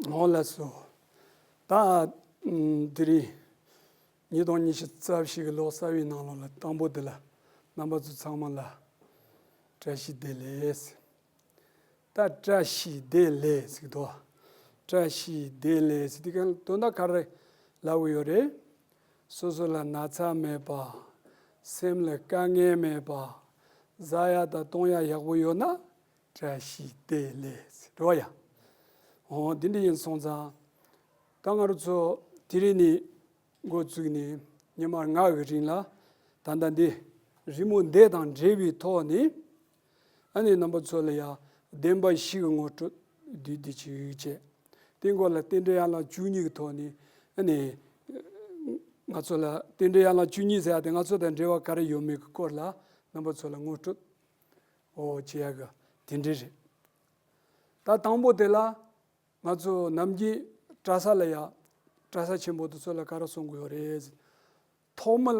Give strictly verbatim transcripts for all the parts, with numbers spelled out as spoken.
འོ་ལགས་སོ། ད་ཨ་དེ་རིང་ཉིས་སྟོང་ཉི་ཤུ་རྩ་བཞི་གི་ལོ་གསར་བའི་ནང་ལོགས་ལ་དང་པོ་དེ་ལ་རྣམ་པ་ཚོ་ཚང་མ་ལ་བཀྲ་ཤིས་བདེ་ལེགས། ད་བཀྲ་ཤིས་བདེ་ལེགས་ཟེར་གི་འདུག་བཀྲ་ཤིས་བདེ་ལེགས་ཟེར་དུས་གང་དོན་དག་ག་རེ་ལབ་གི་ཡོད་རེད། སོ་སོ་ལ་ན་ཚ་མེད་པ། སེམས་ལ་དཀའ་ངལ་མེད་པ། བཟའ་ཡ་དང་བཏུང་ཡ་ཡག་པོ་ཡོད་ན་བཀྲ་ཤིས་བདེ་ལེགས་ཟེར་འགྲོ་ཡ། འོ་དེ་འདྲ་ཡིན་སོང་ཙང་། ད་ང་རང་ཚོ་དེ་རིང་ནས་འགོ་བཙུགས་ནས་ཉི་མ་ལྔ་གི་རིང་ལ་ད་ལྟ་འདི་རི་མོ་འདི་དང་འབྲེལ་བའི་ཐོག་ནས། ཨ་ནི་རྣམ་པ་ཚོ་ལ་ཡང་བདེན་པ་བཞི་གི་ངོ་སྤྲོད་བསྡུས་བསྡུས་ཅིག་བྱས། དེའི་འགོ་ལ་རྟེན་འབྲེལ་ཡན་ལག་བཅུ་གཉིས་ཀྱི་ཐོག་ནས་ཨ་ནི་ང་ཚོ་ལ་རྟེན་འབྲེལ་ཡན་ལག་བཅུ་གཉིས་ཟེར་ཡ་དེ་ང་ཚོ་དང་འབྲེལ་བ་ག་རེ་ཡོད་མེད་ཀྱི་སྐོར་ལ་རྣམ་པ་ཚོ་ལ་ངོ་སྤྲོད་འོ་བྱེད་ཡ་གི་དེ་འདྲ་རེད། ད་དང་པོ་དེ་ལ་ང་ཚོ་ནམ་རྒྱུན་གྲྭ་ས་ལ་ཡ་གྲྭ་ས་ཆེན་པོ་དེ་ཚོ་ལ་ག་རེ་གསུང་གི་ཡོད་རེད། ཐོག་མར་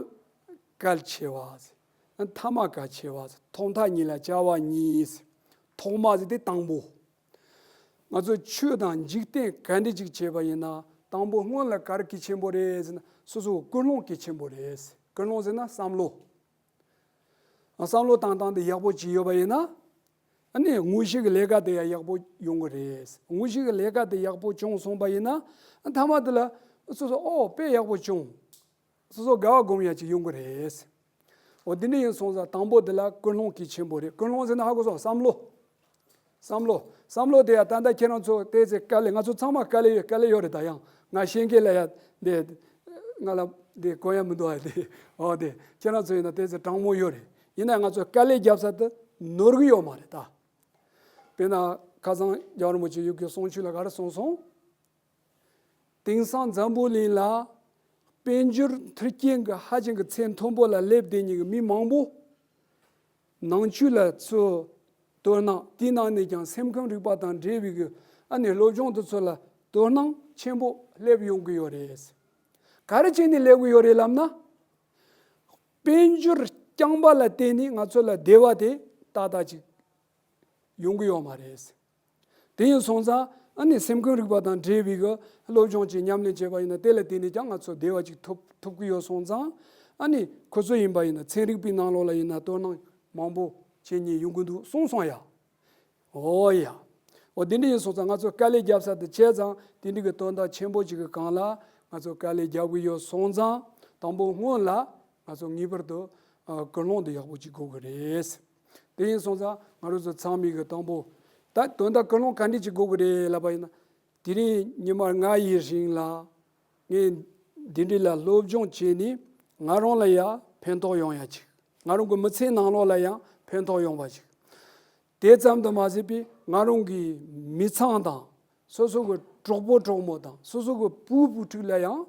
གལ་ཆེ་བ། མཐའ་མ་གལ་ཆེ་བ། ཐོག་མཐའ་གཉིས་ལ་བྱ་བ་གཉིས། ཐོག་མ་ཟེར་དེ་དང་པོ། ང་ཚོ་ཆོས་དང་འཇིག་རྟེན་ག་འདྲ་ཅིག་བྱེད་པ་ཡིན་ན་དང་པོ་སྔོན་ལ་ག་རེ་གལ་ཆེན་པོ་རེད་ཟེར་ན་སོ་སོའི་ཀུན་སློང་གལ་ཆེན་པོ་རེད། ཀུན་སློང་ཟེར་ན་བསམ་བློ། བསམ་བློ་བཏང་སྟངས་དེ་ཡག་པོ་ཅིག་ཡོད་པ་ཡིན་ན། ཨ་ནི་དངོས་གཞི་གི་ལས་ཀ་དེ་ཡང་ཡག་པོ་ཡོང་གི་རེད། དངོས་གཞི་གི་ལས་ཀ་དེ་ཡག་པོ་བྱུང་སོང་པ་ཡིན་ན། མཐའ་མ་དེ་ལ་སོ་སོ་ཨོ་དཔེ་ཡག་པོ་བྱུང་། སོ་སོ་དགའ་བ་སྒོམ་ཡ་ཅིག་ཡོང་གི་རེད། འོ་དེ་འདྲ་ཡིན་སོང་ཙང་དང་པོ་དེ་ལ་ཀུན་སློང་གལ་ཆེན་པོ་རེད། ཀུན་སློང་ཟེར་ན་ཧ་གོ་སོང་། བསམ་བློ། བསམ་བློ། བསམ་བློ་དེ་ཡང་ད་ལྟ་ཁྱེད་རང་ཚོ་ཏོག་ཙམ་དཀའ་ལས། ང་ཚོ་ཚང་མ་དཀའ་ལས་ཡོད། དཀའ་ལས་ཡོད་རེད། ད་ཡང་ང་ཤེས་མཁན་ལ་ཡ་འདི་ང་ལ་འདི་གོ་ཡ་མི་འདུག་ཨ། དེ་འོ་དེ་ཁྱེད་རང་ཚོ་ཡིན་ན་ཏོག་ཙམ་གྲང་མོ་ཡོད་རེད། ཡིན་ན་ང་ཚོ་དཀའ་ལས་རྒྱབ་ས་དེ་ནོར་གི་ཡོད་མ་རེད་ད། དཔེར་ན་ཁ་སང་རྒྱལ་བ་རིན་པོ་ཆེ་ཡུལ་གྱི་གསུང་ཆོས་ལ་ག་རེ་གསུངས་སོང་། དེང་སང་འཛམ་བུ་གླིང་ལ་དཔལ་འབྱོར་མཐུན་རྐྱེན་གྱི་ཧ་ཅང་གི་ཚད་མཐོན་པོ་ལ་སླེབས་བསྡད་མཁན་གྱི་མི་མང་པོ་ནང་ཆོས་ལ་ཚོ་དོ་སྣང་། དེའི་ནང་ནས་ཀྱང་སེམས་ཁམས་རིག་པ་དང་འབྲེལ་བའི་གི་ཨ་ནི་སློབ་སྦྱོང་དེ་ཚོ་ལ་དོ་སྣང་ཆེན་པོ་སླེབས་ཡོང་གི་ཡོད་རེད། ག་རེ་བྱས་ནས་སླེབས་གི་ཡོད་རེད་ལབ་ན། དཔལ་འབྱོར་རྐྱང་པ་ལ་བརྟེན་ནས་ང་ཚོ་ལ་བདེ་བ་དེ་ཏག་ཏག་ཅིག་ཡོང་གི་ཡོད་མ་རེད། དེ་ཡིན་སོང་ཙང་ཨ་ནི་སེམས་ཁམས་རིག་པ་དང་འབྲེལ་བའི་གི་སློབ་སྦྱོང་ཅིག་ཉམས་ལེན་བྱས་པ་ཡིན་ན་དེ་ལ་བརྟེན་ནས་ཀྱང་ང་ཚོ་བདེ་བ་ཅིག་ཐོབ་ཐོབ་ཀྱི་ཡོད་སོང་ཙང་། ཨ་ནི་ཁོ་ཚོ་ཡིན་པ་ཡིན་ན་ཚན་རིག་པའི་ནང་ལོགས་ལ་ཡིན་ན་དོ་སྣང་མང་པོ་བྱེད་མཁན་ཡོང་གི་འདུག་གསུངས་སོང་ཡ། འོ་ཡ། འོ་དེ་འདྲ་ཡིན་སོང་ཙང་ང་ཚོ་དཀའ་ལས་རྒྱབ་ས་དེ་བྱས་ཙང་དེ་འདྲ་གི་དོན་དག་ཆེན་པོ་ཅིག་གི་སྒང་ལ་ང་ཚོ་དཀའ་ལས་རྒྱབ་གི་ཡོད་སོང་ཙང་དང་པོ་སྔོན་ལ་ང་ཚོ་ངེས་པར་དུ་ཨ་ཀུན་སློང་དེ་ཡག་པོ་ཅིག་དགོས་གི་རེད། དེ་ཡིན་སོང་ཙང་ང་རང་ཚོ་ཚང་མས་གི་དང་པོ་ད་དོན་དག་ཀུན་སློང་ག་འདྲ་ཅིག་དགོས་གི་རེད་ལབ་པ་ཡིན་ན། དེ་རིང་ཉི་མ་ལྔ་ཡི་རིང་ལ་ངས་འདི་འདྲ་ལ་སློབ་སྦྱོང་བྱས་ནས་ང་རང་ལ་ཡང་ཕན་ཐོགས་ཡོང་ཡ་ཅིག་ང་རང་གི་མི་ཚེའི་ནང་ལོགས་ལ་ཡང་ཕན་ཐོགས་ཡོང་བ་ཅིག་དེ་ཙམ་དུ་མ་ཟད་པའི་ང་རང་གི་མི་ཚང་དང་སོ་སོ་གི་གྲོགས་པོ་གྲོགས་མོ་དང་སོ་སོ་གི་བུ་བུ་ཕྲུག་ལ་ཡང་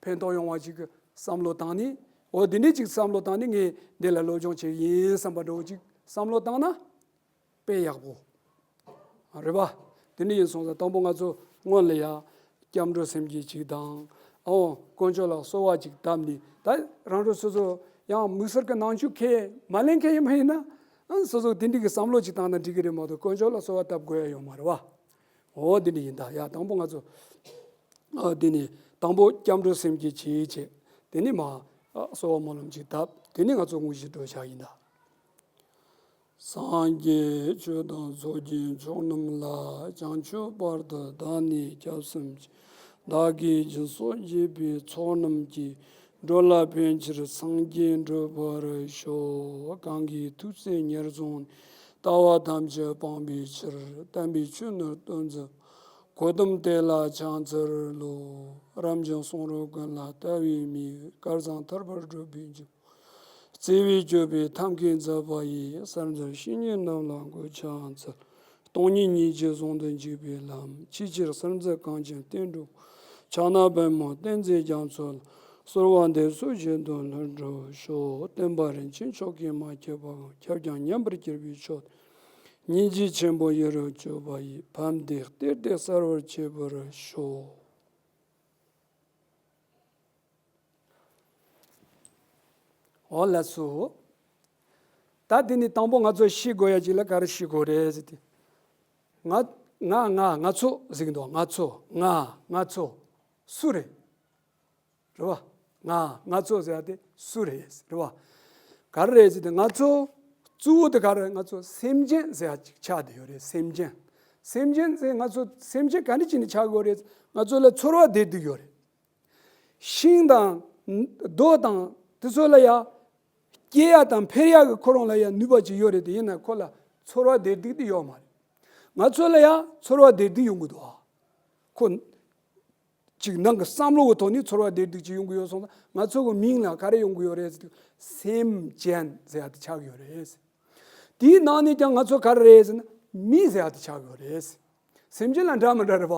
ཕན་ཐོགས་ཡོང་བ་ཅིག་གི་བསམ་བློ་བཏང་ནས། འོ་འདི་འདྲ་ཅིག་བསམ་བློ་བཏང་ནས་ངས་འདི་ལ་སློབ་སྦྱོང་བྱེད་ཀྱི་ཡིན་བསམ་པ་འདྲ་བོ་ཅིག་བསམ་བློ་བཏང་ན། དཔེ་ཡག་པོ། རེད་པ། དེ་འདྲ་ཡིན་སོང་ཙང་དང་པོ་ང་ཚོ་སྔོན་ལ་ཡ་སྐྱབས་འགྲོ་སེམས་བསྐྱེད་ཅིག་དང་། ཨོ་དཀོན་མཆོག་ལ་གསོལ་བ་ཅིག་བཏབ་ནས་ད་རང་རང་སོ་སོ་ཡང་དམིགས་བསལ་གྱི་ནང་ཆོས་ཁས་མ་ལེན་མཁན་ཡིན་པ་ཡིན་ན། ཨ་སོ་སོ་དེ་འདྲ་གི་བསམ་བློ་ཅིག་བཏང་ན་འགྲིག་གི་རེད་མ་གཏོགས་དཀོན་མཆོག་ལ་གསོལ་བ་བཏབ་དགོས་ཡ་ཡོད་མ་རེད་པ། འོ་དེ་འདྲ་ཡིན་ད། ཡ་དང་པོ་ང་ཚོ་ཨ་དེ་ནས་དང་པོ་སྐྱབས་འགྲོ་སེམས་བསྐྱེད་བྱེད་བྱེད། དེ་ནས་མ་ཨ་གསོལ་བ་སྨོན་ལམ་ཅིག་བཏབ། དེ་ནས་ང་ཚོ་དངོས་གཞི་འགྲོ་བྱ་ཡིན་ད། སངས་རྒྱས་ཆོས་དང་ཚོགས་ཀྱི་མཆོག་རྣམས་ལ། བྱང་ཆུབ་བར་དུ་བདག་ནི་སྐྱབས་སུ་མཆི། བདག་གིས་སྦྱིན་སོགས་བགྱིས་པའི་ཚོགས་རྣམས་ཀྱིས། འགྲོ་ལ་ཕན་ཕྱིར་སངས་རྒྱས་འགྲུབ་པར་ཤོག་གང་གིས་ཐུགས་བརྩེ་ཉེར་བཟུང་ནས། ལྟ་བ་ཐམས་ཅད་སྤང་བའི་ཕྱིར། བསྟན་པའི་ཆོས་ནི་སྟོན་མཛད། གོ་ཏམ་དེ་ལ་ཕྱག་འཚལ་ལོ། རབ་འབྱམས་གསུང་རབ་ཀུན་ལ་ལྟ་བའི་མིག་སྐལ་བཟང་ཐར་པར་སྒྲུབ་པའི་མགོན། བརྩེ་བས་སྤྱོད་པའི་ཐབས་མཁས་མཛད་པ་ཡིས། གསར་འཛིན་བཤེས་གཉེན་རྣམས་ལ་གུས་ཕྱག་འཚལ། སྟོང་ཉིད་ཉིད་ཀྱི་ཟུང་དུ་འཇུག་པའི་ལམ། ཆེས་ཆེར་གསར་འཛིན་གངས་ཅན་བསྟན་འགྲོ། ཕྱག་ན་པདྨོ་བསྟན་འཛིན་རྒྱ་མཚོ་ལ། གསོལ་བ་འདེབས་སོ་བཞེད་དོན་ལྷུན་གྲུབ་ཤོག་བསྟན་པ་རིན་ཆེན་མཆོག་གིས་མ་ཁྱབ་པའམ། ཁྱབ་ཀྱང་ཉམས་པར་གྱུར་པའི་ཆོས། སྙིང་རྗེ་ཆེན་པོ་ཡིད་རབ་སྤྱོད་པ་ཡིས། ཕན་བདེ་སྟེར་ཏེ་གསལ་བར་བྱེད་པར་ཤོག་འོ་ལགས་སོ། ད་དེ་ནི་དང་པོ་ང་ཚོ་ཤེས་དགོས་ཡ་ཅིག་ལ་ག་རེ་ཤེས་དགོས་རེད་ཟེར་ཏེ། ང་ ང་ང་ང་ཚོ་ཟེར་གྱི་འདུག་ང་ཚོ་ང་ང་ཚོ་སུ་རེད། རེད་བ། ང་ང་ཚོ་ཟེར་ཡ་དེ་སུ་རེད། རེད་བ། ག་རེ་རེད་ཟེར་ཏེ་ང་ཚོ་གཙོ་བོ་དེ་ག་རེ། ང་ཚོ་སེམས་ཅན་ཟེར་ཡ་ཅིག་ཆགས་བསྡད་ཡོད་རེད། སེམས་ཅན། སེམས་ཅན་ཟེར་ང་ཚོ་སེམས་ཅན་ག་འདྲ་བྱས་ནས་ཆགས་ཡོད་རེད། ང་ཚོ་ལ་ཚོར་བ་བདེ་སྡུག་ཡོད་རེད། ཤིང་དང་རྡོ་དང་དེ་ཚོ་ལ་ཡ་སྐྱེ་ཡ་དང་འཕེལ་ཡ་གི་ཁོ་རང་ལ་ཡ་ནུས་པ་ཅིག་ཡོད་རེད་དེ། ཡིན་ན་ཁོ་ལ་ཚོར་བ་བདེ་སྡུག་དེ་ཡོད་མ་རེད། ང་ཚོ་ལ་ཡ་ཚོར་བ་བདེ་སྡུག་ཡོང་གི་འདུག་ཨ། ཁོ་ཅིག་ནང་གི་བསམ་བློ་གི་ཐོག་ནས་ཚོར་བ་བདེ་སྡུག་ཅིག་ཡོང་གི་ཡོད་སོང་ཙང་། ང་ཚོ་གི་མིང་ལ་ག་རེ་ཡོང་གི་ཡོད་རེད་ཟེར་དུས་སེམས་ཅན་ཟེར་ཡ་དེ་ཆགས་ཀྱི་ཡོད་རེད། དེའི་ནང་ནས་ཀྱང་ང་ཚོ་ག་རེ་རེད་ཟེར་ན་མི་ཟེར་ཡ་དེ་ཆགས་ཀྱི་ཡོད་རེད། སེམས་ཅན་ལ་འདྲ་མི་འདྲ་རེད་པ།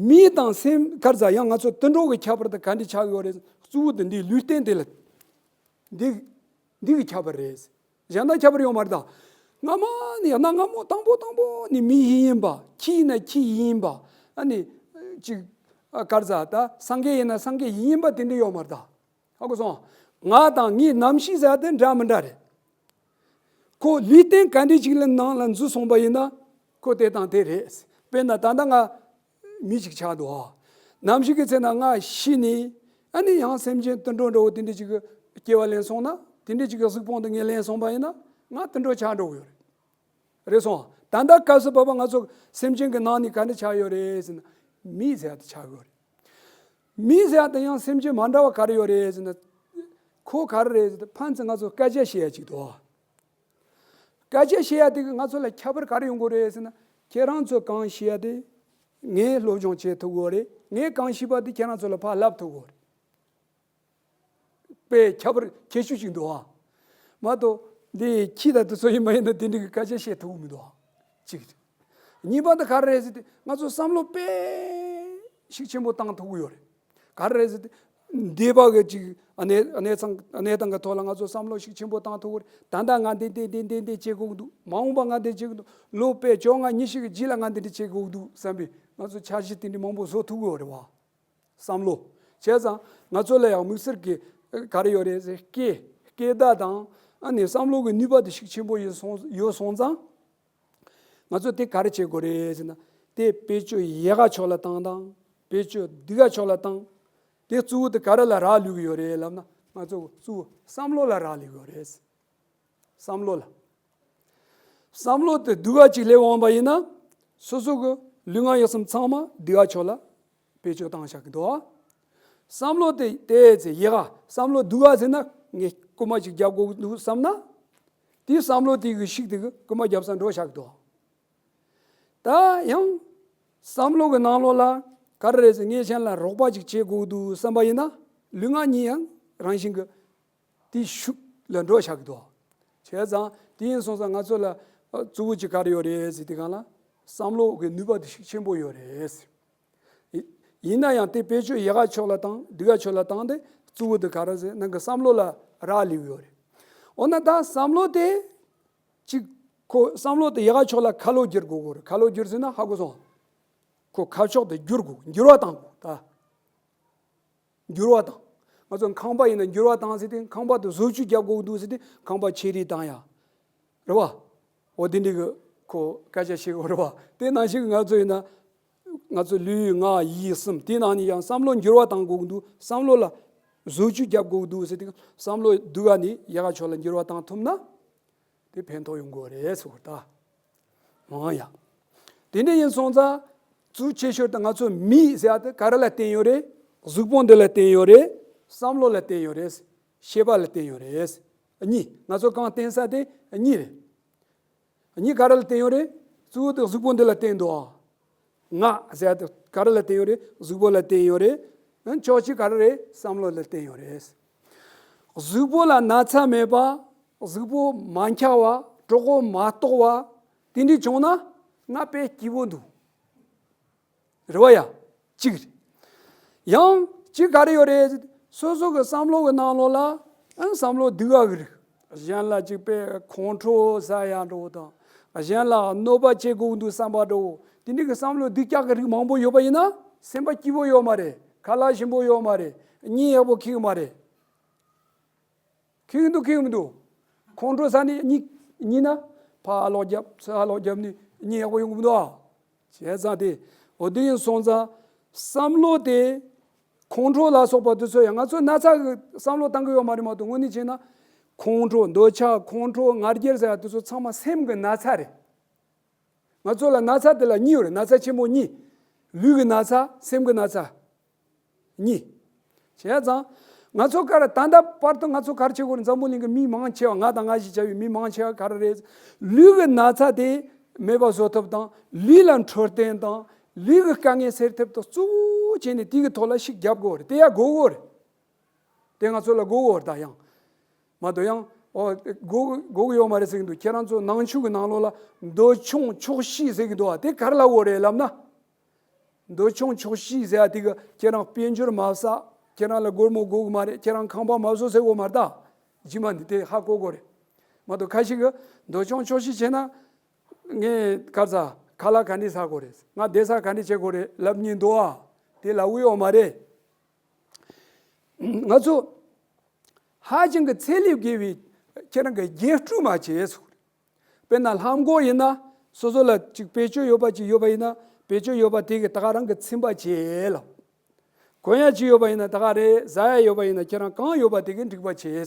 མི་དང་སེམས་ག་རེ་ཟ་ཡང་ང་ཚོ་དུད་འགྲོ་གི་ཁྱད་པར་དེ་ག་འདྲ་ཆགས་ཀྱི་ཡོད་རེད། གཙོ་བོ་དེ་འདིའི་ལུས་རྟེན་དེ་ལ་འདི་འདི་གི་ཁྱད་པར་རེད། གཞན་དག་ཁྱད་པར་ཡོད་མ་རེད་ད། སྔ་མ་ནས་ཡང་ན་སྔ་མོ་དང་པོ་དང་པོ་ནས་མི་ཡིན་ཡིན་པ། ཁྱི་ཡིན་ན་ཁྱི་ཡིན་ཡིན་པ། ཨ་ནི་ཅིག་ཨ་ག་རེ་ཟ་ད་སེང་གེ་ཡིན་ན་སེང་གེ་ཡིན་ཡིན་པ་དེ་འདྲ་ཡོད་མ་རེད་ད། ཧ་གོ་སོང་། ང་དང་ངའི་རྣམ་ཤེས་ཟེར་དེ་འདྲ་མི་འདྲ་རེད། ཁོ་ལུས་རྟེན་ག་འདྲ་ཅིག་ལ་ནང་ལ་འཛུལ་སོང་པ་ཡིན་ན་ཁོ་དེ་དང་དེ་རེད། དཔེར་ན་ད་ལྟ་ང་མི་ཞིག་ཆགས་འདུག་ཨ། ནམ་ཞིག་གི་ཚེ་ན་ང་ཤི་ནས་ཨ་ནི་ཡང་སེམས་ཅན་དུད་འགྲོ་འདྲ་བོ་དེ་འདྲ་ཅིག་གི་སྐྱེ་བ་ལེན་སོང་ན། དེ་འདྲ་ཅིག་གི་གཟུགས་ཕུང་དེ་ངས་ལེན་སོང་པ་ཡིན་ན་ང་དུད་འགྲོ་ཆགས་འགྲོ་གི་ཡོད་རེད། རེད་སོང་། ད་ལྟ་སྐབས་སུ་བབ་པ་ང་ཚོ་སེམས་ཅན་གྱི་ནང་ནས་ག་འདྲ་ཆགས་ཡོད་རེད་ཟེར་ན་མི་ཟེར་ཡ་དེ་ཆགས་ཡོད་རེད། མི་ཟེར་ཡ་དེ་ཡང་སེམས་ཅན་མ་འདྲ་བ་ག་རེ་ཡོད་རེད་ཟེར་ན། ཁོ་ག་རེ་རེད་ཟེར་ན་ཕན་ཚུན་ང་ཚོ་སྐད་ཆ་བཤད་ཡ་ཅིག་འདུག་ཨ། སྐད་ཆ་བཤད་ཡ་དེ་གི་ང་ཚོ་ལ་ཁྱད་པར་ག་རེ་ཡོང་གི་རེད་ཟེར་ན། ཁྱེད་རང་ཚོ་གང་ཤེས་ཡ་དེ་ངས་སློབ་སྦྱོང་བྱེད་ཐུབ་གི་རེད། ངས་གང་ཤེས་པ་དེ་ཁྱེད་རང་ཚོ་ལ་ཕར་ལབ་ཐུབ་གི་རེད། དཔེ་ཁྱད་པར་ཁྱད་ཆོས་ཅིག་འདུག་ཨ། མ་གཏོགས་འདི་ཁྱི་དང་དེ་ཚོ་ཡིན་མ་ཡིན་ན་དེ་འདྲ་གི་སྐད་ཆ་བཤད་ཐུབ་གི་མི་འདུག་ཨ། གཅིག་རེད། གཉིས་པ་དེ་ག་རེ་རེད་ཟེར་ཏེ་ང་ཚོ་བསམ་བློ་དཔེ་ཤུགས་ཆེན་པོ་བཏང་ཐུབ་གི་ཡོད་རེད། ག་རེ་རེད་ཟེར་ཏེ་འདས་པ་གི་ཅིག་གནས་གནས་སྟངས་གནས་སྟངས་གི་ཐོག་ལ་ང་ཚོ་བསམ་བློ་ཤུགས་ཆེན་པོ་བཏང་ཐུབ་གི་རེད། ད་ལྟ་ང་འདི་འདི་འདི་འདི་འདི་བྱེད་དགོས་ཀྱི་འདུག་མ་འོངས་པ་ང་འདི་བྱེད་དགོས་འདུག་ལོ་དཔེ་བཅོ་ལྔ་ཉི་ཤུ་གི་རྗེས་ལ་ང་འདི་འདྲ་བྱེད་དགོས་ཀྱི་འདུག་བསམ་པའི་ང་ཚོ་འཆར་གཞི་དེ་འདྲ་མང་པོ་བཟོ་ཐུབ་གི་ཡོད་རེད་བ། བསམ་བློ། བྱས་ཙང་ང་ཚོ་ལ་ཡང་དམིགས་བསལ་གྱི་ག་རེ་ཡོད་རེད་ཟེར། སྐད་སྐད་བརྡ་དང་ཨ་ནི་བསམ་བློ་གི་ནུས་པ་དེ་ཤུགས་ཆེན་པོ་ཡོད་སོང་ཡོད་སོང་ཙང་། ང་ཚོ་དེ་ག་རེ་བྱེད་དགོས་རེད་ཟེར་ན། དེ་བེད་སྤྱོད་ཡག་ག་ཕྱོགས་ལ་བཏང་དང་བེད་སྤྱོད་སྡུག་ག་ཕྱོགས་ལ་བཏང་། དེ་གཙོ་བོ་དེ་ག་རེ་ལ་རག་ལུས་ཀྱི་ཡོད་རེད་ལབ་ན། ང་ཚོ་གཙོ་བོ་བསམ་བློ་ལ་རག་ལུས་ཀྱི་ཡོད་རེད། བསམ་བློ་ལ། བསམ་བློ་དེ་སྡུག་ག་ཅིག་སླེབས་འོང་བ་ཡིན་ན། སོ་སོ་གི་ལུས་ངག་ཡིད་གསུམ་ཚང་མ་སྡུག་ག་ཕྱོགས་ལ་བེད་སྤྱོད་བཏང་བཞག་གི་འདུག་བསམ་བློ་དེ་དེ་ཚེ་ཡག་ག་བསམ་བློ་སྡུག་ག་ཟེར་ན་ངས་རྐུ་མ་ཅིག་རྒྱབ་དགོས་འདུག་བསམ་ན། དེའི་བསམ་བློ་དེ་གི་ཤུགས་དེ་གི་རྐུ་མ་རྒྱབ་ས་འགྲོ་བཞག་གི་འདུག་ད་ཡང་བསམ་བློ་གི་ནང་ལོགས་ལ་ག་རེ་རེད་ཟེར། ངས་གཞན་ལ་རོགས་པ་ཅིག་བྱེད་དགོས་འདུག་བསམ་པ་ཡིན་ན། ལུས་ངག་གཉིས་ཡང་རང་བཞིན་གི་དེའི་ཤུགས་ལ་འགྲོ་བཞག་གི་འདུག་བྱས་ཙང་དེ་ཡིན་སོང་ཙང་ང་ཚོ་ལ་ཨ་གཙོ་བོ་ཅིག་ག་རེ་ཡོད་རེད་ཟེར་དུས་སྒང་ལ་བསམ་བློ་གི་ནུས་པ་དེ་ཤུགས་ཆེན་པོ་ཡོད་རེད། ཡིན་ན་ཡང་དེ་བེད་སྤྱོད་ཡག་ག་ཕྱོགས་ལ་བཏང་སྡུག་ག་ཕྱོགས་ལ་བཏང་སྟེ་གཙོ་བོ་དེ་ག་རེ་ཟེར་ན་གི་བསམ་བློ་ལ་རག་ལུས་ཡོད་རེད། འོ་ན་ད་བསམ་བློ་དེ་ཅིག་ཁོ་བསམ་བློ་དེ་ཡག་ག་ཕྱོགས་ལ་ཁ་ལོ་བསྒྱུར་དགོས་གོ་རེད། ཁ་ལོ་བསྒྱུར་ཟེར་ན་ཧ་གོ་སོང་། ཁོ་ཁ་ཕྱོགས་དེ་བསྒྱུར་དགོས། འགྱུར་བ་བཏང་དགོས་ད། འགྱུར་བ་བཏང་། ང་ཚོ་ཁང་པ་ཡིན་ན་འགྱུར་བ་བཏང་ཟེར་ཏེ་ཁང་པ་དེ་བཟོ་བཅོས་རྒྱབ་དགོས་འདུག་ཟེར་ཏེ་ཁང་པ་ཆེ་རིགས་བཏང་ཡ། རེད་བ། འོ་དེ་འདྲའི་གི་ཁོ་སྐད་ཆ་བཤད་གོ་རེད་བ། དེ་ནང་བཞིན་གི་ང་ཚོ་ཡིན་ན། ང་ཚོ་ལུས་ངག་ཡིད་གསུམ་དེ་ནང་ནས་ཡང་བསམ་བློ་འགྱུར་བ་བཏང་དགོས་འདུག་བསམ་བློ་ལ་བཟོ་བཅོས་རྒྱབ་དགོས་འདུག་ཟེར་ཏེ་བསམ་བློ་སྡུག་ག་ནས་ཡག་ག་ཕྱོགས་ལ་འགྱུར་བ་བཏང་ཐུབ་ན། དེ་ཕན་ཐོགས་ཡོང་གི་རེད་ཟེར་བ་ད། འོ་ཡ། དེ་འདྲ་ཡིན་སོང་ཙང་། གཙོ་ཆེ་ཤོས་དེ་ང་ཚོ་མི་ཟེར་ཡ་དེ་ག་རེ་ལ་བརྟེན་ཡོད་རེད། གཟུགས་པོ་འདི་ལ་བརྟེན་ཡོད་རེད། བསམ་བློ་ལ་བརྟེན་ཡོད་རེད། ཤེས་པ་ལ་བརྟེན་ཡོད་རེད། གཉིས། ང་ཚོ་གང་བརྟེན་ས་དེ་གཉིས་རེད། གཉིས་ག་རེ་ལ་བརྟེན་ཡོད་རེད། གཙོ་བོ་དེ་གཟུགས་པོ་འདི་ལ་བརྟེན་འདུག་ངག་ཟེར་ཡ་དེ་ག་རེ་ལ་བརྟེན་ཡོད་རེད། གཟུགས་པོ་ལ་བརྟེན་ཡོད་རེད། ཕྱོགས་གཅིག་ག་རེ་རེད། བསམ་བློ་ལ་བརྟེན་ཡོད་རེད། གཟུགས་པོ་ལ་ན་ཚ་མེད་པ། གཟུགས་པོ་མ་འཁྱག་པ། གྲོད་ཁོག་མ་ལྟོགས་པ། དེ་འདྲ་བྱུང་ན་ང་དཔེ་སྐྱིད་པོ་འདུག་རེད་བ་ཡ། གཅིག་རེད། ཡང་གཅིག་ག་རེ་ཡོད་རེད། སོ་སོ་གི་བསམ་བློ་གི་ནང་ལོགས་ལ་ཨང་བསམ་བློ་སྡུག་ག་གི་རིགས། གཞན་ལ་ཅིག་དཔེ་ཁོང་ཁྲོ་ཟ་ཡ་འདྲ་བོ་དང་། གཞན་ལ་གནོད་པ་བྱེད་དགོས་འདུག་བསམ་པ་འདྲ་བོ། དེ་འདྲ་གི་བསམ་བློ་སྡུག་ཅག་གི་རིགས་མང་པོ་ཡོད་པ་ཡིན་ན་སེམས་པ་སྐྱིད་པོ་ཡོད་མ་རེད། ཁ་ལག་ཞིམ་པོ་ཡོད་མ་རེད། གཉིད་ཡག་པོ་ཁུག་མ་རེད། ཁུག་འདུག་ཁུག་མི་འདུག་ཁོང་ཁྲོ་ཟ་ནས་གཉིད་གཉིད་ན་ཕར་ལོག་རྒྱབ་ཚུར་ལོག་རྒྱབ་ནས་གཉིད་ཡག་པོ་ཡོང་གི་མི་འདུག་ཨ། བྱས་ཙང་དེ། འོ་དེ་ཡིན་སོང་ཙང་། བསམ་བློ་དེ། ཁོང་ཁྲོ་ལ་སོགས་པ་དེ་ཚོ་ཡང་ང་ཚོ་ན་ཚ་གི་བསམ་བློ་བཏང་གི་ཡོད་མ་རེད་མ་གཏོགས། དངོས་གནས་བྱས་ན། ཁོང་ཁྲོ་འདོད་ཆགས། ཁོང་ཁྲོ། ང་རྒྱལ་ཟེར་བ་དེ་ཚོ་ཚང་མ་སེམས་ཀྱི་ན་ཚ་རེད། ང་ཚོ་ལ་ན་ཚ་དེ་ལ་གཉིས་ཡོད་རེད། ན་ཚ་ཆེན་པོ་གཉིས། ལུས་ཀྱི་ན་ཚ། སེམས་ཀྱི་ན་ཚ། གཉིས། བྱས་ཙང་། ང་ཚོ་ག་རེ་ད་ལྟ་བར་དུ་ང་ཚོ་ག་རེ་བྱེད་དགོས་རེད། འཛམ་བུ་གླིང་གི་མི་མང་ཆེ་བ། ང་དང་ང་ཞིག་བྱ་བའི་མི་མང་ཆེ་བ་ག་རེ་རེད། ལུས་ཀྱི་ན་ཚ་དེ་མེད་པ་བཟོ་ཐབས་དང་། ལུས་ལ་འཕྲོད་བསྟེན་དང་། ལུས་ཀྱི་དཀའ་ངལ་སེལ་ཐབས་དང་གཙོ་བོ་བྱས་ནས་དེ་གི་ཐོག་ལ་ཤུགས་རྒྱབ་དགོས་རེད། དེ་ཡང་དགོས་དགོས་རེད། དེ་ང་ཚོ་ལ་དགོས་དགོས་རེད། ད་ཡང་། མ་གཏོགས་ཡང་། ཨོ། དགོས་དགོས་ཀྱི་ཡོད་མ་རེད་ཟེར་གྱི་འདུག་ཁྱེད་རང་ཚོ་ནང་ཆོས་ཀྱི་ནང་ལོགས་ལ་འདོད་ཆུང་ཆོག་ཤེས་ཟེར་གྱི་འདུག་ཨ། དེ་ག་རེ་ལབ་དགོས་རེད་ལབ་ན། འདོད་ཆུང་ཆོག་ཤེས་ཟེར་ཡ་དེ་གི་ཁྱེད་རང་དཔལ་འབྱོར་མ་བསགས། ཁྱེད་རང་ལ་སྒོར་མོ་དགོས་ཀྱི་མ་རེད། ཁྱེད་རང་ཁང་པ་མ་བཟོ་ཟེར་དགོས་མ་རེད་ད། རྗེས་མ་འདི་དེ་ཧ་གོ་དགོས་རེད། མ་གཏོགས་ཁ་ཤས་ཀྱིས་འདོད་ཆུང་ཆོག་ཤེས་བྱས་ན། ངས་ག་རེ་ཟ། ཁ་ལག་ག་འདྲས་ཟ་དགོས་རེད། ང་བསྡད་ས་ག་འདྲས་བྱེད་དགོས་རེད་ལབ་མཁན་འདུག་ཨ། དེ་ལབ་ཀྱི་ཡོད་མ་རེད། ང་ཚོ་ཧ་ཅང་གི་ཚད་ལས་བརྒལ་བའི་ཁྱེད་རང་གི་རྒྱས་སྤྲོས་མ་བྱེད་ཟེར། དཔེར་ན་ལྷམ་གོག་ཡིན་ན། སོ་སོ་ལ་ཅིག་བེད་སྤྱོད་ཡོད་པ་ཅིག་ཡོད་པ་ཡིན་ན། བེད་སྤྱོད་ཡོད་པ་དེ་གི་ད་ག་རང་གི་ཚིམ་པ་བྱེད་ལ། གོན་ཡ་ཅིག་ཡོད་པ་ཡིན་ན། ད་ག་རེ་ཟ་ཡ་ཡོད་པ་ཡིན་ན། ཁྱེད་རང་གང་ཡོད་པ་དེ་གི་འགྲིག་པ་བྱེད།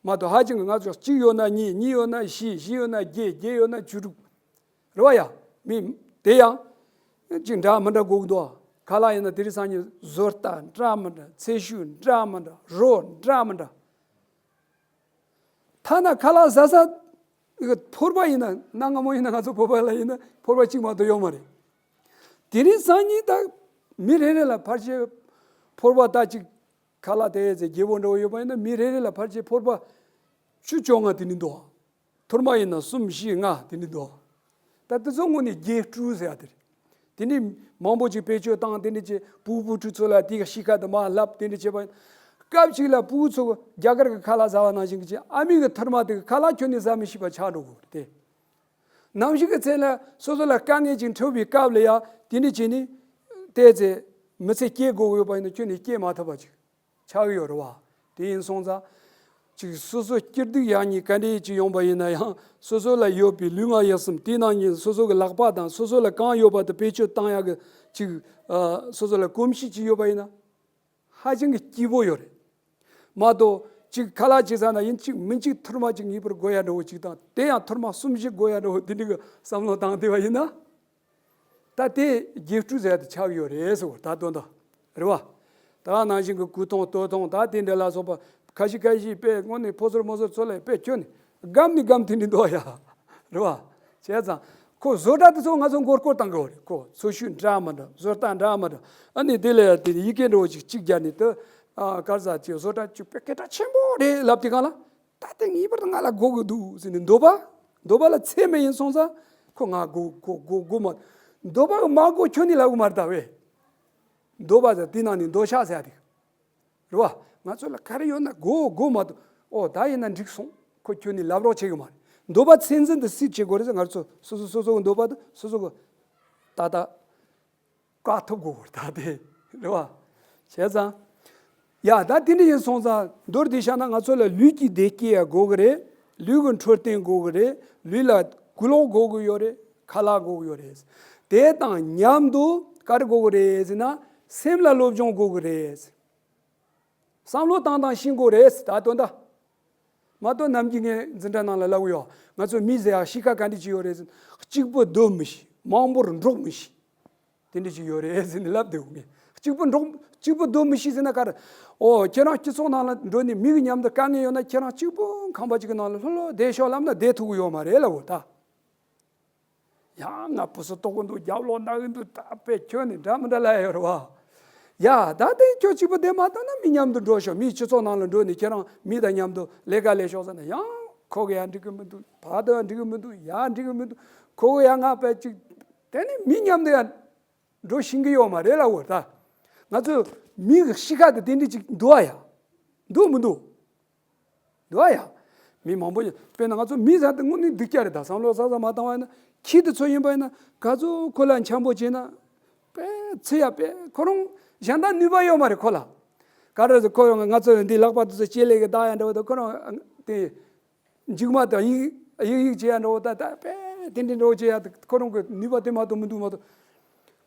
མ་གཏོགས་ཧ་ཅང་གི་ང་ཚོ་གཅིག་ཡོད་ན་གཉིས། གཉིས་ཡོད་ན་བཞི། བཞི་ཡོད་ན་བརྒྱད། བརྒྱད་ཡོད་ན་བཅུ་དྲུག་རེད་བ་ཡ། མི་དེ་ཡང་ཅིག་འདྲ་མི་འདྲ་དགོས་ཀྱི་འདུག་ཁ་ལག་ཡིན་ན་དེ་རིང་སང་ཉིན་བཟོ་ལྟ་འདྲ་མི་འདྲ། ཚེ་ཤུལ་འདྲ་མི་འདྲ། རོ་འདྲ་མི་འདྲ། ཐ་ན་ཁ་ལག་ཟ་ས་ཕོར་པ་ཡིན་ན། གནའ་སྔ་མོ་ཡིན་ན་ང་ཚོ་བོད་པ་ལ་ཡིན་ན་ཕོར་པ་གཅིག་མ་གཏོགས་ཡོད་མ་རེད། དེ་རིང་སང་ཉིན་ད་མི་རེ་རེ་ལ་ཕལ་ཆེར་ཕོར་པ་ད་ཅིག་ཁ་ལག་དེ་ཚོ་རྒྱས་པོ་འདྲ་བོ་ཡོད་པ་ཡིན་ན། མི་རེ་རེ་ལ་ཕལ་ཆེར་ཕོར་པ་བཅུ་བཅོ་ལྔ་དེ་ནི་འདུག་ཐུར་མ་ཡིན་ན་གསུམ་བཞི་ལྔ་དེ་ནི་འདུག་ད་དེ་ཚོ་དངོས་གནས་རྒྱས་སྤྲོས་ཟེར་ཡ་དེ་རེད། དེ་ནི་མང་པོ་ཅིག་བེད་སྤྱོད་བཏང་། དེ་ནི་ཅིག་ཕྲུ་གུ་བུ་ཕྲུག་ཚོ་ལ་དེ་གི་གཤིས་ཀ་དེ་མར་བསླབ། དེ་འདྲ་བྱས་པ་ཡིན། སྐབས་ཅིག་ལ་ཕྲུ་གུ་ཚོ་རྒྱ་གར་གི་ཁ་ལག་ཟ་བ་ནང་བཞིན་གྱི་ཅིག་ཨ་མའི་གི་ཐུར་མ་དེ་གི་ཁ་ལག་ཁྱོན་ནས་ཟ་མི་ཤེས་པ་ཆགས་འགྲོ་གི་རེད་དེ། ནམ་ཞིག་གི་ཚེ་ལ་སོ་སོ་ལ་དཀའ་ངལ་ཅིག་འཕྲད་པའི་སྐབས་ལ་ཡ་དེ་འདྲ་བྱས་ནས་བལྟས་ཚེ་མི་ཚེ་སྐྱེལ་དགོས་ཀྱི་ཡོད་པ་ཡིན་ན་ཁྱོན་ནས་སྐྱེལ་མ་ཐུབ་པ་ཅིག་ཆགས་ཀྱི་ཡོད་རེད་བ། དེ་ཡིན་སོང་ཙང་། ཅིག་སོ་སོ་སྐྱིད་སྡུག་ཡག་ཉེས་ག་འདྲས་ཅིག་ཡོང་པ་ཡིན་ན་ཡང་། སོ་སོ་ལ་ཡོད་པའི་ལུས་ངག་ཡིད་གསུམ་དེའི་ནང་ནས་སོ་སོ་གི་ལག་པ་དང་སོ་སོ་ལ་གང་ཡོད་པ་དེ་བེད་སྤྱོད་བཏང་ཡག་གི་ཅིག་ཨ། སོ་སོ་ལ་གོམས་གཤིས་ཅིག་ཡོད་པ་ཡིན་ན། ཧ་ཅང་གི་སྐྱིད་པོ་ཡོད་རེད། མ་གཏོགས་ཅིག་ཁ་ལག་ཅིག་ཟ་ན་ཡིན་གཅིག་མིན་གཅིག་ཐུར་མ་ཅིག་ངེས་པར་དགོས་ཡ་འདྲ་བོ་ཅིག་དང་། དེ་ཡང་ཐུར་མ་གསུམ་བཞི་དགོས་ཡ་འདྲ་བོ་དེ་འདྲ་གི་བསམ་བློ་བཏང་བསྡད་པ་ཡིན་ན། ད་དེ་རྒྱས་སྤྲོས་ཟེར་ཡ་དེ་ཆགས་ཡོད་རེད་ཟེར་བ། ད་དོན་དག་རེད་བ། ད་ནང་བཞིན་གྱི་གོས་ཐུང་སྟོད་ཐུང་ད་དེ་འདྲ་ལ་སོགས་པ་ཁ་ཤས་ཁ་ཤས་དཔེ་དངོས་གནས་ཕོ་གསར་མོ་གསར་ཚོ་ལ་དཔེ་ཁྱོན་ནས་སྒམ་ནས་སྒམ་དེ་འདྲ་འདུག་ཡ། རེད་བ། བྱས་ཙང་ཁོ་བཟོ་གྲྭ་དེ་ཚོ་ང་ཚོ་མགོ་སྐོར་བཏང་གི་ཡོད་རེད། ཁོ་ཚོ་ཤུལ་འདྲ་མི་འདྲ། བཟོ་ལྟ་འདྲ་མི་འདྲ། ཨ་ནི་དེ་ལ་ཡ་དེ་ཡི་གེ་འདྲ་བོ་ཅིག་གཅིག་རྒྱག་ནས་དེ། ཨ། ག་རེ་ཟ། ཅིག་བཟོ་གྲྭ་ཅིག་དཔེ་སྐད་གྲགས་ཆེན་པོ་རེད་ལབ་དེ་སྒང་ལ། ད་དེ་ངེས་པར་དུ་ང་ལ་དགོས་ཀྱི་འདུག་ཟེར་ནས་འདོད་པ། འདོད་པ་ལ་ཚད་མེད་ཡིན་སོང་ཙང་། ཁོ་ང་དགོས་དགོས་དགོས་དགོས་མ། འདོད་པ་གི་མ་དགོས་ཁྱོན་ནས་ལབ་གི་མ་རེད་ད་བས། འདོད་པ་ཟེར་དེ་ནང་ནས་འདོད་ཆགས་ཟེར་ཡ་དེ། རེད་བ། ང་ཚོ་ལ་ག་རེ་ཡོད་ན་དགོས་དགོས་མ་གཏོགས། ཨོ་ད་ཡིན་ན་འགྲིག་སོང་། ཁོ་ཁྱོན་ནས་ལབ་རོགས་བྱེད་གི་མ་རེད། འདོད་པ་ཚད་འཛིན་དུ་སྲིད་བྱེད་དགོས་རེད་ཟེར། ང་ཚོ་སོ་སོ་སོ་སོ་གི་འདོད་པ་དེ་སོ་སོ་གི་ཏག་ཏག་བཀག་ཐུབ་དགོས་རེད་ད་དེ། རེད་བ། བྱས་ཙང་། ཡ་ད་དེ་འདྲ་ཡིན་སོང་ཙང་མདོར་བསྡུས་བཤད་ན་ང་ཚོ་ལ་ལུས་ཀྱི་བདེ་སྐྱིད་ཡ་དགོས་གི་རེད། ལུས་ཀྱི་འཕྲོད་བསྟེན་དགོས་གི་རེད། ལུས་ལ་གོས་ལོག་དགོས་གི་ཡོད་རེད། ཁ་ལག་དགོས་གི་ཡོད་རེད། དེ་དང་མཉམ་དུ་ག་རེ་དགོས་གི་རེད་ཟེར་ན། སེམས་ལ་སློབ་སྦྱོང་དགོས་གི་རེད། བསམ་བློ་བཏང་སྟངས་ཤེས་དགོས་རེད་ད་དོན་དག་མ་གཏོགས་ནམ་རྒྱུན་ངས་འཛིན་གྲྭ་ནང་ལ་ལབ་ཡོད། ང་ཚོ་མི་ཟེར་ཡག་གཤིས་ཀ་ག་འདྲ་ཅིག་ཡོད་རེད་ཟེར། གཅིག་པུ་སྡོད་མི་ཤེས། མང་པོར་འགྲོགས་མི་ཤེས། དེ་འདྲ་ཅིག་ཡོད་རེད་ཟེར་ནས་ལབ་བསྡད་ཡོད་ངས། གཅིག་པུ་འགྲོགས། གཅིག་པུ་སྡོད་མི་ཤེས་ཟེར་ན་ག་རེ། ཨོ་ཁྱེད་རང་སྤྱི་ཚོགས་ནང་ལ་འགྲོ་ནས་མི་གི་མཉམ་དུ་དཀའ་ངལ་ཡོད་ན་ཁྱེད་རང་གཅིག་པུ་ཁང་པ་གཅིག་གི་ནང་ལ་ལྷོད་ལྷོད་བསྡད་ཤོག་ལབ་ན་བསྡད་ཐུབ་ཀྱི་ཡོད་མ་རེད་ལབ་འོ་ད། ཡང་ང་ཕུ་སུ་ལྟོགས་ཀྱི་འདུག་རྒྱབ་ལོག་ན་གི་འདུག་ད་དཔེ་ཁྱོན་ནས་འདྲ་མི་འདྲ་ལབ་ཡོད་རེད་བ། ཡ་ད་དེ་ཁྱོད་གཅིག་པུ་བསྡད་མ་ཐུབ་ན་མི་མཉམ་དུ་འགྲོ་ཤོག་མིའི་སྤྱི་ཚོགས་ནང་ལ་འགྲོ་ནས་ཁྱེད་རང་མི་དང་མཉམ་དུ་ལས་ཀ་ལས་ཤོག་ཟེར་ན་ཡང་ཁོ་གི་ཡ་འགྲིག་གི་མི་འདུག་བར་དུ་ཡ་འགྲིག་གི་མི་འདུག་ཡ་འགྲིག་གི་མི་འདུག་ཁོ་གི་ཡ་ང་དཔེ་གཅིག་དེ་ནི་མི་མཉམ་དུ་ཡ་འགྲོ་ཤེས་ཀྱི་ཡོད་མ་རེད་ལབ་འོ་ད། ང་ཚོ་མི་གི་གཤིས་ཀ་དེ་དེ་འདྲ་ཅིག་འདུག་ཨ་ཡ། འདུག་མི་འདུག་འདུག་ཨ་ཡ། མི་མང་པོ་ཡོད། དཔེར་ན་ང་ཚོ་མི་ཟེར་དེ་དངོས་གནས་སྡུག་ཅག་རེད་ད། བསམ་བློ་གསར་གསར་མ་བཏང་བ་ཡིན་ན། ཁྱི་དེ་ཚོ་ཡིན་པ་ཡིན་ན་ག་ཚོད་ཁོ་ལ་འཆམ་པོ་བྱས་ན། དཔེ་ཚེ་ཡ་དཔེ་ཁོ་རང་གཞན་དག་ནུས་པ་ཡོད་མ་རེད་ཁོ་ལ། ག་རེ་ཟེར་ཁོ་ང་ཚོ་འདི་ལག་པ་དེ་ཚོ་ལྕེ་ལེ་གི་བདག་ཡ་འདྲ་བོ་དང་ཁོ་རང་དེ། མཇུག་མ་དང་ཡིག་ཡིག་ཡིག་བྱེད་ཡ་འདྲ་བོ་ད་ད་དཔེ་ དེ་འདྲའི་འགྲོ་བྱེད་ཡ་དེ་ཁོ་རང་གི་ནུས་པ་དེ་མ་གཏོགས་མི་འདུག་མ་གཏོགས།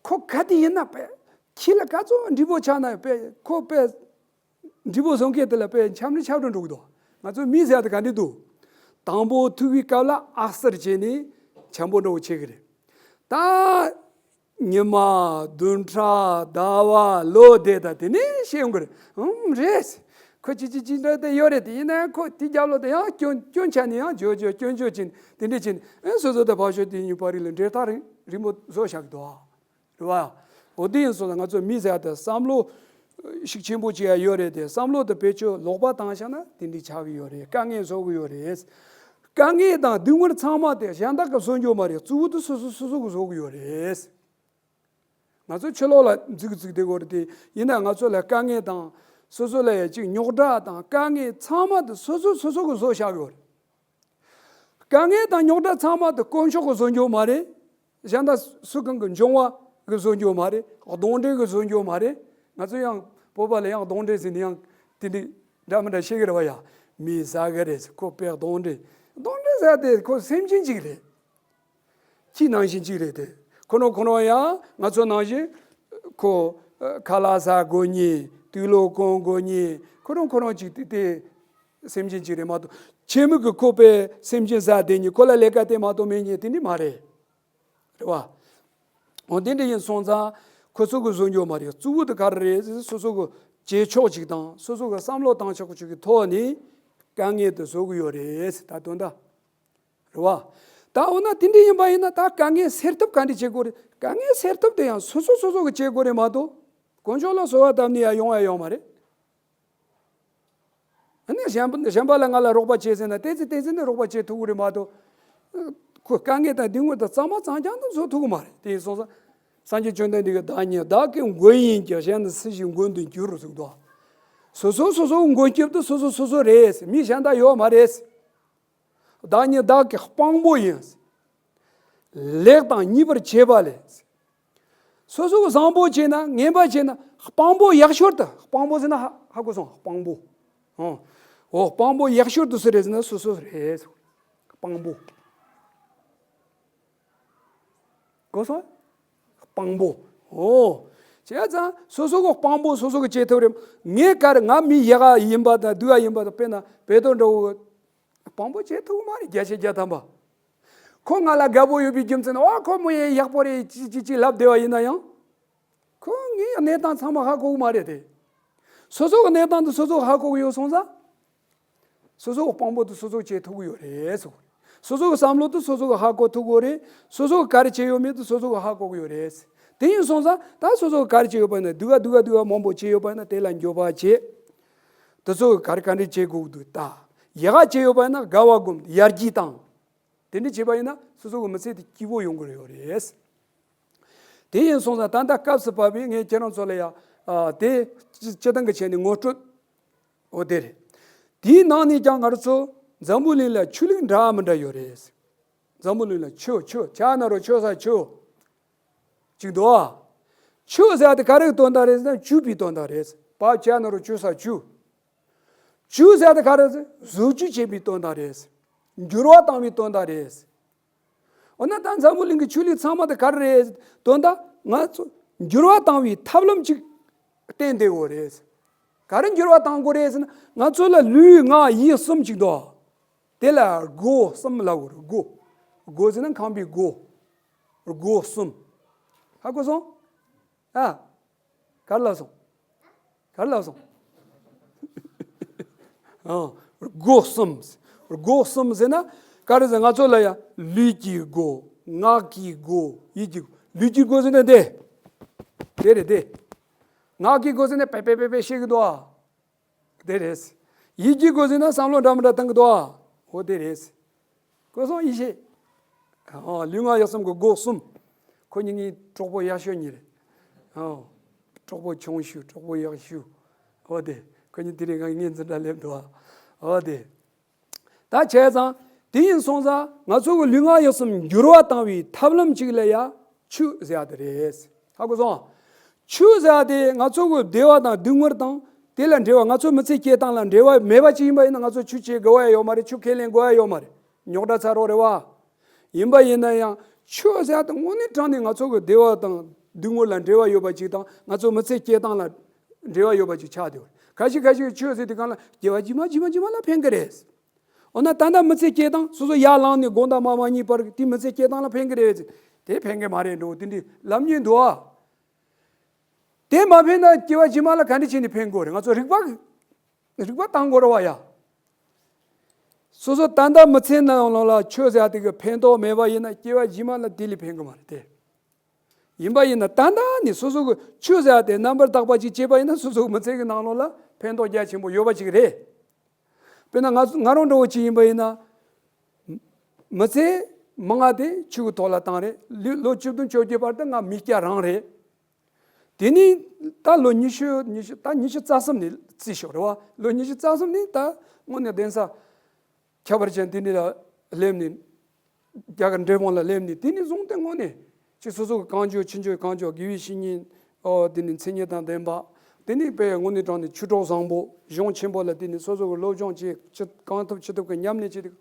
ཁོ་ག་དེ་ཡིན་ན་པས་ཁྱི་ལ་ག་ཚོད་འདྲིས་པོ་ཆགས་ན་པས་ཁོ་པས་འདྲིས་པོ་བཟོ་མཁན་དེ་ལ་པས་འཁྱམ་ནས་འཁྱམ་འགྲོ་འགྲོ་གི་འདུག། ང་ཚོ་མི་ཟེར་ཡ་དེ་ག་འདྲ་འདུག། དང་པོ་ཐུག་པའི་སྐབས་ལ་ཨག་སར་བྱས་ནས་འཁྱམ་པོ་འགྲོ་བྱེད་གི་རེད། ད། ཉི་མ། བདུན་ཕྲག་ཟླ་བ། ལོ་དེ་དང་དེ་ནས་ཤེས་ཡོང་གི་རེད། ཨུམ། རེད། ཁོ་ཅི་ཅི་ཅི་འདྲ་དེ་ཡོད་རེད། དེ་ཡིན་ན་ཁོ་དེ་རྒྱབ་ལོགས་དེ་ཡང་སྐྱོན་སྐྱོན་ཆ་ནས་ཡང་འཇོ་འཇོ་སྐྱོན་འཇོ་ཅིན་དེ་འདྲ་ཅིན་ཨེ་སོ་སོ་དང་ཕར་ཕྱོགས་དེ་གཉིས་བར་རིགས་ལ་འབྲེལ་ཐག་རིང་རིང་པོ་བཟོ་བཞག་གི་འདུག་ཨ། རེད་བ། འོ་དེ་ཡིན་སོང་ཙང་ང་ཚོ་མི་ཟེར་ཡ་དེ་བསམ་བློ་ཤུགས་ཆེན་པོ་ཅིག་ཡ་ཡོད་རེད་དེ། བསམ་བློ་དེ་བེད་སྤྱོད་ལོག་པ་བཏང་བཞག་ན་དེ་འདྲ་ཆགས་ཀྱི་ཡོད་རེད། དཀའ་ངལ་བཟོ་གི་ཡོད་རེད། དཀའ་ངལ་དང་སྡུག་བསྔལ་ཚང་མ་དེ་གཞན་དག་གིས་བཟོ་རྒྱུ་མ་རེད། གཙོ་བོ་དེ་སོ་སོ་སོ་སོ་གིས་བཟོ་གི་ཡོད་རེད། ང་ཚོ་ཕྱི་ལོགས་ལ་འཛུལ་འཛུལ་བསྡད་ཡོད་རེད་དེ། ཡིན་ན་ང་ཚོ་ལ་དཀའ་ངལ་དང་སོ་སོ་ལ་ཡ་ཅིག་རྙོག་དྲ་དང་དཀའ་ངལ་ཚང་མ་དེ་སོ་སོ་སོ་སོ་གིས་བཟོ་བཞག་ཡོད་རེད། དཀའ་ངལ་དང་རྙོག་དྲ་ཚང་མ་དེ་དཀོན་མཆོག་གིས་བཟོ་རྒྱུ་མ་རེད། གཞན་དག་སུ་གང་གི་འབྱུང་བ་གིས་བཟོ་རྒྱུ་མ་རེད། གདོན་འདྲེ་གིས་བཟོ་རྒྱུ་མ་རེད། ང་ཚོ་ཡང་བོད་པ་ལ་ཡང་གདོན་འདྲེ་ཟེར་ནས་ཡང་དེ་འདྲ་འདྲ་མི་འདྲ་བཤད་གི་རེད་བ་ཡ། མི་ཟ་གི་རེད། ཁོ་དཔེ་གདོན་འདྲེ། གདོན་འདྲེ་ཟེར་དེ་ཁོ་སེམས་ཅན་ཅིག་རེད། ཁྱི་ནང་བཞིན་ཅིག་རེད་དེ། ཁོ་རང་ཁོ་རང་ཡང་ང་ཚོ་ནང་བཞིན་ཁོ་ཁ་ལག་ཟ་དགོས་ཉེ། དུག་ལོག་གོན་དགོས་ཉེ། ཁོ་རང་ཁོ་རང་ཅིག་དེ་དེ་སེམས་ཅན་ཅིག་རེད་མ་གཏོགས། ཁྱི་མི་གི་ཁོ་དཔེ་སེམས་ཅན་ཟ་བསྡད་ཉེ། ཁོ་ལ་ལས་ཀ་དེ་མ་གཏོགས་མེད་ཉེ་དེ་འདྲ་མ་རེད། རེད་བ། འོ་དེ་འདྲ་ཡིན་སོང་ཙང་ཁོ་ཚོ་གིས་བཟོ་རྒྱུ་མ་རེད། གཙོ་བོ་དེ་ག་རེ་རེད། སོ་སོ་གིས་བྱེད་ཕྱོགས་ཅིག་དང་སོ་སོ་གིས་བསམ་བློ་བཏང་ཕྱོགས་ཅིག་གི་ཐོག་ནས་དཀའ་ངལ་དེ་བཟོ་གི་ཡོད་རེད། ད་དོན་དག་རེད་བ། ད་འོ་ན་དེ་འདྲ་ཡིན་པ་ཡིན་ན་ད་དཀའ་ངལ་སེལ་ཐབས་ག་འདྲ་བྱེད་དགོས་རེད། དཀའ་ངལ་སེལ་ཐབས་དེ་ཡང་སོ་སོ་སོ་སོ་གིས་བྱེད་དགོས་རེད་མ་གཏོགས། དཀོན་མཆོག་ལ་གསོལ་བ་བཏབ་ནས་ཡང་ཡོང་ཡ་ཡོད་མ་རེད། ཨ་ནི་གཞན་པ་གཞན་པ་ལ་ང་ལ་རོགས་པ་བྱེད་ཟེར་ན་ཏོག་ཙམ་ཏོག་ཙམ་ནི་རོགས་པ་བྱེད་ཐུབ་ཀྱི་རེད་མ་གཏོགས། ཁོ་དཀའ་ངལ་དང་སྡུག་བསྔལ་དང་གཙང་མ་གཙང་རྐྱང་དུ་བཟོ་ཐུབ་ཀྱི་མ་རེད། དེ་ཡིན་སོང་ཙང་། སངས་རྒྱས་བཅོམ་ལྡན་འདས་ཀྱིས་བདག་ཉིད་བདག་གི་མགོན་ཡིན་གྱི། གཞན་ནི་སུ་ཞིག་མགོན་དུ་འགྱུར་རོ་གསུངས་འདུག། སོ་སོ་སོ་སོའི་མགོན་སྐྱབས་དེ་སོ་སོ་སོ་སོ་རེད། མི་གཞན་དག་ཡོད་མ་རེད། བདག་ཉིད་བདག་གི་དཔང་པོ་ཡིན། ལེགས་དང་ཉེས་པར་བྱེད་པ་ལས། སོ་སོ་གིས་བཟང་པོ་བྱས་ན་ངན་པ་བྱས་ན་དཔང་པོ་ཡག་ཤོས་དེ། དཔང་པོ་ཟེར་ན་ཧ་ཧ་གོ་སོང་། དཔང་པོ། ཨོ། ཨོ་དཔང་པོ་ཡག་ཤོས་དེ་སུ་རེད་ཟེར་ན་སོ་སོ་རེད། དཔང་པོ། གོ་སོང་། དཔང་པོ། ཨོ། བྱས་ཙང་སོ་སོ་གི་དཔང་པོ་སོ་སོ་གིས་བྱེད་ཐུབ་རེད། ངས་ག་རེ་ང་མི་ཡག་ག་ཡིན་པ་དང་སྡུག་ག་ཡིན་པ་དང་། དཔེར་ན་བེ་ཏོ་འདྲ་བོ། དཔང་པོ་བྱེད་ཐུབ་མ་རེད། བརྒྱ་ཆ་བརྒྱ་ཐམ་པ། ཁོ་ང་ལ་དགའ་པོ་ཡོད་པའི་རྒྱུ་མཚན་ནི། ཨོ་ཁོ་མོ་ཡང་ཡག་པོ་རེད་ཅི་ཅི་ཅི་ལབ་བསྡད་པ་ཡིན་ན་ཡང་། ཁོ་ངའི་གནས་སྟངས་ཚང་མ་ཧ་གོ་གི་མ་རེད་དེ། སོ་སོ་གི་གནས་སྟངས་དེ་སོ་སོ་གིས་ཧ་གོ་གི་ཡོད་སོང་ཙང་། སོ་སོ་གི་དཔང་པོ་དེ་སོ་སོ་གིས་བྱེད་ཐུབ་ཀྱི་ཡོད་རེད་ཟེར། སོ་སོ་གི་བསམ་བློ་དེ་སོ་སོ་གིས་ཧ་གོ་ཐུབ་ཀྱི་ཡོད་རེད། སོ་སོ་གིས་ག་རེ་བྱས་ཡོད་མེད་དེ་སོ་སོ་གིས་ཧ་གོ་གི་ཡོད་རེད། དེ་ཡིན་སོང་ཙང་ད་སོ་སོ་གིས་ག་རེ་བྱས་ཡོད་པ་ཡིན་ན། སྡུག་ག་སྡུག་ག་སྡུག་ག་མང་པོ་བྱས་ཡོད་པ་ཡིན་ན་དེ་ལ་འགྱོད་པ་བྱེད། དེ་ཚོ་གིས་ག་རེ་ག་འདྲ་བྱེད་དགོས་འདུག། ད་ཡག་ག་བྱས་ཡོད་པ་ཡིན་ན་དགའ་བ་སྒོམ། ཡར་རྒྱས་བཏང་། དེ་འདྲ་བྱས་པ་ཡིན་ན་སོ་སོ་གི་མི་ཚེ་དེ་སྐྱིད་པོ་ཡོང་གི་ཡོད་རེད། དེ་ཡིན་སོང་ཙང་ད་ལྟ་སྐབས་སུ་བབས་པའི་ངས་ཁྱེད་རང་ཚོ་ལ་ཡ། ཨ། དེ་སྤྱི་སྤྱི་བཏང་གི་བྱས་ནས་ངོ་སྤྲོད། འོ་དེ་རེད། དེའི་ནང་ནས་ཀྱང་ང་རང་ཚོ་འཛམ་བུ་གླིང་ལ་ཆོས་ལུགས་འདྲ་མི་འདྲ་ཡོད་རེད། འཛམ་བུ་གླིང་ལ་ཆོས་ཆོས་ཆ་ན་རོ་ཆོས་ས་ཆོས། ཅིག་འདུག་ཨ། ཆོས་ཟེར་དེ་ག་རེ་གི་དོན་དག་རེད་ཟེར་ན་བཅོས་པའི་དོན་དག་རེད། བ་ཆ་ན་རོ་བཅོས་ས་བཅོས། བཅོས་ཟེར་དེ་ག་རེ་ཟེར། བཟོ་བཅོས་བྱེད་པའི་དོན་དག་རེད། འགྱུར་བ་བཏང་བའི་དོན་དག་རེད། འོ་ན་ད་འཛམ་བུ་གླིང་གི་ཆོས་ལུགས་ཚང་མ་དེ་ག་རེ་རེད། དོན་དག་ང་ཚོ་འགྱུར་བ་བཏང་བའི་ཐབས་ལམ་ཅིག་བསྟན་བསྡད་ཡོད་རེད། ག་རེ་འགྱུར་བ་བཏང་དགོས་རེད་ཟེར་ན། ང་ཚོ་ལ་ལུས་ངག་ཡིད་གསུམ་ཅིག་འདུག། དེ་ལ་སྒོ་གསུམ་ལབ་དགོས་རེད། སྒོ། སྒོ་ཟེར་ན་ཁང་པའི་སྒོ། སྒོ་གསུམ། ཧ་གོ་སོང་། ཨ། ག་རེ་ལབ་སོང་། ག་རེ་ལབ་སོང་། ཨ། སྒོ་གསུམ། སྒོ་གསུམ་ཟེར་ན་ག་རེ་ཟེར། ང་ཚོ་ལ་ཡ་ལུས་ཀྱི་སྒོ། ངག་གི་སྒོ། ཡིད་ཀྱི། ལུས་ཀྱི་སྒོ་ཟེར་ན་དེ། དེ་རེད་དེ། ངག་གི་སྒོ་ཟེར་ན་པེ་པེ་པེ་པེ་བཤད་གི་འདུག་ཨ། དེ་རེད། ཡིད་ཀྱི་སྒོ་ཟེར་ན་བསམ་བློ་འདྲ་མི་འདྲ་བཏང་གི་འདུག་ཨ། འོ་དེ་རེད། གོ་སོང་། ཡིད་ཤེས། ཨོ། ལུས་ངག་ཡིད་གསུམ་གྱི་སྒོ་གསུམ། ཁོ་གཉིས་ངའི་གྲོགས་པོ་ཡག་ཤོས་གཉིས་རེད། ཨོ། གྲོགས་པོ་ཆུང་ཤོས། གྲོགས་པོ་ཡག་ཤོས། འོ་དེ། ཁོ་གཉིས་དེ་རིང་ང་ངའི་འཛིན་གྲྭ་སླེབས་འདུག་ཨ། འོ་དེ། ད་བྱས་ཙང་དེ་ཡིན་སོང་ཙང་ང་ཚོ་གི་ལུས་ངག་ཡིད་གསུམ་འགྱུར་བ་བཏང་བའི་ཐབས་ལམ་གཅིག་ལ་ཡ་ཆོས་ཟེར་ཡ་དེ་རེད། ཧ་གོ་སོང་། ཆོས་ཟེར་ཡ་དེ་ང་ཚོ་གི་བདེ་བ་དང་སྡུག་བསྔལ་དང་དེ་ལ་འབྲེལ་བ། ང་ཚོ་མི་ཚེ་སྐྱེལ་སྟངས་ལ་འབྲེལ་བ་མེད་པ་ཅིག་ཡིན་པ་ཡིན་ན་ང་ཚོ་ཆོས་བྱེད་དགོས་ཡ་ཡོད་མ་རེད། ཆོས་ཁས་ལེན་དགོས་ཡ་ཡོད་མ་རེད། རྙོག་དྲ་ཚ་རོགས་རེད་བ། ཡིན་པ་ཡིན་ན་ཡང་ཆོས་ཟེར་ཡ་དེ་དངོས་གནས་དྲང་ནས་ང་ཚོ་གི་བདེ་བ་དང་སྡུག་བསྔལ་ལ་འབྲེལ་བ་ཡོད་པ་ཅིག་དང་། ང་ཚོ་མི་ཚེ་སྐྱེལ་སྟངས་ལ་འབྲེལ་བ་ཡོད་པ་ཅིག་ཆགས་བསྡད་ཡོད་རེད། ཁ་ཤས་ཁ་ཤས་ཀྱིས་ཆོས་ཟེར་དུས་སྒང་ལ་སྐྱེ་བ་རྗེས་མ་རྗེས་མ་རྗེས་མ་ལ་ཕན་གི་རེད། འོ་ན་ད་ལྟ་མི་ཚེ་སྐྱེལ་སྟངས་སོ་སོ་ཡར་ལངས་ནས་དགོང་དག་མ་མ་གཉིད་བར་དེ་མི་ཚེ་སྐྱེལ་སྟངས་ལ་ཕན་གི་རེད། དེ་ཕན་གི་མ་རེད་འགྲོ། དེ་འདྲའི་ལབ་མཁན་འདུག་ཨ། དེ་མ་ཕན་ན་སྐྱེ་བ་རྗེས་མ་ལ་ག་འདྲ་བྱས་ནས་ཕན་དགོས་རེད། ང་ཚོ་རིག་པ་རིག་པ་བཏང་དགོས་རེད་བ་ཡ། སོ་སོ་ད་ལྟ་མི་ཚེ་ནང་ལོགས་ལ་ཆོས་ཟེར་ཡ་དེ་གི་ཕན་ཐོགས་མེད་པ་ཡིན་ན་སྐྱེ་བ་རྗེས་མ་ལ་དེ་ལས་ཕན་གི་མ་རེད་དེ། ཡིན་པ་ཡིན་ན་ད་ལྟ་ནས་སོ་སོ་གི་ཆོས་ཟེར་ཡ་དེ་རྣམ་པར་དག་པ་ཅིག་བྱས་པ་ཡིན་ན་སོ་སོ་གི་མི་ཚེ་གི་ནང་ལོགས་ལ་ཕན་ཐོགས་རྒྱ་ཆེན་པོ་ཡོད་པ་ཅིག་རེད། དཔེར་ན་ང་ང་རང་འདྲ་བོ་ཅིག་ཡིན་པ་ཡིན་ན། མི་ཚེ་མང་ང་དེ་ཆོས་གི་ཐོག་ལ་བཏང་རེད། ལོ་ལོ་བཅུ་བདུན་བཅོ་བརྒྱད་བར་དུ་ང་མི་སྐྱ་རང་རེད། དེ་ནས་ད་ལོ་ཉི་ཤུ་ཉི་ཤུ་ད་ཉི་ཤུ་རྩ་གསུམ་ནས་བརྩིས་ཤོག་རེད་བ། ལོ་ཉི་ཤུ་རྩ་གསུམ་ནས་ད་དངོས་གནས་གདན་ས་ཁྱད་པར་ཅན་དེ་འདྲ་ལ་སླེབས་ནས། རྒྱ་གར་འབྲས་སྤུངས་ལ་སླེབས་ནས་དེ་ནས་བཟུང་སྟེ་དངོས་གནས་ཅིག་སོ་སོ་གི་གང་བྱོས་ཅི་བྱོས་གང་བྱོས་དགེ་བའི་བཤེས་གཉེན། ཨོ་དེ་ནས་མཚན་སྙན་དང་ལྡན་པ། དེ་ནས་དཔེ་དངོས་གནས་དྲང་ནས་ཆོས་གྲོགས་བཟང་པོ་གཞུང་ཆེན་པོ་ལ་དེ་ནས་སོ་སོ་གི་སློབ་སྦྱོང་བྱས། ཅི་གང་ཐུབ་ཅི་ཐུབ་ཀྱི་ཉམས་ལེན་བྱས་ཏེ།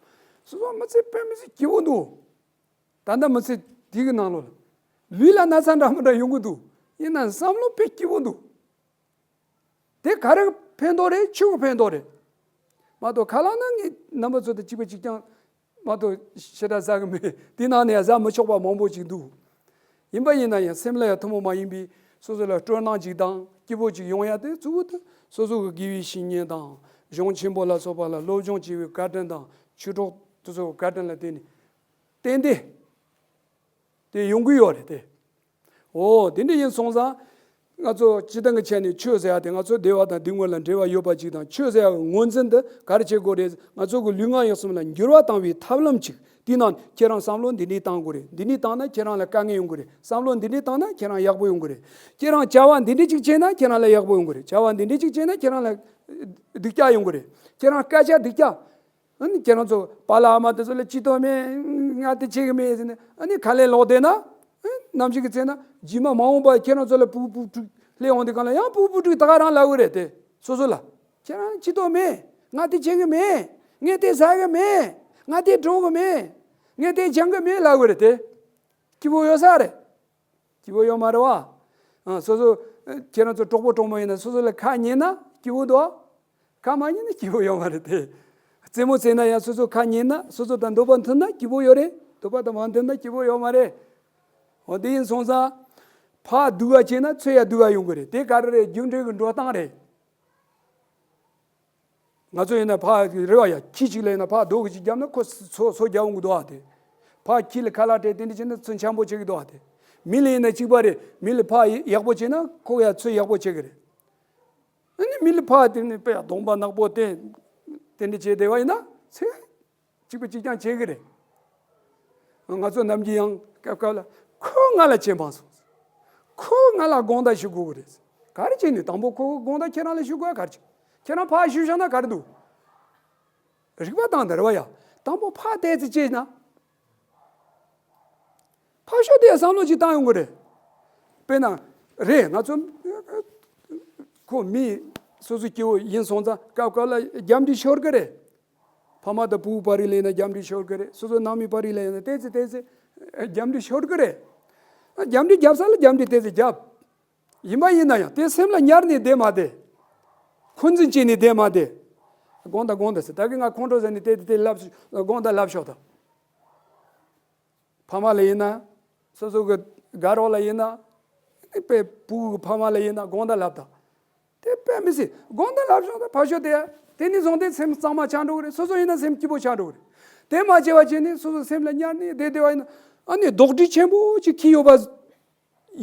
སོ་སོ་མི་ཚེ་དཔེ་མི་སྲིད་སྐྱིད་པོ་འདུག་ད་ལྟ་མི་ཚེ་དེ་གི་ནང་ལོགས་ལ་ལུས་ལ་ན་ཚ་འདྲ་མི་འདྲ་ཡོང་གི་འདུག་ཡིན་ན་བསམ་བློ་དཔེ་སྐྱིད་པོ་འདུག་དེ་ག་རེ་ཕན་ཐོགས་རེད། ཆོས་ཀྱི་ཕན་ཐོགས་རེད། མ་གཏོགས་ཁ་ལག་ན་ངས་རྣམ་པ་ཚོ་དང་གཅིག་པ་གཅིག་རྐྱང་མ་གཏོགས་ཞེ་དྲག་ཟ་གི་མེད། དེ་ནང་ནས་ཡང་ཟ་མི་ཆོག་པ་མང་པོ་ཅིག་འདུག་ཡིན་པ་ཡིན་ན་ཡང་སེམས་ལ་ཡང་ཐུན་མོང་མ་ཡིན་པའི་སོ་སོ་ལ་སྤྲོ་སྣང་ཅིག་དང་སྐྱིད་པོ་ཅིག་ཡོང་ཡ་དེ་གཙོ་བོ་དེ་སོ་སོ་གི་དགེ་བའི་བཤེས་གཉེན་དང་གཞུང་ཆེན་པོ་ལ་སོགས་པ་ལ་སློབ་སྦྱོང་བྱས་པའི་བཀའ་དྲིན་དང་ཆོས་གྲོགས་དེ་ཚོའི་བཀའ་དྲིན་ལ་བརྟེན་ནས་ཏན་ཏན་དེ་ཡོང་གི་ཡོད་རེད་དེ། འོ་དེ་འདྲ་ཡིན་སོང་ཙང་། ང་ཚོ་སྤྱིར་བཏང་གི་ཆ་ནས་ཆོས་ཟེར་ཡ་དེ་ང་ཚོ་བདེ་བ་དང་སྡུག་བསྔལ་ལ་འབྲེལ་བ་ཡོད་པ་ཅིག་དང་། ཆོས་ཟེར་ཡ་གི་ངོས་འཛིན་དེ་ག་རེ་བྱེད་དགོས་རེད། ང་ཚོ་གི་ལུས་ངག་ཡིད་གསུམ་ལ་འགྱུར་བ་བཏང་བའི་ཐབས་ལམ་ཅིག་དེའི་ནང་ཁྱེད་རང་བསམ་བློ་འདི་འདྲའི་བཏང་དགོས་རེད། འདི་འདྲའི་བཏང་ན་ཁྱེད་རང་ལ་དཀའ་ངལ་ཡོང་གི་རེད། བསམ་བློ་འདི་འདྲའི་བཏང་ན་ཁྱེད་རང་ཡག་པོ་ཡོང་གི་རེད། ཁྱེད་རང་བྱ་བ་འདི་འདྲའི་ཅིག་བྱས་ན་ཁྱེད་རང་ལ་ཡག་པོ་ཡོང་གི་རེད། བྱ་བ་འདི་འདྲའི་ཅིག་བྱས་ན་ཁྱེད་རང་ལ་སྡུག་ཅག་ཡོང་གི་རེད། ཁྱེད་རང་སྐད་ཆ་སྡུག་ཅག་ཨ་ནི་ཁྱེད་རང་ཚོ་པཱ་ལགས་ཨ་མ་དེ་ཚོ་ལ་ཅི་ཏོ་མེད། ང་དེ་བྱེད་གི་མེད་ཟེར་ནས་ཨ་ནི་ཁ་ལས་ལོག་བསྡད་ན། ཨ་ནམ་ཞིག་གི་ཚེ་ན་རྗེས་མ་མ་འོངས་པ་ཁྱེད་རང་ཚོ་ལ་ཕྲུ་གུ་བུ་ཕྲུག་སླེབས་འོང་དུས་སྒང་ལ་ཡང་ཕྲུ་གུ་བུ་ཕྲུག་ད་ག་རང་ལབ་གི་རེད་དེ། སོ་སོ་ལ་ཁྱེད་རང་ཅི་ཏོ་མེད། ང་དེ་བྱེད་གི་མེད། ངས་དེ་ཟ་གི་མེད། ང་དེ་འགྲོ་གི་མེད། ངས་དེ་སྦྱང་གི་མེད་ལབ་གི་རེད་དེ། སྐྱིད་པོ་ཡོད་ས་རེད། སྐྱིད་པོ་ཡོད་མ་རེད་བ། ཨ་སོ་སོ། ཨ་ཁྱེད་རང་ཚོ་གྲོགས་པོ་གྲོགས་མོ་ཡིན་ན་སོ་སོ་ལ་ཁ་ཉན་ན་སྐྱིད་པོ་འདུག་ཁ་མ་ཉན་ན་སྐྱིད་པོ་ཡོད་མ་རེད་དེ། རྩེད་མོ་རྩེ་ན་ཡང་སོ་སོ་ཁ་ཉན་ན། སོ་སོ་དང་འདོད་པ་མཐུན་ན་སྐྱིད་པོ་ཡོད་རེད། འདོད་པ་དང་མ་མཐུན་ན་སྐྱིད་པོ་ཡོད་མ་རེད། འོ་དེ་ཡིན་སོང་ཙང་། ཕར་སྡུག་ག་བྱས་ན་ཚུར་ཡང་སྡུག་ག་ཡོང་གི་རེད། དེ་ག་རེ་རེད། རྒྱུ་འབྲས་ཀྱི་འགྲོ་སྟངས་རེད། ང་ཚོ་ཡིན་ན་ཕར་རེད་བ་ཡ། ཁྱི་གཅིག་ལ་ཡིན་ན་ཕར་རྡོ་གཅིག་བརྒྱབ་ན་ཁོ་སོ་སོ་རྒྱབ་འོང་གི་འདུག་ཨ་དེ། ཕར་ཁྱི་ལ་ཁ་ལག་སྤྲད་དེ་འདྲ་བྱས་ན་ཚུར་འཆམ་པོ་བྱེད་ཀྱི་འདུག་ཨ་དེ། མི་ལ་ཡིན་ན་གཅིག་པ་རེད། མི་ལ་ཕར་ཡག་པོ་བྱས་ན་ཁོ་ཡང་ཚུར་ཡག་པོ་བྱེད་ཀྱི་རེད། ཨ་ནི་མི་ལ་ཕར་དེ་ནི་དཔེ་གདོང་པ་ནག་པོ་དེ་དེ་འདྲ་བྱས་བསྡད་པ་ཡིན་ན་ཚུར་གཅིག་པ་གཅིག་རྐྱང་བྱེད་ཀྱི་རེད། ང་ཚོ་ནམ་རྒྱུན་ཡང་སྐབས་སྐབས་ལ་ཁོ་ང་ལ་ཆེ་མ་སོང་། ཁོ་ང་ལ་དགོངས་དག་ཞུ་དགོས་ཀྱི་རེད། ག་རེ་བྱས་ནས་དང་པོ་ཁོ་དགོངས་དག་ཁྱེད་རང་ལ་ཞུ་དགོས་ག་རེ་བྱས། ཁྱེད་རང་ཕར་ཞུ་བཞག་ན་ག་རེ་འདུག་རིག་པ་བཏང་དེ་རེད་བ་ཡ། དང་པོ་ཕར་བལྟས་ཚེ་ཅེ་ན། ཕར་ཤོག་དེ་བསམ་བློ་ཅིག་བཏང་ཡོང་གི་རེད། དཔེར་ན། རེད། ང་ཚོ་ཁོ་མི་སོ་སོ་སྐྱེ་བོ་ཡིན་སོང་ཙང་སྐབས་སྐབས་ལ་རྒྱབ་འདྲི་ཤོར་གི་རེད། ཕ་མ་དང་བུ་བར་ལ་ཡིན་ན་རྒྱབ་འདྲི་ཤོར་གི་རེད། སོ་སོ་ནང་མི་བར་ལ་ཡིན་ན་བལྟས་ཚེ་བལྟས་ཚེ་རྒྱབ་འདྲི་ཤོར་གི་རེད། རྒྱབ་འདྲི་རྒྱབ་ས་ལ་རྒྱབ་འདྲི་བལྟས་ཚེ་རྒྱབ། ཡིན་པ་ཡིན་ན་ཡང་དེ་སེམས་ལ་ཉར་ནས་བསྡད་མ་བསྡད། འཁོན་འཛིན་བྱས་ནས་བསྡད་མ་བསྡད། དགོངས་དག་དགོངས་དག་ཟེར། ད་གིན་ང་ཁོང་ཁྲོ་ཟ་ནས་བལྟས་ཏེ་དེ་ལབ། དགོངས་དག་ལབ་ཤོག་དང་། ཕ་མ་ལ་ཡིན་ན། སོ་སོ་གི་དགའ་རོགས་ལ་ཡིན་ན། དཔེ་བུ་གི་ཕ་མ་ལ་ཡིན་ན་དགོངས་དག་ལབ་དང་། དེ་དཔེ་མི་སྲིད་དགོངས་དག་ལབ་ཤོག་དང་ཕར་ཤོག་དེ། དེ་ནས་བཟུང་སྟེ་སེམས་གཙང་མ་ཆགས་འགྲོ་གི་རེད། སོ་སོ་ཡིན་ན་སེམས་སྐྱིད་པོ་ཆགས་འགྲོ་གི་རེད། དེ་མ་བྱས་པ་བྱས་ནས་སོ་སོ་སེམས་ལ་ཉར་ནས་བསྡད་བསྡད་པ་ཡིན་ན། ཨ་ནི་རྡོག་སྒྲིལ་ཆེན་པོ་ཅིག་འཁྱེར་ཡོད་པ།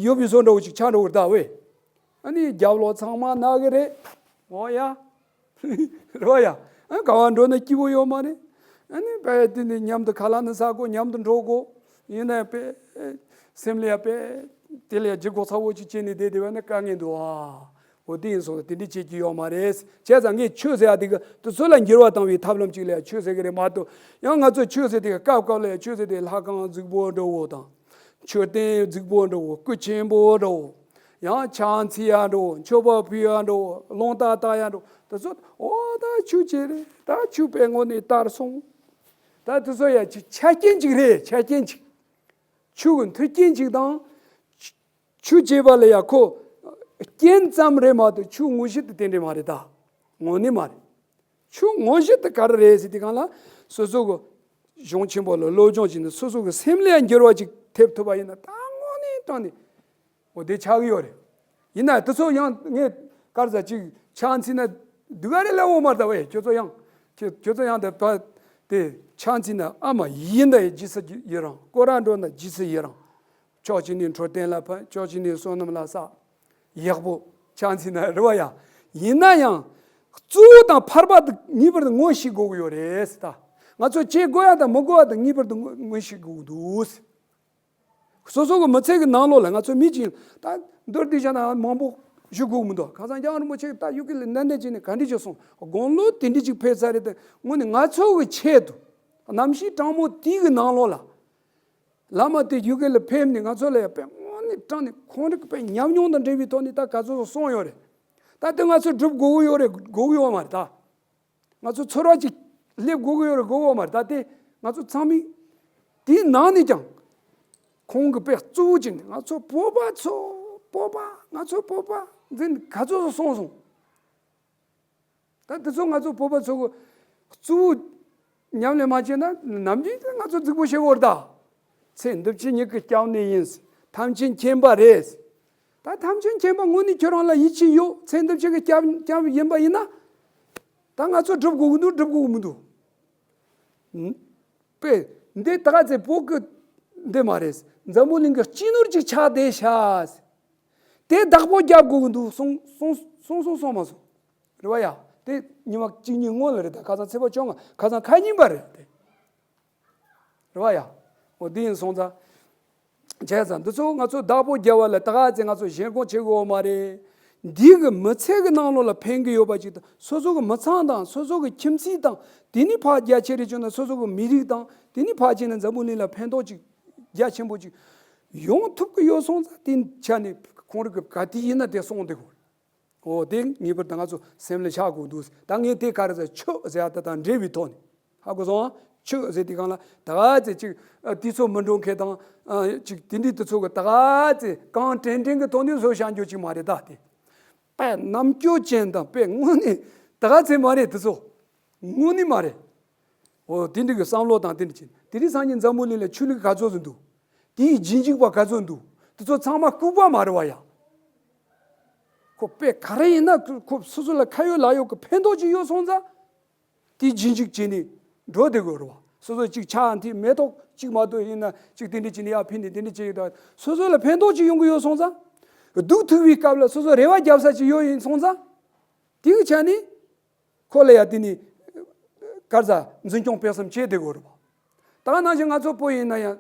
ཡོད་པའི་བཟོ་འདྲ་བོ་ཅིག་ཆགས་འགྲོ་གི་རེད་ད་ཝེ། ཨ་ནི་རྒྱབ་ལོགས་ཚང་མ་ན་གི་རེད། འོ་ཡ། རེད་བ་ཡ། ཨ་ག་བ་འགྲོ་ན་སྐྱིད་པོ་ཡོད་མ་རེད། ཨ་ནི་དཔེ་དེ་འདི་མཉམ་དུ་ཁ་ལག་ནི་ཟ་དགོས། མཉམ་དུ་འགྲོ་དགོས། ཡིན་ན་དཔེ་སེམས་ལ་ཡ་དཔེ་དེ་ལ་ཡ་ལྗིད་ཁོག་ཚ་བོ་ཅིག་བྱས་ནས་བསྡད་བསྡད་པ་ན་དཀའ་ངལ་འདུག་ཨ། འོ་དེ་ཡིན་སོང་དེ་འདྲ་བྱེད་ཀྱི་ཡོད་མ་རེད། བྱས་ཙང་ངས་ཆོས་ཟེར་ཡ་དེ་གི་དེ་ཚོ་ལ་འགྱུར་བ་བཏང་བའི་ཐབས་ལམ་ཅིག་ལ་ཡ་ཆོས་ཟེར་གི་རེད་མ་གཏོགས། ཡང་ང་ཚོས་ཆོས་ཟེར་དེ་གི་སྐབས་སྐབས་ལ་ཡ་ཆོས་ཟེར་དེ་ལྷ་ཁང་རྫིག་པོ་འདྲ་བོ་དང་། མཆོད་རྟེན་རྫིག་པོ་འདྲ་བོ། སྐུ་ཆེན་པོ་འདྲ་བོ། ཡང་ཕྱག་འཚལ་ཡ་འདྲ་བོ། མཆོད་པ་ཕུལ་ཡ་འདྲ་བོ། རླུང་རྟ་བཏགས་ཡ་འདྲ་བོ། དེ་ཚོ་འོ་ད་ཆོས་ཅིག་རེད། ད་ཆོས་དཔེ་དངོས་གནས་དར་སོང་། ད་དེ་ཚོ་ཡ་ཆ་ཆ་རྐྱེན་ཅིག་རེད། ཆ་རྐྱེན་ཅིག་ཆོས་ཀྱི་མཐུན་རྐྱེན་ཅིག་དང་། ཆོས་བྱེད་པ་ལ་ཡ་ཁོ་རྐྱེན་ཙམ་རེད་མ་གཏོགས་ཆོས་དངོས་གཞི་དེ་དེ་འདྲ་མ་རེད་ད། དངོས་གནས་མ་རེད། ཆོས་དངོས་གཞི་དེ་ག་རེ་རེད་ཟེར་དུས་སྒང་ལ། སོ་སོ་གི་གཞུང་ཆེན་པོ་ལ་སློབ་སྦྱོང་བྱས་ནས་སོ་སོ་གི་སེམས་ལ་འགྱུར་བ་ཅིག་ཐེབས་ཐུབ་པ་ཡིན་ན། ད་དངོས་གནས་དྲང་གནས་འོ་དེ་ཆགས་ཀྱི་ཡོད་རེད། ཡིན་ན་དེ་ཚོ་ཡང་ངས་ག་རེ་ཟ་ཅིག་ཆགས་འཚིག་ན་སྡུག་ག་རེ་ལབ་འོང་མ་རེད་ད། བས་ཁྱོད་ཚོ་ཡང་ཁྱོད་ཁྱོད་ཚོ་ཡང་དེ་ད་དེ་ཆགས་འཚིག་ན། ཨ་མ་ཡིན་ད་ཡི་ཇི་སྲིད་ཡི་རང་། སྐོར་ར་འགྲོ་ན་ཇི་སྲིད་ཡི་རང་། ཕྱོགས་གཅིག་ནས་འཕྲོད་བསྟེན་ལ་ཕན། ཕྱོགས་གཅིག་ནས་བསོད་ནམས་ལ་བསགས། ཡག་པོ་ཆགས་འཚིག་ན་རེད་བ་ཡ། ཡིན་ན་ཡང་གཙོ་བོ་དང་ཕར་པ་དེ་ངེས་པར་དུ་ངོ་ཤེས་དགོས་ཀྱི་ཡོད་རེད་ཟེར། ད་ང་ཚོ་བྱེད་དགོས་ཡ་དང་མི་དགོས་ཡ་དེ་ངེས་པར་དུ་ངོ་ངོ་ཤེས་དགོས་ཀྱི་འདུག་ཟེར། སོ་སོ་གི་མི་ཚེ་གི་ནང་ལོགས་ལ་ང་ཚོ་མི་གཅིག་ད་མདོར་བསྡུས་བྱས་ན་མང་པོ་ཞུ་དགོས་མི་འདུག་ཁ་སང་རྒྱལ་བ་རིན་པོ་ཆེ་ད་ཡུལ་སྐད་ལ་ནན་ཏན་བྱས་ནས་ག་འདྲ་ཅིག་གསུངས། དགུང་ལོ་དེ་འདྲ་ཅིག་ཕེབས་ཚར་རེད་དེ། དངོས་གནས་ང་ཚོ་གི་ཆེད་དུ་གནམ་གཤིས་གྲང་མོ་དེའི་གི་ནང་ལོགས་ལ། བླ་མ་དེ་ཡུལ་སྐད་ལ་ཕེབས་ནས་ང་ཚོ་ལ་ཡ་དཔེ་དངོས་གནས་དྲང་གནས་ཁོང་རང་གི་དཔེ་ཉམས་མྱོང་དང་འབྲེལ་བའི་ཐོག་ནས་ད་ག་ཚོད་གསུངས་ཡོད་རེད། ད་དེ་ང་ཚོས་སྒྲུབ་དགོས་ཀྱི་ཡོད་རེད། དགོས་ཀྱི་ཡོད་མ་རེད་ད། ང་ཚོ་ཚོར་བ་ཅིག་སླེབས་དགོས་ཀྱི་ཡོད་རེད། དགོས་ཀྱི་ཡོད་མ་རེད། ད་དེ་ང་ཚོ་ཚང་མས་དེའི་ནང་ནས་ཀྱང་ཁོང་གི་དཔེ་གཙོ་བོ་ཅིག་ནས། ང་ཚོ་བོད་པ་ཚོ་བོད་པ། ང་ཚོ་བོད་པ་འཛིན་ག་ཚོད་སོང་སོང་། ད་དེ་ཚོ་ང་ཚོ་བོད་པ་ཚོ་གི་གཙོ་བོ་ཉམས་ལེན་མ་བྱས་ན་ནམ་རྒྱུན་དེ་ང་ཚོ་རྫིག་པོ་བྱེད་དགོས་རེད་ད། ཚེ་འདི་ཕྱི་གཉིས་ཀྱི་སྐྱབས་གནས་ཡིན། ཐམས་ཅད་མཁྱེན་པ་རེད། ད་ཐམས་ཅད་མཁྱེན་པ་དངོས་གནས་ཁྱོད་རང་ལ་ཡིད་ཆེས་ཡོད། ཚེ་འདི་ཕྱི་གི་སྐྱབས་སྐྱབས་ཡིན་པ་ཡིན་ན། ད་ང་ཚོ་སྒྲུབ་དགོས་ཀྱི་འདུག་སྒྲུབ་དགོས་ཀྱི་མི་འདུག་དཔེ་འདི་ད་ག་ཚེ་བོད་ཀྱི་འདི་མ་རེད། འཛམ་བུ་གླིང་གི་སྤྱི་ནོར་ཅིག་ཆགས་བསྡད་ཤག་དེ་བདག་པོ་རྒྱབ་དགོས་ཀྱི་འདུག་གསུངས་གསུངས་གསུངས་སོང་སོང་མ་སོང་། རེད་བ་ཡ། དེ་ཉི་མ་གཅིག་གཉིས་སྔོན་ལ་རེད། ད་ཁ་སང་ཚེས་པ་བཅོ་ལྔ། ཁ་སང་ཁ་ཉིན་པ་རེད་དེ། རེད་བ་ཡ། འོ་དེ་ཡིན་སོང་ཙང་། བྱས་ཙང་འདི་ཚོ་ང་ཚོ་བདག་པོ་རྒྱབ་པ་ལ་ད་ག་ཚེ་ང་ཚོ་ཞེན་ཁོག་བྱེད་དགོས་མ་རེད། འདི་གི་མི་ཚེ་གི་ནང་ལོགས་ལ་ཕན་གི་ཡོད་པ་ཅིག་དང་། སོ་སོ་གི་མི་ཚང་དང་སོ་སོ་གི་ཁྱིམ་མཚེས་དང་། དེ་ནས་ཕར་རྒྱ་ཆེ་རེ་བྱུང་ན་སོ་སོ་གི་མི་རིགས་དང་། དེ་ནས་ཕར་ཕྱིན་ན་འཛམ་བུ་གླིང་ལ་ཕན་ཐོགས་ཅིག་རྒྱ་ཆེན་པོ་ཅིག་ཡོང་ཐུབ་གི་ཡོད་སོང་ཙང་། དེ་ཆ་ནས་ཁོང་རང་གི་ག་དུས་ཡིན་ན་དེ་གསུངས་བསྡད་དགོས། འོ་དེ་ངེས་པར་དུ་ང་ཚོ་སེམས་ལ་ཆགས་དགོས་འདུག་ད་ངས་དེ་ག་རེ་ཟེར། ཆོས་ཟེར་ཡ་དེ་དང་འབྲེལ་བའི་ཐོག་ནས། ཧ་གོ་སོང་ཨ། ཆོས་ཟེར་དུས་སྒང་ལ་ད་ག་ཚེ་ཅིག་ཨ་དུས་ཚོད་མི་འགྲོ་མཁན་དང་། ཨ་ཅིག་དེ་འདྲའི་དུས་ཚོད་ཀྱི་ད་ག་ཚེ་གང་དྲན་དྲན་གྱི་ཐོག་ནས་བཟོ་བཞག་རྒྱུ་ཅིག་མ་རེད་ད། དེ་དཔེ་རྣམ་དཔྱོད་ཅན་དང་། དཔེ་དངོས་གནས་ད་ག་ཚེ་མ་རེད། དེ་ཚོ་དངོས་གནས་མ་རེད། འོ་དེ་འདྲ་གི་བསམ་བློ་དང་དེ་འདྲ་བྱས། དེ་རིང་སང་ཉིན་འཛམ་བུ་གླིང་ལ་ཆོས་ལུགས་ག་ཚོད་ཙམ་འདུག་དེའི་རྗེས་འཇུག་པ་ག་ཚོད་འདུག་དེ་ཚོ་ཚང་མ་ལྐུགས་པ་མ་རེད་བ་ཡ། ཁོ་དཔེ་ག་རེ་ཡིན་ན་ཁོ་སོ་སོ་ལ་ཁ་ཡོད་ལག་ཡོད་ཀྱི་ཕན་ཐོགས་ཅིག་ཡོད་སོང་ཙང་། དེའི་རྗེས་འཇུག་བྱས་ནས་འགྲོ་བསྡད་དགོས་རེད་བ། སོ་སོ་ཅིག་ཆགས་འཐེན་མེ་ཏོག་ཅིག་མ་གཏོགས་ཡིན་ན་ཅིག་དེ་འདྲ་བྱས་ནས་ཡར་ཕུད་ནས་དེ་འདྲ་བྱས་ཡོད་ད། སོ་སོ་ལ་ཕན་ཐོགས་ཅིག་ཡོང་གི་ཡོད་སོང་ཙང་། སྡུག་ཐུག་པའི་སྐབས་ལ་སོ་སོ་རེ་བ་རྒྱབ་ས་ཅིག་ཡོད་ཡིན་སོང་ཙང་། དེའི་ཆ་ནས། ཁོ་ལ་ཡ་དེ་ནི་ག་རེ་ཟ། འཛིན་སྐྱོང་སྤེལ་གསུམ་བྱེད་བསྡད་དགོས་རེད་པ། ད་ནང་བཞིན་ང་ཚོ་བོད་ཡིན་ན་ཡང་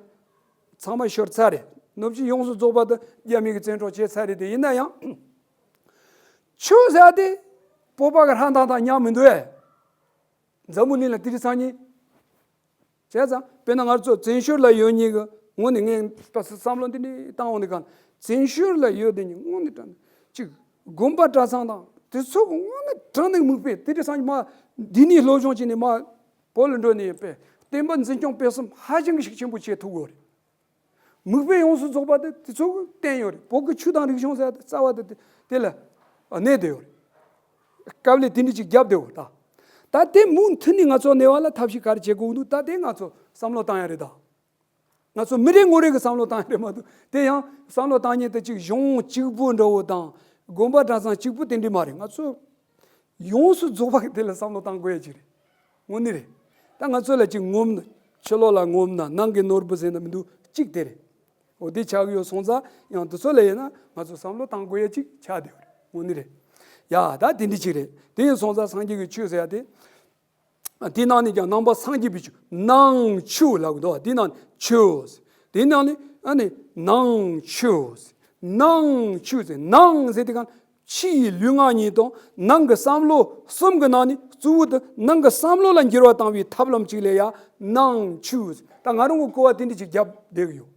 ཚང་མ་ཤོར་ཚར་རེད། ནུབ་ཕྱོགས་ཡོངས་སུ་རྫོགས་པ་དེ་རྒྱ་མི་གིས་བཙན་འཕྲོག་བྱས་ཚར་རེད་དེ། ཡིན་ན་ཡང་ཆོས་ཟེར་དེ་བོད་པ་གི་ཧྲ་ཐང་ཐང་ཉམས་མི་འདུག་ཨེ། འཛམ་བུ་གླིང་ལ་དེ་རིང་སང་ཉིན། བྱས་ཙང་དཔེར་ན་ང་ཚོ་བཙན་བྱོལ་ལ་ཡོད་མཁན་གྱི་ངོས་ནས་ངས་ད་བསམ་བློ་འདི་འདྲ་བཏང་འོང་དུས་སྒང་། བཙན་བྱོལ་ལ་ཡོད་དེ་ཉིད་དངོས་གནས་དྲང་གནས་ཅིག་དགོན་པ་གྲྭ་ཚང་དང་དེ་ཚོ་གི་དངོས་གནས་དྲང་གནས་མིག་དཔེ། དེ་འདྲ་སང་ཉིན་མ་འདི་ནས་སློབ་སྦྱོང་བྱས་ནས་མ་བོད་ལ་འགྲོ་ནས་ཡོད་པས་བསྟན་པ་འཛིན་སྐྱོང་སྤེལ་གསུམ་ཧ་ཅང་གི་ཤུགས་ཆེན་པོ་བྱེད་ཐུབ་དགོས་རེད། མིག་དཔེ་ཡོངས་སུ་རྫོགས་པ་དེ་དེ་ཚོ་གིས་བསྟན་ཡོད་རེད། བོད་ཀྱི་ཆོས་དང་རིག་གཞུང་ཟེར་ཡ་དེ་རྩ་བ་དེ་དེ་དེ་ལ་གནས་བསྡད་ཡོད་རེད། དཀའ་ལས་དེ་འདྲ་ཅིག་བརྒྱབ་བསྡད་ཡོད་ད། ད་དེ་མུ་མཐུད་ནས་ང་ཚོ་གནས་པ་ལ་ཐབས་ཤེས་ག་རེ་བྱེད་དགོས་འདུག་ད་དེ་ང་ཚོ་བསམ་བློ་བཏང་ཡ་རེད་ད། ང་ཚོ་མི་རེ་ངོ་རེ་གིས་བསམ་བློ་བཏང་ཡ་རེད་མ་གཏོགས། དེ་ཡང་བསམ་བློ་བཏང་མཁན་དེ་ཅིག་གཞུང་གཅིག་པུ་འདྲ་བོ་དང་དགོན་པ་གྲྭ་ཚང་གཅིག་པུ་དེ་འདྲ་མ་རེད། ང་ཚོ་ཡོངས་སུ་རྫོགས་པ་གིས་དེ་ལ་བསམ་བློ་བཏང་དགོས་ཡ་ཅིག་རེད། དངོས་གནས་རེད། ད་ང་ཚོ་ལ་ཅིག་ངོམ་ན། ཕྱི་ལོགས་ལ་ངོམ་ན་ནང་གི་ནོར་བུ་ཟེར་ན་མི་འདུག་གཅིག་དེ་རེད། འོ་དེ་ཆགས་ཀྱི་ཡོད་སོང་ཙང་། ཡང་དེ་ཚོ་ལ་ཡིན་ན་ང་ཚོ་བསམ་བློ་བཏང་དགོས་ཡ་ཅིག་ཆགས་བསྡད་ཡོད་རེད། དངོས་གནས་རེད། ཡ་ད་དེ་འདྲ་ཅིག་རེད། དེ་ཡིན་སོང་ཙང་སངས་རྒྱས་ཀྱི་ཆོས་ཟེར་ཡ་དེ། དེའི་ནང་ནས་ཀྱང་ནང་པ་སངས་རྒྱས་པའི་ཆོས། ནང་ཆོས་ལབ་ཀྱི་འདུག་དེའི་ནང་ནས་ཆོས། དེའི་ནང་ནས་ཨ་ནི་ནང་ཆོས། ནང་ཆོས་ཟེར། ནང་ཟེར་དུས་སྒང་ཕྱི་ཡི་ལུས་ངག་གཉིས་དང་། ནང་གི་བསམ་བློ་གསུམ་གྱི་ནང་ནས་གཙོ་བོ་དེ་ནང་གི་བསམ་བློ་ལ་འགྱུར་བ་བཏང་བའི་ཐབས་ལམ་ཅིག་ལ་ཡ་ནང་ཆོས་ཟེར། ད་ང་རང་གིས་གོ་བ་དེ་འདྲ་ཅིག་བརྒྱབ་བསྡད་ཀྱི་ཡོད།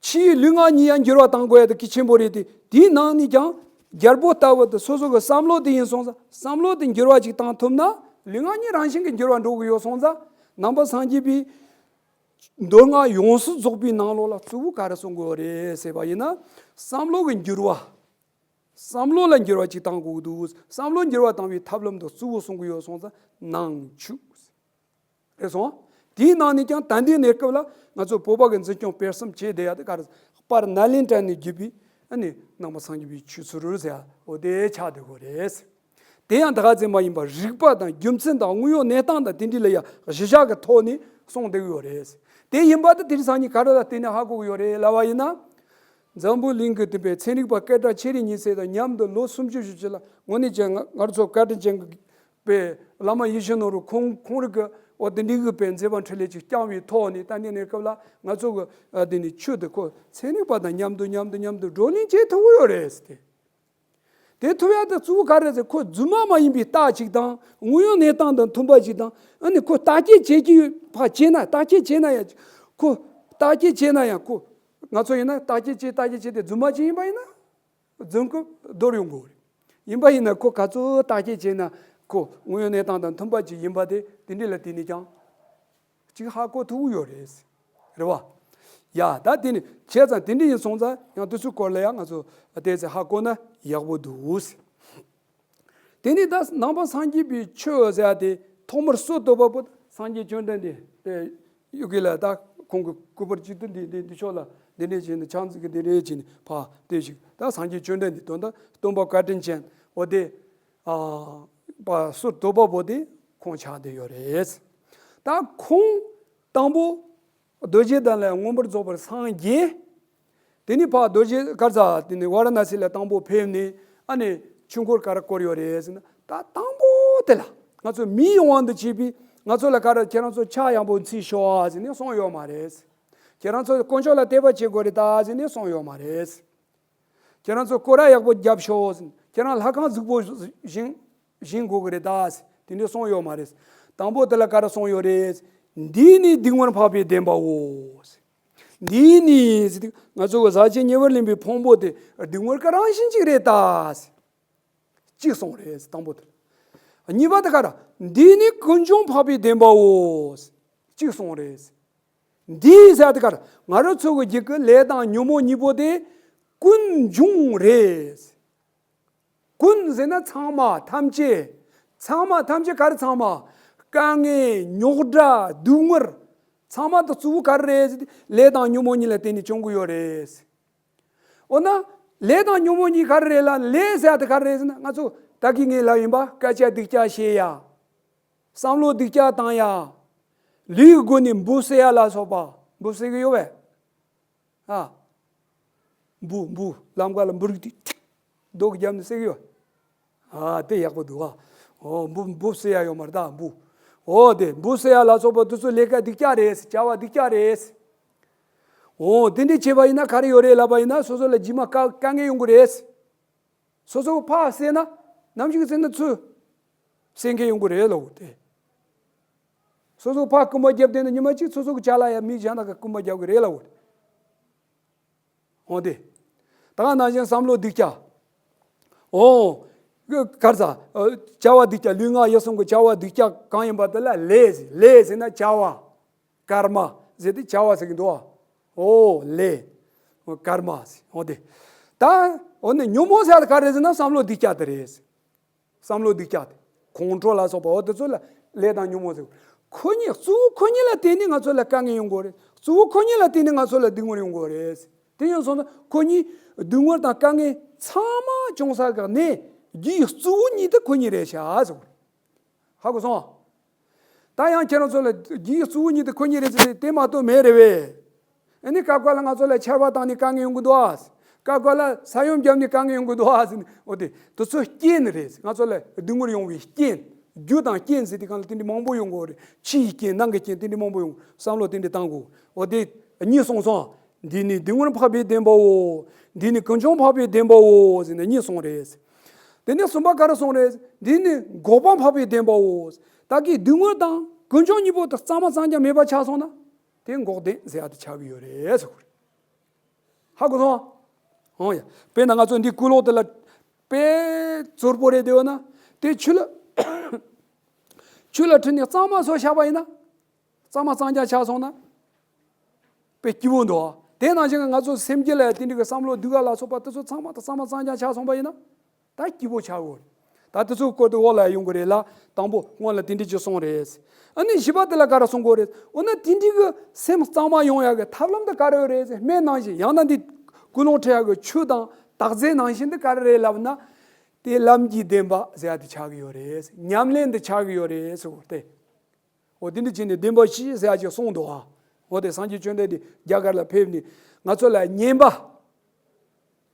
ཕྱིའི་ལུས་ངག་གཉིས་ཡང་འགྱུར་བ་གཏང་དགོས་ཡ་དེ་གལ་ཆེན་པོ་རེད་དེ། དེའི་ནང་ནས་ཀྱང་རྒྱལ་པོ་ལྟ་བུ་དེ་སོ་སོ་གི་བསམ་བློ་དེ་ཡིན་སོང་ཙང་། བསམ་བློ་དེ་འགྱུར་བ་ཅིག་བཏང་ཐུབ་ན་ལུས་ངག་གཉིས་རང་བཞིན་གྱིས་འགྱུར་བ་འགྲོ་གི་ཡོད་སོང་ཙང་ ནང་པ་སངས་རྒྱས་པའི་མདོ་སྔགས་ཡོངས་སུ་རྫོགས་པའི་ནང་ལོགས་ལ་གཙོ་བོ་ག་རེ་གསུང་དགོས་རེད་ཟེར་བ་ཡིན་ན། བསམ་བློ་གི་འགྱུར་བ། བསམ་བློ་ལ་འགྱུར་བ་ཅིག་གཏང་དགོས་འདུག་བསམ་བློ་འགྱུར་བ་གཏང་བའི་ཐབས་ལམ་དུ་གཙོ་བོ་གསུང་གི་ཡོད་སོང་ཙང་ནང་ཆོས། རེད་སོང་། དེའི་ནང་ནས་ཀྱང་ད་ལྟའི་གནས་སྐབས་ལ་ང་ཚོ་བོད་པ་གི་འཛིན་སྐྱོང་སྤེལ་གསུམ་བྱས་བསྡད་ཡ་དེ་ག་རེ། དཔལ་ནཱ་ལེནྡྲ་ནས་བརྒྱུད་པའི་ཨ་ནི་ནང་པ་སངས་རྒྱས་པའི་ཆོས་ཚུལ་ཟེར་ཡ་འོ་དེ་ཆགས་བསྡད་ཡོད་རེད། དེ་ཡང་ད་ག་ཙམ་མ་ཡིན་པར་རིགས་པ་དང་རྒྱུ་མཚན་དང་དངོས་ཡོད་གནས་སྟངས་དང་དེ་འདྲ་ལ་ཡང་གཞི་བཞག་གི་ཐོག་ནས་གསུངས་བསྡད་ཡོད་རེད། དེ་ཡིན་པ་དེ་དེང་སང་ཉིན་ག་རེ་ལ་བརྟེན་ནས་ཧ་གོ་གི་ཡོད་རེད་ལབ་པ་ཡིན་ན། འཛམ་བུ་གླིང་གི་དེ་པའི་ཚན་རིག་པ་སྐད་གྲགས་ཆེ་རིགས་གཉིས་ཟེར་དང་མཉམ་དུ་ལོ་སུམ་ཅུ་བཞི་བཅུ་ལ་དངོས་གནས་ཀྱང་ང་ང་ཚོ་བཀའ་དྲིན་ཅན་གྱི་པའི་བླ་མ་ཡིད་བཞིན་ནོར་བུ་ཁོང་ཁོང་རིགས་ཀྱི་འོ་དེ་འདྲའི་གི་པའི་མཛད་པ་འཕྲིན་ལས་ཅིག་བསྐྱངས་པའི་ཐོག་ནས་ད་ནི་གནས་སྐབས་ལ་ང་ཚོ་གི་ཨ་དེ་ནི་ཆོས་དེ་ཁོ་ཚན་རིག་པ་དང་མཉམ་དུ་མཉམ་དུ་མཉམ་དུ་བགྲོ་གླེང་བྱེད་ཐུབ་ཀྱི་ཡོད་རེད་ཟེར་ཏེ། དེ་ཐུབ་ཡ་དེ་གཙོ་བོ་ག་རེ་ཟེར། ཁོ་རྫུན་མ་མ་ཡིན་པའི་རྟགས་ཅིག་དང་དངོས་ཡོད་གནས་སྟངས་དང་མཐུན་པ་ཅིག་དང་ཨ་ནི་ཁོ་བརྟག་དཔྱད་བྱེད་ཀྱི་ཡོད་པ་བྱས་ན་བརྟག་དཔྱད་བྱས་ན་ཡང་ཁོ་བརྟག་དཔྱད་བྱས་ན་ཡང་ཁོ་ང་ཚོ་ཡིན་ན་བརྟག་དཔྱད་བྱས་བརྟག་དཔྱད་བྱས་ཏེ་རྫུན་མ་ཅིག་ཡིན་པ་ཡིན་ན། རྫུན་རྐུབ་རྡོལ་ཡོང་གི་རེད། ཡིན་པ་ཡིན་ན་ཁོ་ག་ཚོད་བརྟག་དཔྱད་བྱས་ན་ཁོ་དངོས་ཡོད་གནས་སྟངས་དང་མཐུན་པ་ཅིག་ཡིན་པ་དེ་དེ་འདྲ་ལ་བརྟེན་ནས་ཀྱང་ཅིག་ཧ་གོ་ཐུབ་ཀྱི་ཡོད་རེད། རེད་བ། ཡ་ད་དེ་ནི་བྱས་ཙང་དེ་འདྲ་ཡིན་སོང་ཙང་ཡང་དེ་ཚོའི་སྐོར་ལ་ཡང་ང་ཚོ་ཏོག་ཙམ་ཧ་གོ་ན་ཡག་པོ་འདུག་དེ་ནི་ད་ནང་པ་སངས་རྒྱས་པའི་ཆོས་ཟེར་ཡ་དེ་ཐོག་མར་སྲོལ་བཏོད་པ་པོ་སངས་རྒྱས་བཅོམ་ལྡན་འདས་དེ། ཡོ་གི་ལ་ད་ཁོང་གི་སྐུ་པར་གཅིག་ཏུ་འདི་འདི་འདི་ཕྱོགས་ལ་འདི་འདྲས་བྱས་ནས་ཕྱག་འཚལ་གི་འདི་འདྲས་བྱས་ནས་ཕར་བལྟས་ཤིག་ད་སངས་རྒྱས་བཅོམ་ལྡན་འདས་དོན་དག་སྟོན་པ་བཀའ་དྲིན་ཅན་འོ་དེ་ཨ་པ་སྲོལ་བཏོད་པ་པོ་དེ་ཁོང་ཆགས་བསྡད་ཡོད་རེད། ད་ཁོང་དང་པོ་རྡོ་རྗེ་གདན་ལ་མངོན་པར་རྫོགས་པར་སངས་རྒྱས། དེ་ནས་ཕར་རྡོ་རྗེ་གར་ཚ་དེ་ནས་ཝཱ་ར་ཎ་སི་ལ་དང་པོ་ཕེབས་ནས་ཨ་ནི་ཆོས་འཁོར་ག་རེ་བསྐོར་ཡོད་རེད་ཟེར་ན། ད་དང་པོ་དེ་ལ་ང་ཚོ་མིའི་དབང་དུ་བྱས་པའི་ང་ཚོ་ལ་ག་རེ་ཁྱེད་རང་ཚོ་ཕྱག་ཡག་པོ་འཚལ་ཤོག་ཟེར་ནས་གསུངས་ཡོད་མ་རེད། ཁྱེད་རང་ཚོ་དཀོན་མཆོག་ལ་དད་པ་བྱེད་དགོས་རེད་ད་ཟེར་ནས་གསུངས་ཡོད་མ་རེད། ཁྱེད་རང་ཚོ་སྐོར་ར་ཡག་པོ་རྒྱབ་ཤོག་ཟེར། ཁྱེད་རང་ལྷ་ཁང་རྫིག་པོ་བཞེངས་བཞེངས་དགོས་ཀྱི་རེད་ད་ཟེར་དེ་འདྲ་གསུངས་ཡོད་མ་རེད། དང་པོ་དེ་ལ་ག་རེ་གསུངས་ཡོད་རེད། འདིས་ནི་སྡིག་དམོད་འཕགས་པའི་བདེན་པའོ། འདིས་ནི་ཟེར་དུས་ང་ཚོ་གི་ཟག་བཅས་ཉེ་བར་ལེན་པའི་ཕུང་པོ་དེ་སྡིག་དམོད་ཀྱི་རང་བཞིན་ཅིག་རེད་ད། གཅིག་གསུངས་རེད་དང་པོ་དེ། གཉིས་པ་དེ་ག་རེ། འདིས་ནི་ཀུན་འབྱུང་འཕགས་པའི་བདེན་པའོ། གཅིག་གསུངས་རེད། འདིས་ཟེར་དེ་ག་རེ། ང་རང་ཚོ་གི་རྒྱུད་ཀྱི་ལས་དང་ཉོན་མོངས་གཉིས་པོ་དེ་ཀུན་འབྱུང་རེད། ཀུན་ཟེར་ན་ཚང་མ་ཐམས་ཅད། ཚང་མ་ཐམས་ཅད་ག་རེ་ཚང་མ། དཀའ་ངལ་རྙོག་དྲ་སྡུག་བསྔལ། ཚང་མ་དེ་གཙོ་བོ་ག་རེ་རེད་ཟེར་ཏེ་ལས་དང་ཉོན་མོངས་གཉིས་ལ་བརྟེན་ནས་བྱུང་གི་ཡོད་རེད། འོ་ན་ལས་དང་ཉོན་མོངས་གཉིས་ག་རེ་རེད་ལ་ལས་ཟེར་ཡ་དེ་ག་རེ་རེད་ཟེར་ན་ང་ཚོ་ད་གིན་ངས་ལབ་ཡིན་པ་སྐད་ཆ་སྡུག་ཅག་བཤད་ཡ། བསམ་བློ་སྡུག་ཅག་བཏང་ཡ། ལུས་ཀྱི་སྒོ་ནས་འབུ་བསད་ཡ་ལ་སོགས་པ་འབུ་བསད་གི་ཡོད་པས། ཨ། འབུ་འབུ་ལམ་ཁ་ལ་འབུ་རིགས་དེ་རྡོ་གིས་བརྒྱབ་ནས་བསད་གི་ཡོད། ཨ་དེ་ཡག་པོ་འདུག་ཨ། འོ་འབུ་འབུ་བསད་ཡ་ཡོད་མ་རེད་ད་འབུ། འོ་དེ་འབུ་བསད་ཡ་ལ་སོགས་པ་དེ་ཚོ་ལས་ཀ་སྡུག་ཅག་རེད། བྱ་བ་སྡུག་ཅག་རེད། འོ་དེ་འདྲ་བྱས་པ་ཡིན་ན་ག་རེ་ཡོད་རེད་ལབ་པ་ཡིན་ན་སོ་སོ་ལ་རྗེས་མ་དཀའ་དཀའ་ངལ་ཡོང་གི་རེད། སོ་སོ་ཕར་བསད་ན་ནམ་ཞིག་བསད་ན་ཚུར་བསད་མཁན་ཡོང་གི་རེད་ལབ་དེ། སོ་སོ་ཕར་རྐུན་མ་བརྒྱབ་བསྡད་ན་ཉི་མ་གཅིག་སོ་སོ་གི་ཅ་ལག་ཡ་མི་གཞན་དག་གིས་རྐུན་མ་རྒྱག་གི་རེད་ལབ་དེ། འོ་དེ། ད་ནང་བཞིན་བསམ་བློ་སྡུག་ཅག་འོ། གར་ས། བྱ་བ་སྡུག་ཅག་ལུས་ངག་ཡིད་གསུམ་གི་བྱ་བ་སྡུག་ཅག་གང་ཡིན་པ་དེ་ལ་ལས་ཟེར། ལས་ཟེར་ན་བྱ་བ། ཀརྨ་ཟེར་ཏེ་བྱ་བ་ཟེར་གི་འདུག་ཨ། འོ་ལས། ཀརྨ་ཟེར་འོ་དེ། ད་འོ་ནི་ཉོན་མོངས་ཟེར་ཡ་ག་རེ་ཟེར་ན་བསམ་བློ་སྡུག་ཅག་དེ་རེད། བསམ་བློ་སྡུག་ཅག་དེ། ཁོང་ཁྲོ་ལ་སོགས་པ་འོ་དེ་ཚོ་ལ་ལས་དང་ཉོན་མོངས་ཟེར། ཁོ་གཉིས་གཙོ་བོ་ཁོ་གཉིས་ལ་བརྟེན་ནས་ང་ཚོ་ལ་དཀའ་ངལ་ཡོང་གི་རེད། གཙོ་བོ་ཁོ་གཉིས་ལ་བརྟེན་ནས་ང་ཚོ་ལ་སྡུག་བསྔལ་ཡོང་གི་རེད། དེ་ཡིན་སོང་ན་ཁོ་གཉིས་སྡུག་བསྔལ་དང་དཀའ་ངལ་ཚང་མ་བྱུང་ས་གི་གནས་རྒྱུའི་གཙོ་བོ་གཉིས་དེ་ཁོ་གཉིས་རེད་ཤག་ཟེར། ཧ་གོ་སོང་། ད་ཡང་ཁྱེད་རང་ཚོ་ལ་རྒྱུའི་གཙོ་བོ་གཉིས་དེ་ཁོ་གཉིས་རེད་ཟེར་ཏེ་དེ་མ་གཏོགས་མེད་རེད་བས། ཨ་ནི་སྐབས་འགའ་ལ་ང་ཚོ་ལ་ཆར་པ་བཏང་ནས་དཀའ་ངལ་ཡོང་གི་འདུག་ཨ། སྐབས་འགའ་ལ་ས་ཡོམ་བརྒྱབ་ནས་དཀའ་ངལ་ཡོང་གི་འདུག་ཨ་ཟེར་ནས། འོ་དེ་དེ་ཚོ་རྐྱེན་རེད། ང་ཚོ་ལ་སྡུག་བསྔལ་ཡོང་བའི་རྐྱེན། རྒྱུ་དང་རྐྱེན་ཟེར་དུས་སྒང་ལ་དེ་འདྲ་མང་པོ་ཡོང་གི་ཡོད་རེད། ཕྱིའི་རྐྱེན་ནང་གི་རྐྱེན་དེ་འདྲ་མང་པོ་ཡོང་། བསམ་བློ་དེ་འདྲ་བཏང་དགོས། འོ་དེ་གཉིས་གསུངས་སོང་། འདིས་ནི་སྡིག་དམོད་འཕགས་པའི་བདེན་པའོ། འདིས་ནི་ཀུན་འབྱུང་འཕགས་པའི་བདེན་པའོ་ཟེར་ནས་གཉིས་གསུངས་རེད། དེ་ནས་གསུམ་པ་ག་རེ་གསུངས་རེད། འདིས་ནི་འགོག་པ་འཕགས་པའི་བདེན་པའོ། ད་གིན་སྡིག་དམོད་དང་ཀུན་འབྱུང་གཉིས་པོ་དེ་གཙང་མ་གཙང་རྐྱང་མེད་པ་ཆགས་སོང་ན། དེ་འགོག་བདེན་ཟེར་ཡ་དེ་ཆགས་ཀྱི་ཡོད་རེད་ཟེར་གོ་རེད། ཧ་གོ་སོང་། ཨོ་ཡ། དཔེར་ན་ང་ཚོ་འདི་ཀུན་སློང་དེ་ལ་དཔེ་ཙོར་པོ་རེད་བསྡད་ཡོད་ན། དེ་ཆུ་ལ་ཆུ་ལ་ཁྲིད་ནས་གཙང་མ་བཟོས་བཞག་པ་ཡིན་ན། གཙང་མ་གཙང་རྐྱང་ཆགས་སོང་ན། དཔེ་སྐྱིད་པོ་འདུག་དེ་ནང་བཞིན་ང་ཚོ་སེམས་རྒྱུད་ལ་ཡང་དེ་འདྲའི་གི་བསམ་བློ་སྡུག་ག་ལ་སོགས་པ་དེ་ཚོ་ཚང་མ་དང་གཙང་མ་གཙང་རྐྱང་ཆགས་སོང་པ་ཡིན་ན། ད་སྐྱིད་པོ་ཆགས་དགོས་རེད། ད་དེ་ཚོའི་སྐོར་དེ་འོག་ལ་ཡོང་གི་རེད་ལ། དང་པོ་སྔོན་ལ་དེ་འདྲ་ཅིག་གསུངས་རེད། ཨ་ནི་བཞི་པ་དེ་ལ་ག་རེ་གསུང་དགོས་རེད། འོ་ན་དེ་འདྲའི་གི་སེམས་གཙང་མ་ཡོང་ཡག་གི་ཐབས་ལམ་དེ་ག་རེ་ཡོད་རེད། སྨན་ནང་བཞིན་ཡང་ན་འདི་ཀུན་སློང་བྲལ་ཡག་གི་ཆོས་དང་དག་རྫས་ནང་བཞིན་དེ་ག་རེ་རེད་ལབ་ན། དེ་ལམ་གྱི་བདེན་པ་ཟེར་ཡག་དེ་ཆགས་ཀྱི་ཡོད་རེད། ཉམས་ལེན་དེ་ཆགས་ཀྱི་ཡོད་རེད་ཟེར་གོ་དེ། འོ་དེ་འདྲ་བྱས་ནས་བདེན་པ་བཞི་ཟེར་ཡག་ཅིག་གསུངས་འདུག་ཨ། འོ་དེ་སངས་རྒྱས་བཅོམ་ལྡན་འདས་རྒྱ་གར་ལ་ཕེབས་ནས་ང་ཚོ་ལ་ཉན་པ།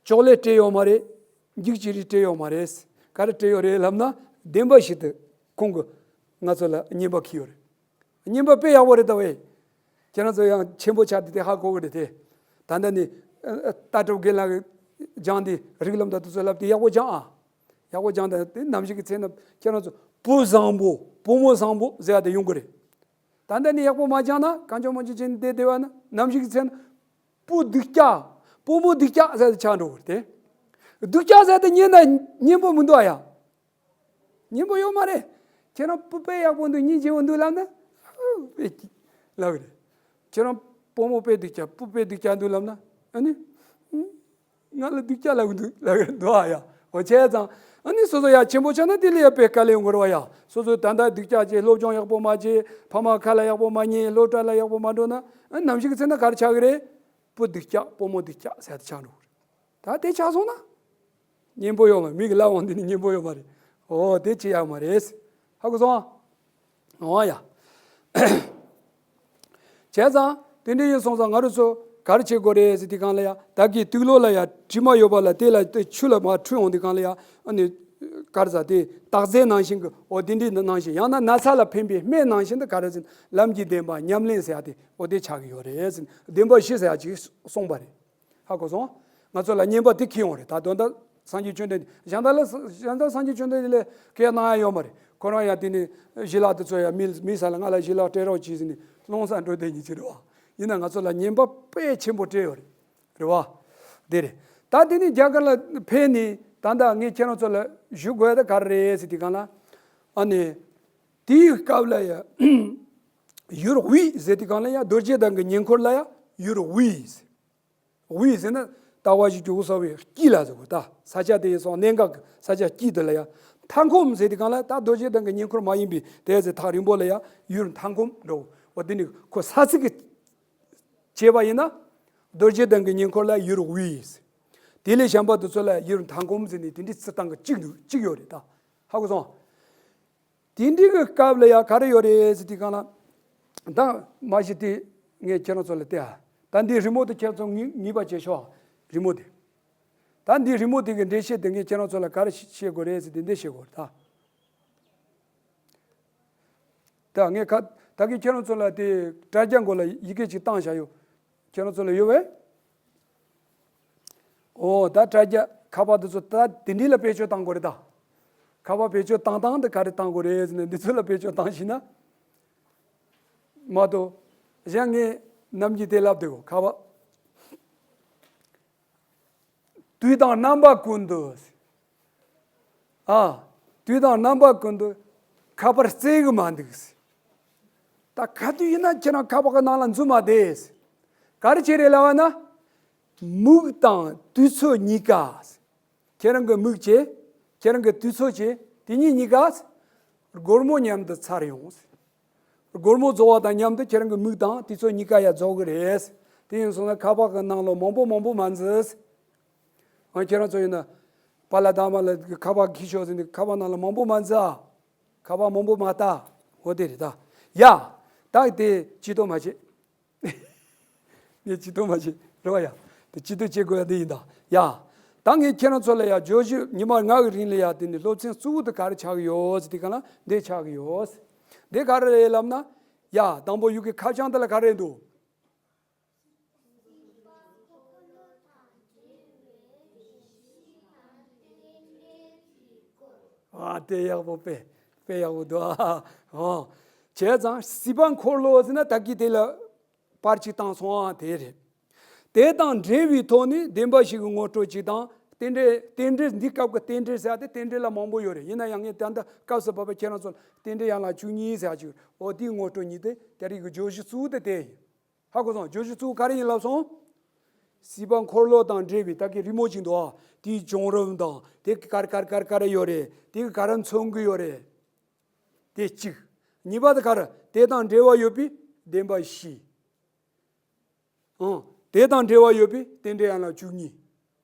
ཅོག་ལེ་སྤྲད་ཡོད་མ་རེད། འགྱིག་ཅི་རིགས་སྤྲད་ཡོད་མ་རེད། ག་རེ་སྤྲད་ཡོད་རེད་ལབ་ན། བདེན་པ་བཞི་དེ་ཁོང་གིས་ང་ཚོ་ལ་ཉན་པ་ཁྱེར་ཡོད་རེད། ཉན་པ་དཔེ་ཡག་པོ་རེད་ད་བས། ཁྱེད་རང་ཚོ་ཡང་ཆེན་པོ་ཆགས་དེ་དེ་ཧ་གོ་གི་རེད་དེ། ད་ལྟ་ནི་ཨ་ཨ་ལྟ་གྲུབ་རྒན་ལགས་ཀྱིས་སྦྱངས་དེ་རིགས་ལམ་དང་དེ་ཚོ་ལབ་དེ་ཡག་པོ་སྦྱངས་ཨ། ཡག་པོ་སྦྱངས་དང་དེ་ནམ་ཞིག་གི་ཚེ་ན་ཁྱེད་རང་ཚོ་བུ་བཟང་པོ་བུ་མོ་བཟང་པོ་ཟེར་ཡག་དེ་ཡོང་གི་རེད། ད་ལྟ་ནི་ཡག་པོ་མ་སྦྱངས་ན་གང་བྱུང་མང་བྱུང་བྱས་ནས་བསྡད་བསྡད་པ་ན་ནམ་ཞིག་གི་ཚེ་ན། བུ་སྡུག་ཅག་བུ་མོ་སྡུག་ཅག་ཟེར་དེ་ཆགས་འགྲོ་གི་རེད་དེ། སྡུག་ཅག་ཟེར་དེ་ཉན་ན་སྙན་པོ་མི་འདུག་ཨ་ཡ། སྙན་པོ་ཡོད་མ་རེད། ཁྱེད་རང་བུ་དཔེ་ཡག་པོ་འདུག་སྙིང་རྗེ་པོ་འདུག་ལབ་ན། ཨུ་དཔེ་སྐྱིད་ལབ་གི་རེད། ཁྱེད་རང་བུ་མོ་དཔེ་སྡུག་ཅག་བུ་དཔེ་སྡུག་ཅག་འདུག་ལབ་ན། ཨ་ནི། ཨུ། ང་ལ་སྡུག་ཅག་ལབ་གི་འདུག་ལབ་གི་འདུག་ཨ་ཡ། འོ་བྱས་ཙང་། ཨ་ནི་སོ་སོ་ཡ་ཆེན་པོ་ཆགས་ན་དེ་ལ་ཡ་དཔེ་དཀའ་ལས་ཡོང་གི་རེད་བ་ཡ། སོ་སོ་ད་ལྟ་སྡུག་ཅག་བྱས་སློབ་སྦྱོང་ཡག་པོ་མ་བྱས་ཕ་མ་ཁ་ལ་ཡག་པོ་མ་ཉན་སློབ་གྲྭ་ལ་ཡག་པོ་མ་འགྲོ་ན། ཨ་ནམ་ཞིག་གི་ཚེ་ན་ག་རེ་ཆགས་གི་རེད། བུ་སྡུག་ཅག་བུ་མོ་སྡུག་ཅག་ཟེར་དེ་ཆགས་འགྲོ་གི་རེད། ད་དེ་ཆགས་སོང་ན། སྙན་པོ་ཡོད་མ་རེད། མིག་གི་ལ་འོང་དུས་ནི་སྙན་པོ་ཡོད་མ་རེད། འོ་དེ་བྱེད་ཡག་མ་རེད། ཧ་གོ་སོང་ཨ། འོ་ཡ། བྱས་ཙང་དེ་འདྲ་ཡིན་སོང་ཙང་ང་རང་ཚོ་ག་རེ་བྱེད་དགོས་རེད་ཟེར་དུས་སྒང་ལ་ཡ། བདག་གི་དུག་ལོག་ལ་ཡ་དྲི་མ་ཡོད་པ་ལ་དེ་ལ་དེ་ཆུ་ལ་མར་འཁྲུད་འོང་དུས་སྒང་ལ་ཡ། ཨ་ནི་ག་རེ་ཟ་དེ་དག་རྫས་ནང་བཞིན་གྱི་འོ་དེ་འདྲའི་ནང་བཞིན་ཡང་ན་ན་ཚ་ལ་ཕན་པའི་སྨན་ནང་བཞིན་དུ་ག་རེ་ཟེར་ལམ་གྱི་བདེན་པ་ཉམས་ལེན་ཟེར་ཡ་དེ་འོ་དེ་ཆགས་ཀྱི་ཡོད་རེད་ཟེར་བདེན་པ་བཞི་ཟེར་ཡ་ཅིག་གསུངས་པ་རེད། ཧ་གོ་སོང་། ང་ཚོ་ལ་ཉན་པ་དེ་ཁྱེར་ཡོང་རེད། ད་དོན་དག་སངས་རྒྱས་བཅོམ་ལྡན་འདས་གཞན་དག་ལ་གཞན་དག་སངས་རྒྱས་བཅོམ་ལྡན་འདས་ལ་སྐད་གནང་ཡ་ཡོད་མ་རེད། ཁོ་རང་ཡ་དེ་ནི་ཞི་ལ་དེ་ཚོ་ཡ་མི་མི་ས་ལ་ང་ལ་ཞི་ལ་སྤྲད་རོགས་གྱིས་ཟེར་ནས་སློང་ས་འགྲོ་བསྡད་ཉིན་གཅིག་རེད་བ། ཡིན་ན་ང་ཚོ་ལ་ཉན་པ་དཔེ་ཆེན་པོ་སྤྲད་ཡོད་རེད། རེད་བ། དེ་རེད། ད་དེ་ནི་རྒྱ་གར་ལ་ཕེབས་ནས་ད་ལྟ་ངས་ཁྱེད་རང་ཚོ་ལ་ཞུ་དགོས་ཡ་ད་ག་རེ་རེད་ཟེར་དུས་སྒང་ལ། ཨ་ནི། དེའི་སྐབས་ལ་ཡ། ཡུར་ཝི་ཟེར་དུས་སྒང་ལ་ཡ་རྡོ་རྗེ་གདན་གྱི་ཉེ་འཁོར་ལ་ཡ་ཡུར་ཝི་ཟེར། ཝི་ཟེར་ན་ལྟ་བ་བཞི་བཅུ་ཞེ་གསུམ་པའི་དཀྱིལ་ལ་ཟེར་གོ་ད་ས་ཆ་དེ་ཡིན་སོང་གནད་འགག་གི་ས་ཆ་དཀྱིལ་དེ་ལ་ཡ། མཐའ་འཁོབ་ཟེར་དུས་སྒང་ལ་ད་རྡོ་རྗེ་གདན་གྱི་ཉེ་འཁོར་མ་ཡིན་པའི་དེ་ཟེར་ཐག་རིང་པོ་ལ་ཡ་ཡུར་མཐའ་འཁོབ་འགྲོ། འོ་དེ་ནི་ཁོ་ས་ཚིགས་ཀྱི་བྱས་པ་ཡིན་ན། རྡོ་རྗེ་གདན་གྱི་ཉེ་འཁོར་ལ་ཡུར་ཝི་ཟེར། དེ་ལས་གཞན་པ་དེ་ཚོ་ལ་ཡུར་མཐའ་འཁོབ་ཟེར་ནས་དེ་འདྲའི་ཚུལ་སྟངས་ཀྱི་གཅིག་འདུག་གཅིག་ཡོད་རེད་ད། ཧ་གོ་སོང་། དེ་འདྲའི་གི་སྐབས་ལ་ཡ་ག་རེ་ཡོད་རེད་ཟེར་དུས་སྒང་ལ། ད་མ་གཞི་དེ་ངས་ཁྱེད་རང་ཚོ་ལ་བལྟས་ཨ། ད་འདིའི་རི་མོ་དེ་ཁྱེད་རང་ཚོ་ངེས་ངེས་པ་བྱེད་ཤོག་རི་མོ་དེ། ད་འདིའི་རི་མོ་དེ་གི་འགྲེལ་བཤད་དེ་ངས་ཁྱེད་རང་ཚོ་ལ་ག་རེ་བཤད་དགོས་རེད་ཟེར་དེ་འདི་བཤད་དགོས་རེད་ད། ད་ངས་ཁ་ད་གི་ཁྱེད་རང་ཚོ་ལ་དེ་དྲ་རྒྱ་མགོ་ལ་ཡི་གེ་ཅིག་བཏང་བཞག་ཡོད། ཁྱེད་རང་ཚོ་ལ་ཡོད་པས། ཨོ་ད་དྲ་རྒྱ་ཁ་པར་འདི་ཚོ་ད་དེ་འདྲི་ལ་བེད་སྤྱོད་བཏང་དགོས་རེད་ད། ཁ་པར་བེད་སྤྱོད་བཏང་སྟངས་འདི་ག་རེ་བཏང་དགོས་རེད་ཟེར་ན་འདི་ཚོ་ལ་བེད་སྤྱོད་བཏང་ཤེས་ན། མ་གཏོགས། གཞན་ངས་ནམ་རྒྱུན་དེ་ལབ་བསྡད་གོ་ཁ་པར། དུས་དང་རྣམ་པ་ཀུན་ཏུ། ཨ། དུས་དང་རྣམ་པ་ཀུན་ཏུ་ཁ་པར་བརྩེ་གི་མ་འདུག་ད་ག་དུས་ཡིན་ན་ཁྱེད་རང་ཁ་པར་གི་ནང་ལ་འཛུལ་མ་བསྡད། ག་རེ་བྱེད་རེད་ལབ་ན། མིག་དང་དུས་ཚོད་གཉིས་ཀ། ཁྱེད་རང་གི་མིག་བྱས། ཁྱེད་རང་གི་དུས་ཚོད་བྱས། དེ་གཉིས་གཉིས་ཀ། སྒོར་མོ་མཉམ་དུ་ཚར་ཡོང་། སྒོར་མོ་རྫོགས་པ་དང་མཉམ་དུ་ཁྱེད་རང་གི་མིག་དང་དུས་ཚོད་གཉིས་ཀ་ཡང་རྫོགས་ཀྱི་རེད། དེ་ཡིན་སོང་ན་ཁ་པར་གི་ནང་ལོགས་མང་པོ་མང་པོ་མ་འཛུལ། ཨ་ཁྱེད་རང་ཚོ་ཡིན་ན། པཱ་ལགས་དང་མ་ལགས་ཀྱི་ཁ་པར་འཁྱེར་ཤོག་ཟེར་ནས་ཁ་པར་ནང་ལ་མང་པོ་མ་འཛུལ། ཁ་པར་མང་པོ་མ་ལྟ། འོ་དེ་རེད་ད། ཡ། ད་དེ་ཅི་ཏོ་མ་བྱེད། ངས་ཅི་ཏོ་མ་བྱེད་རེད་བ་ཡ། དེ་ཅི་ཏོ་བྱེད་དགོས་ཡ་དེ་ཡིན་ད། ཡ། ད་ངས་ཁྱེད་རང་ཚོ་ལ་ཡ་བརྗོད་གཞི་ཉི་མ་ལྔ་གི་རིང་ལ་ཡ་དེ་ནི་སློབ་ཚན་གཙོ་བོ་དེ་ག་རེ་ཆགས་ཀྱི་ཡོད་ཟེར་དེ་ག་ལ་འདི་ཆགས་ཀྱི་ཡོད། འདི་ག་རེ་རེད་ལབ་ན། ཡ་དང་པོ་ཡུལ་གྱི་ཁ་བྱང་དེ་ལ་ག་རེ་འདུག་ཨ་དེ་ཡག་པོ་དཔེ་དཔེ་ཡག་པོ་འདུག་ཨ། བྱས་ཙང་སྲིད་པ་འཁོར་ལོ་ཟེར་ན་ད་གི་དེ་ལ་པར་གཅིག་བཏང་སོང་ཨ་དེ་རེད། དེ་དང་འབྲེལ་བའི་ཐོག་ནས་བདེན་པ་བཞི་གི་ངོ་སྤྲོད་གཅིག་དང་ རྟེན་འབྲེལ་རྟེན་འབྲེལ་འདི་སྐབས་ཀྱི་རྟེན་འབྲེལ་ཟེར་ཏེ་རྟེན་འབྲེལ་ལ་མང་པོ་ཡོད་རེད། ཡིན་ན་ཡང་ངས་ད་ལྟ་སྐབས་སུ་བབས་པ་ཁྱེད་རང་ཚོ་ལ་རྟེན་འབྲེལ་ཡན་ལག་བཅུ་གཉིས་ཟེར་ཡག་ཅིག་འོ་དེའི་ངོ་སྤྲོད་ཉིད་དེ་དེ་རིང་གི་བརྗོད་གཞི་གཙོ་བོ་དེ་དེ་ཡིན། ཧ་གོ་སོང་། བརྗོད་གཞི་གཙོ་བོ་ག་རེ་ཡིན་ལབ་སོང་། སྲིད་པ་འཁོར་ལོ་དང་འབྲེལ་བའི་ད་གི་རི་མོ་ཅིག་འདུག་ཨ། དེའི་བྱུང་རབས་དང་དེ་གི་ག་རེ་ག་རེ་ག་རེ་ག་རེ་ཡོད་རེད། དེ་གི་ག་རེ་མཚོན་གི་ཡོད་རེད། དེ་གཅིག་གཉིས་པ་དེ་ག་རེ། དེ་དང་འབྲེལ་བ་ཡོད་པའི་བདེན་པ་བཞི། ཨང་། དེ་དང་འབྲེལ་བ་ཡོད་པའི་རྟེན་འབྲེལ་ཡན་ལག་བཅུ་གཉིས།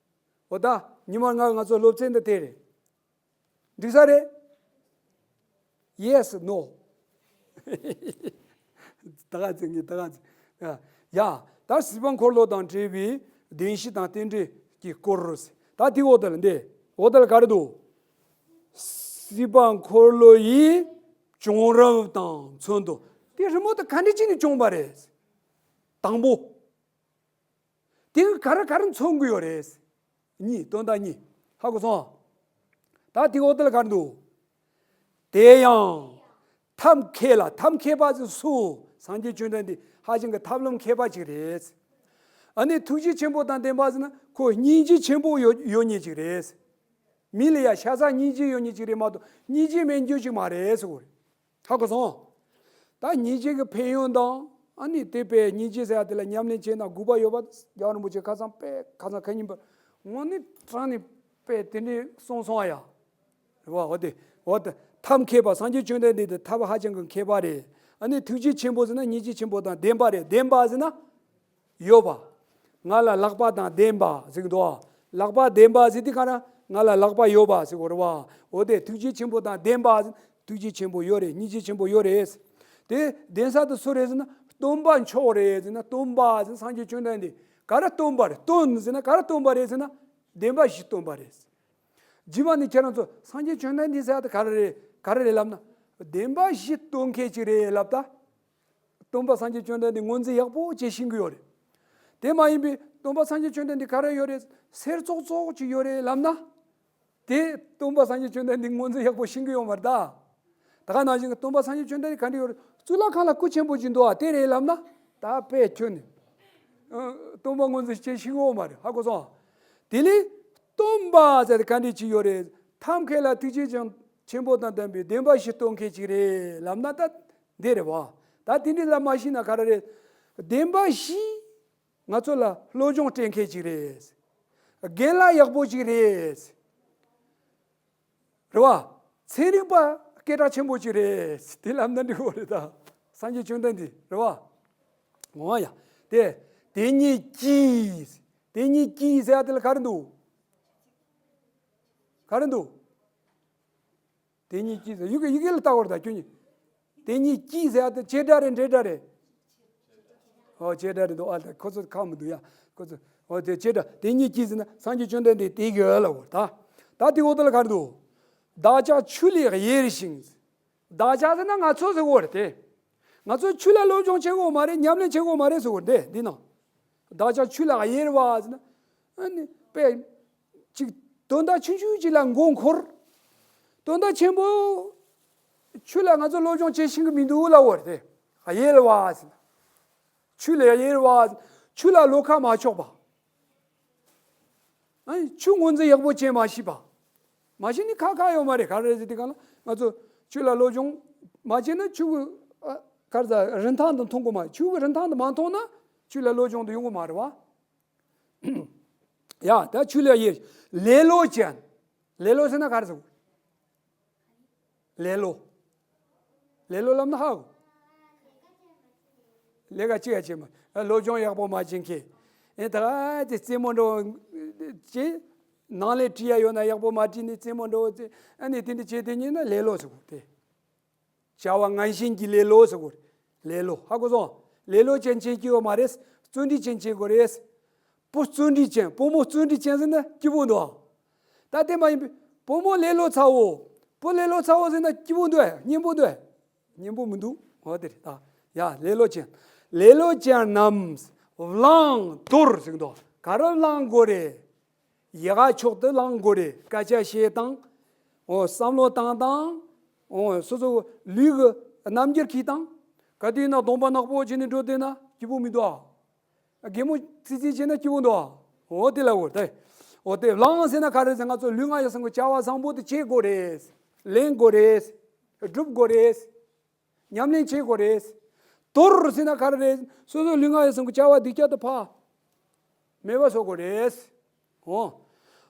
འོ་ད་ཉི་མ་ང་ང་ཚོ་སློབ་ཚན་འདི་དེ་རེད། འགྲིག་ས་རེད། Yes, no. ད་ག་ཚོད་ངས་ད་ག་ཚོད། ཡ། ཡ། ད་སྲིད་པ་འཁོར་ལོ་དང་འབྲེལ་བའི་བདེན་བཞི་དང་རྟེན་འབྲེལ་གྱི་སྐོར་རེད། ད་དེ་འོ་ད་ལ་འདི་འོ་ད་ལ་ག་རེ་འདུག་སྲིད་པ་འཁོར་ལོ་ཡི་བྱུང་རབས་དང་མཚོན་དོན། དེ་རི་མོ་དེ་ག་འདྲ་ཅིག་ནས་བྱུང་བ་རེད། དང་པོ། དེ་གི་ག་རེ་ག་རེ་མཚོན་གི་ཡོད་རེད། གཉིས། དོན་དག་གཉིས། ཧ་གོ་སོང་། ད་དེ་འོ་དེ་ལ་ག་རེ་འདུག་དེ་ཡང་ཐབས་མཁས་ལ། ཐབས་མཁས་པ་ཟེར་སུ། སངས་རྒྱས་བཅོམ་ལྡན་འདས་ཧ་ཅང་གི་ཐབས་ལམ་མཁས་པ་ཅིག་རེད། ཨ་ནི་ཐུགས་རྗེ་ཆེན་པོ་དང་ལྡན་པ་ཟེར་ན་ཁོ་སྙིང་རྗེ་ཆེན་པོ་ཡོད་ཡོད་མཁན་ཅིག་རེད། མི་ལ་ཡ་ཤ་ཚ་སྙིང་རྗེ་ཡོད་མཁན་ཅིག་རེད་མ་གཏོགས་སྙིང་རྗེ་མེད་རྒྱུ་ཅིག་མ་རེད་ཟེར་གོ་རེད། ཧ་གོ་སོང་། ད་སྙིང་རྗེ་གི་ཕན་ཡོན་དང་ཨ་ནི་དེ་དཔེ་སྙིང་རྗེ་ཟེར་ཡ་དེ་ལ་ཉམས་ལེན་བྱས་ན་དགོས་པ་ཡོད་པ། རྒྱལ་བ་རིན་པོ་ཆེ་ཁ་སང་དཔེ་ཁ་སང་ཁ་ཉིན་པ་དངོས་གནས་དྲང་ནས་དཔེ་དེ་འདྲས་གསུངས་སོང་ཡ། རེད་བ། འོ་དེ་འོ་དེ་ཐབས་མཁས་པ། སངས་རྒྱས་བཅོམ་ལྡན་འདས་དེ་ཐབས་ཧ་ཅང་གི་མཁས་པ་རེད། ཨ་ནི་ཐུགས་རྗེ་ཆེན་པོ་ཟེར་ན་སྙིང་རྗེ་ཆེན་པོ་དང་ལྡན་པ་རེད། ལྡན་པ་ཟེར་ན། ཡོད་པ། ང་ལ་ལག་པ་དང་ལྡན་པ་ཟེར་གི་འདུག་ལག་པ་ལྡན་པ་ཟེར་དུས་ག་རེ། ང་ལ་ལག་པ་ཡོད་པ་ཟེར་གོ་རེད་བ། འོ་དེ་ཐུགས་རྗེ་ཆེན་པོ་དང་ལྡན་པ་ཟེར། ཐུགས་རྗེ་ཆེན་པོ་ཡོད་རེད། སྙིང་རྗེ་ཆེན་པོ་ཡོད་རེད། དེ་ལྡན་ས་དེ་སུ་རེད་ཟེར་ན་སྟོན་པ་མཆོག་རེད་ཟེར་ན། སྟོན་པ་ཟེར་ན་སངས་རྒྱས་བཅོམ་ལྡན་འདས། ག་རེ་སྟོན་པ་རེད། སྟོན་ཟེར་ན་ག་རེ་སྟོན་པ་རེད་ཟེར་ན་བདེན་པ་བཞི་སྟོན་པ་རེད། རྗེས་མ་ནས་ཁྱེད་རང་ཚོ་སངས་རྒྱས་བཅོམ་ལྡན་འདས་ཟེར་ཡ་དེ་ག་རེ་རེད། ག་རེ་རེད་ལབ་ན། བདེན་པ་བཞི་སྟོན་མཁན་ཅིག་རེད་ལབ་ད། སྟོན་པ་སངས་རྒྱས་བཅོམ་ལྡན་འདས་ངོས་འཛིན་ཡག་པོ་བྱེད་ཤེས་ཀྱི་ཡོད་རེད། དེ་མ་ཡིན་པའི་སྟོན་པ་སངས་རྒྱས་བཅོམ་ལྡན་འདས་ག་རེ་ཡོད་རེད། སེར་ཙོག་ཙོག་ཅིག་ཡོད་རེད་ལབ་ན། དེ་སྟོན་པ་སངས་རྒྱས་བཅོམ་ལྡན་འདས་ངོས་འཛིན་ཡག་པོ་ཤེས་ཀྱི་ཡོད་མ་རེད་ད། ད་ག་ནང་བཞིན་གྱི་སྟོན་པ་སངས་རྒྱས་བཅོམ་ལྡན་འདས་ག་འདྲ་ཡོད་རེད། གཙུག་ལག་ཁང་ལ་སྐུ་ཆེན་པོ་ཅིག་འདུག་ཨ། དེ་རེད་ལབ་ན་ད་དཔེ་ཁྱོན་ནས་ཨ་སྟོན་པ་ངོས་འཛིན་བྱེད་ཤེས་ཀྱི་ཡོད་མ་རེད། ཧ་གོ་སོང་། དེ་ལས་སྟོན་པ་ཟེར་དེ་ག་འདྲ་ཅིག་ཡོད་རེད། ཐབས་མཁས་ལ་ཐུགས་རྗེ་ཅན་ཆེན་པོ་དང་ལྡན་པའི་བདེན་པ་བཞི་སྟོན་མཁན་ཅིག་རེད་ལབ་ན་ད་འདི་རེད་བ། ད་དེ་འདྲ་ལ་མ་ཤེས་ན་ག་རེ་རེད། བདེན་པ་བཞི། ང་ཚོ་ལ་སློབ་སྦྱོང་སྤྲད་མཁན་ཅིག་རེད། རྒན་ལགས་ཡག་པོ་ཅིག་རེད། རེད་བ། ཚན་རིག་པ་སྐད་གྲགས་ཆེན་པོ་ཅིག་རེད། དེ་ལབ་ན་འགྲིག་གོ་རེད་ད། སངས་རྒྱས་བཅོམ་ལྡན་འདས་རེད་བ། འོ་ཡ། དེ་དེ་ཉིད་ཀྱིས། དེ་ཉིད་ཀྱིས་ཟེར་ཡ་དེ་ལ་ག་རེ་འདུག་ག་རེ་འདུག་དེ་ཉིད་ཀྱིས་ཟེར་ཡི་གེ་ཡི་གེ་ལ་ལྟ་བར་ད་ཁྱོད་ཉིད། དེ་ཉིད་ཀྱིས་ཟེར་ཡ་དེ་བྱེད་སྒྲ་རེད་འབྲེལ་སྒྲ་རེད། ཨོ་བྱེད་སྒྲ་རེད་འདུག་ཨ་ད་ཁོ་ཚོ་ཁག་མི་འདུག་ཡ། ཁོ་ཚོ་ཨོ་དེ་བྱེད་སྒྲ། དེ་ཉིད་ཀྱིས་ཟེར་ན་སངས་རྒྱས་བཅོམ་ལྡན་འདས་དེ་གི་ཨ་ལ་བོར་ད། ད་དེ་འོ་དེ་ལ་ག་རེ་འདུག་བདག་ཅག་ཆོས་ལས་གཡེར་ཞིང་། བདག་ཅག་ཟེར་ན་ང་ཚོ་ཟེར་བོ་རེད་དེ། ང་ཚོ་ཆོས་ལ་སློབ་སྦྱོང་བྱེད་དགོས་མ་རེད། ཉམས་ལེན་བྱེད་དགོས་མ་རེད་ཟེར་བོ་རེད་འདི་ནང་། བདག་ཅག་ཆོས་ལ་གཡེར་བ་ཟེར་ན། ཨ་ནི་དཔེ། ཅིག་དོན་དག་ཆུང་ཆུང་ཅིག་ལ་མགོ་འཁོར། དོན་དག་ཆེན་པོ། ཆོས་ལ་ང་ཚོ་སློབ་སྦྱོང་བྱེད་ཤེས་ཀྱི་མི་འདུག་ལབ་བོ་རེད་དེ། གཡེར་བ་ཟེར་ན། ཆོས་ལ་གཡེར་བ། ཆོས་ལ་བློ་ཁ་མ་ཕྱོགས་པ། ཨ་ནི་ཆོས་ངོས་འཛིན་ཡག་པོ་བྱེད་མ་ཤེས་པ། མ་གཞི་ནས་ཁག་ཁག་ཡོད་མ་རེད། ག་རེ་རེད་ཟེར་དུས་སྒང་ལ་ང་ཚོ་ཆོས་ལ་སློབ་སྦྱོང་མ་བྱས་ན་ཆོས་ཀྱི་ཨ་ག་རེ་ཟེར་རིན་ཐང་དུ་མཐོང་གི་མ་རེད། ཆོས་ཀྱི་རིན་ཐང་དུ་མ་མཐོང་ན་ཆོས་ལ་སློབ་སྦྱོང་དུ་ཡོང་གི་མ་རེད་བ། ཡ་ད་ཆོས་ལ་གཡེར། ལེ་ལོ་ཅན། ལེ་ལོ་ཟེར་ན་ག་རེ་ཟེར། ལེ་ལོ། ལེ་ལོ་ལབ་ན་ཧ་གོ། ལས་ཀ་གཅིག་ཡང་བྱེད་མ། ཨ་སློབ་སྦྱོང་ཡག་པོ་མ་བྱེད་མཁན། ཨེ་ད་ག་དེ་རྩེད་མོ་འགྲོ་བྱེད། ནང་ལས་བྲིས་ཡ་ཡོད་ན་ཡག་པོ་མ་བྲིས་ནས་རྩེད་མོ་འགྲོ་བྱེད། ཨ་ནི་དེ་འདྲ་བྱེད་དེ་ཉིན་ན་ལེ་ལོ་ཟེར་གོ་དེ། བྱ་བ་ངན་ཞེན་གྱི་ལེ་ལོ་ཟེར་གོ། ལེ་ལོ་ཧ་གོ་སོང་། ལེ་ལོ་ཅན་བྱེད་ཀྱི་ཡོད་མ་རེད། བརྩོན་འགྲུས་ཅན་བྱེད་དགོས་རེད། བུ་བརྩོན་འགྲུས་ཅན། བུ་མོ་བརྩོན་འགྲུས་ཅན་ཟེར་ན་སྐྱིད་པོ་འདུག་ད་དེ་མ་ཡིན་པའི་བུ་མོ་ལེ་ལོ་ཚ་བོ། བུ་ལེ་ལོ་ཚ་བོ་ཟེར་ན་སྐྱིད་པོ་འདུག་སྙན་པོ་འདུག་སྙན་པོ་མི་འདུག་འོ་དེ་རེད་ད། ཡ་ལེ་ལོ་ཅན། ལེ་ལོ་ཅན་རྣམས་བླང་དོར་ཟེར་གི་འདུག་ག་རེ་བླང་དགོས་རེད། ཡག་ཕྱོགས་དེ་བླང་དགོས་རེད། སྐད་ཆ་བཤད་སྟངས། འོ་བསམ་བློ་བཏང་སྟངས། འོ་སོ་སོ་ལུས་ཀྱི་རྣམ་འགྱུར་འཁྱེར་སྟངས། ག་དུས་ཡིན་ན་གདོང་པ་ནག་པོ་བྱས་ནས་འགྲོ་བསྡད་ན་སྐྱིད་པོ་མི་འདུག་ཨ། གད་མོ་ཙི་ཙི་བྱས་ན་སྐྱིད་པོ་འདུག་ཨ། འོ་དེ་ལ་འོ་དེ། འོ་དེ་བླང་ཟེར་ན་ག་རེ་ཟེར། ང་ཚོ་ལུས་ངག་ཡིད་གསུམ་གྱི་བྱ་བ་བཟང་པོ་དེ་བྱེད་དགོས་རེད། ལེན་དགོས་རེད། སྒྲུབ་དགོས་རེད། ཉམས་ལེན་བྱེད་དགོས་རེད། དོར་ཟེར་ན་ག་རེ་རེད། སོ་སོ་ལུས་ངག་ཡིད་གསུམ་གྱི་བྱ་བ་སྡིག་ཅག་དེ་ཕར་མེད་པ་བཟོ་དགོས་རེད། འོ།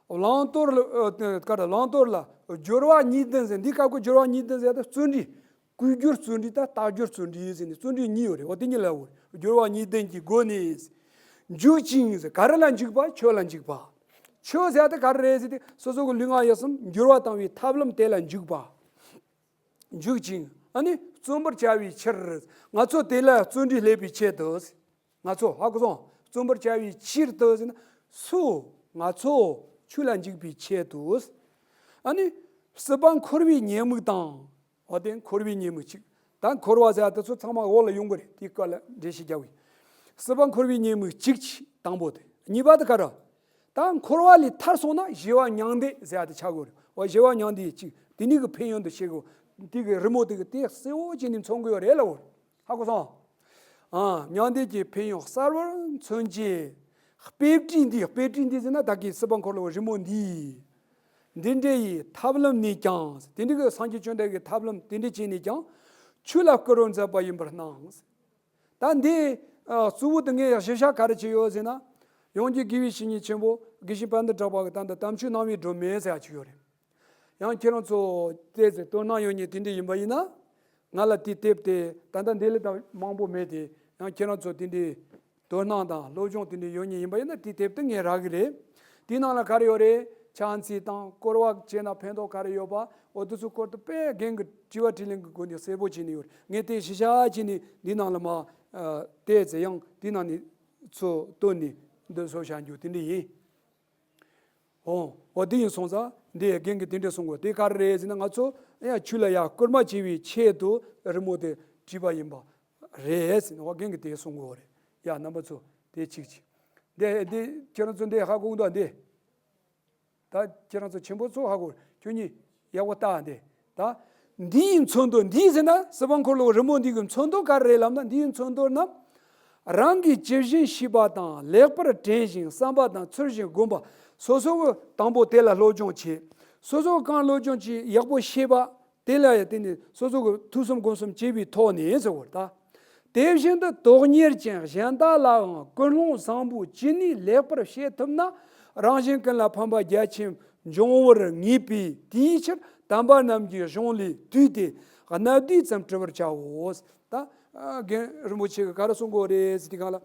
བླང་དོར་ལ་ཨ་ག་རེ། བླང་དོར་ལ་སྦྱོར་བ་གཉིས་ལྡན་ཟེར། འདི་སྐབས་ཀྱི་སྦྱོར་བ་གཉིས་ལྡན་ཟེར་ཡ་དེ་བརྩོན་འགྲུས། བསྐུལ་སྦྱོར་བརྩོན་འགྲུས་དང་རྟག་སྦྱོར་བརྩོན་འགྲུས་ཟེར་ནས་བརྩོན་འགྲུས་གཉིས་ཡོད་རེད། འོ་དེ་གཉིས་ལ་འོ། སྦྱོར་བ་གཉིས་ལྡན་གྱི་སྒོ་ནས་འཇུག་ཅིང་ཟེར། ག་རེ་ལ་འཇུག་པ། ཆོས་ལ་འཇུག་པ། ཆོས་ཟེར་ཡ་དེ་ག་རེ་རེད་ཟེར་དུས། སོ་སོ་གི་ལུས་ངག་ཡིད་གསུམ་འགྱུར་བ་བཏང་བའི་ཐབས་ལམ་དེ་ལ་འཇུག་པ། འཇུག་ཅིང་། ཨ་ནི་བརྩོན་པར་བྱ་བའི་ཕྱིར། ང་ཚོ་དེ་ལ་བརྩོན་འགྲུས་སླེབས་པའི་ཆེད་དུ། ང་ཚོ་ཧ་གོ་སོང་། བརྩོན་པར་བྱ་བའི་ཕྱིར་དུ་ཟེར་ན། སུ། ང་ཚོ་ཆོས་ལ་འཇུག་པའི་ཆེད་དུ། ཨ་ནི་སྲིད་པ་འཁོར་བའི་ཉེས་དམིགས་དང་། འོ་དེ་འཁོར་བའི་ཉེས་དམིགས་གཅིག། ད་འཁོར་བ་ཟེར་ཡ་དེ་ཚོ་ཚང་མ་འོག་ལ་ཡོང་གི་རེད། དེའི་སྐོར་ལ་འགྲེལ་བཤད་རྒྱག་དགོས། སྲིད་པ་འཁོར་བའི་ཉེས་དམིགས་གཅིག་དང་པོ་དེ། གཉིས་པ་དེ་ག་རེ། ད་འཁོར་བ་ལས་ཐར་སོང་ན་ཞི་བ་མྱང་འདས་ཟེར་ཡ་དེ་ཆགས་དགོས་རེད། འོ་ཞི་བ་མྱང་འདས་གཅིག། དེ་ནི་གི་ཕན་ཡོན་དུ་བྱེད་དགོས། དེ་གི་རི་མོ་དེ་གི་དེ་གསལ་བོ་བྱས་ནས་མཚོན་གི་ཡོད་རེད་ལ། འོ། ཧ་གོ་སོང་། ཨ། མྱང་འདས་ཀྱི་ཕན་ཡོན་གསལ་བོར་མཚོན་བྱེད། དཔེ་བྲིས་འདི། དཔེ་བྲིས་འདི་ཟེར་ན་ད་གིན་སྲིད་པ་འཁོར་ལོའི་རི་མོ་འདི། འདི་འདྲ་ཡི་ཐབས་ལམ་ནས་ཀྱང་། དེ་འདྲ་གི་སངས་རྒྱས་བཅོམ་ལྡན་གྱི་ཐབས་ལམ་དེ་འདྲ་བྱས་ནས་ཀྱང་། ཆོས་ལ་བསྐུལ་བར་མཛད་པ་ཡིན་པར་སྣང་། ད་འདི་ཨ་གཙོ་བོ་དེ་ངས་གཞི་བཞག་ག་རེ་བྱས་ཡོད་ཟེར་ན། ཡོངས་ཀྱི་དགེ་བའི་བཤེས་གཉེན་ཆེན་པོ་དགེ་བཤེས་དཔལ་ལྡན་གྲགས་པ་གི་ད་ལྟ་དམ་ཆོས་སྣང་བའི་སྒྲོན་མེ་ཟེར་ཡ་ཅིག་ཡོད་རེད། ཡང་ཁྱེད་རང་ཚོ་ཏོག་ཙམ་དོ་སྣང་ཡོད་མཁན་དེ་འདྲ་ཡིན་པ་ཡིན་ན། ང་ལ་དེའི་དེབ་དེ་ད་ལྟ་འདི་ལས་ད་མང་པོ་མེད་དེ། ཡང་ཁྱེད་རང་ཚོ་དེ་འདྲའི་དོ་སྣང་དང་སློབ་སྦྱོང་དེ་འདྲ་ཡོད་མཁན་ཡིན་པ་ཡིན་ན། དེའི་དེབ་དེ་ངས་རག་གི་རེད། དེའི་ནང་ལ་ག་རེ་ཡོད་རེད། ཕྱག་འཚལ་དང་བསྐོར་བ་བྱས་ན་ཕན་ཐོགས་ག་རེ་ཡོད་པ། འོ་དེ་ཚོ་སྐོར་དུ་དཔེ་རྒན་གྱི་དྲི་བ་དྲིས་ལན་གྱི་སྒོ་ནས་གསལ་པོ་བྱས་ནས་ཡོད་རེད། ངས་དེ་གཞི་བཞག་བྱས་ནས་འདི་ནང་ལ་མར་ཨ་ཏོག་ཙམ་ཡང་དེའི་ནང་ནས་ཚུར་བཏོན་ནས་འདི་བཟོ་བཞག་རྒྱུ་དེ་འདྲ་ཡིན། འོ། འོ་དེ་ཡིན་སོང་ཙང་འདི་རྒན་གྱིས་དེ་འདྲ་གསུང་གོ། དེ་ག་རེ་རེད་ཟེར་ན། ང་ཚོ་ཡང་ཆོས་ལ་ཡར་སྐུལ་མ་བྱེད་པའི་ཆེད་དུ་རི་མོ་དེ་བྲིས་པ་ཡིན་པ་རེད་ཟེར་ནས། འོ་རྒན་གྱིས་དེ་གསུང་གོ་རེད། ཡ་རྣམ་པ་ཚོ་དེ་གཅིག་གཅིག། འདི་འདི་ཁྱེད་རང་ཚོ་འདི་ཧ་གོ་གི་འདུག་འདི། ད་ཁྱེད་རང་ཚོ་ཆེན་པོ་ཚོ་ཧ་གོ། ཁྱོད་གཉིས་ཡག་པོ་ལྟ་འདི། ད་འདིའི་མཚོན་དོན། འདི་ཟེར་ན་སྲིད་པ་འཁོར་ལོའི་རི་མོ་འདི་གི་མཚོན་དོན་ག་རེ་རེད་ལབ་ན། འདིའི་མཚོན་དོན་ནི། རང་གིས་ཇི་བཞིན་ཤེས་པ་དང་། ལེགས་པར་དྲན་ཞིང་བསམ་པ་དང་། ཚུལ་བཞིན་བསྒོམ་པ། སོ་སོ་གི་དང་པོ་དེ་ལ་སློབ་སྦྱོང་བྱེད། སོ་སོ་གང་སློབ་སྦྱོང་བྱེད། ཡག་པོ་ཤེས་པ་དེ་ལ་ཡང་དེ་ནི་སོ་སོ་གི་ཐོས་བསམ་སྒོམ་གསུམ་བྱས་པའི་ཐོག་ནས་ཟེར་བ་ད། དེ་བཞིན་དུ་དོན་གཉེར་ཅན་གཞན་དག་ལའང་ཀུན་སློང་བཟང་པོ་ཅི་ནུས་ལེགས་པར་བྱེད་ཐུབ་ན། རང་གཞན་ཀུན་ལ་ཕན་པ་རྒྱ་ཆེན་འབྱུང་བར་ངེས་པས། དེའི་ཕྱིར་དམ་པ་རྣམས་ཀྱི་གཞུང་ལས་བཏུས་ཏེ་རྣ་བསྡུས་ཙམ་བྲི་བར་བྱའོ། ད་རྒན་རིན་པོ་ཆེ་གིས་ག་རེ་གསུང་གི་ཡོད་རེད་ཟེར་དུས་སྒང་ལ།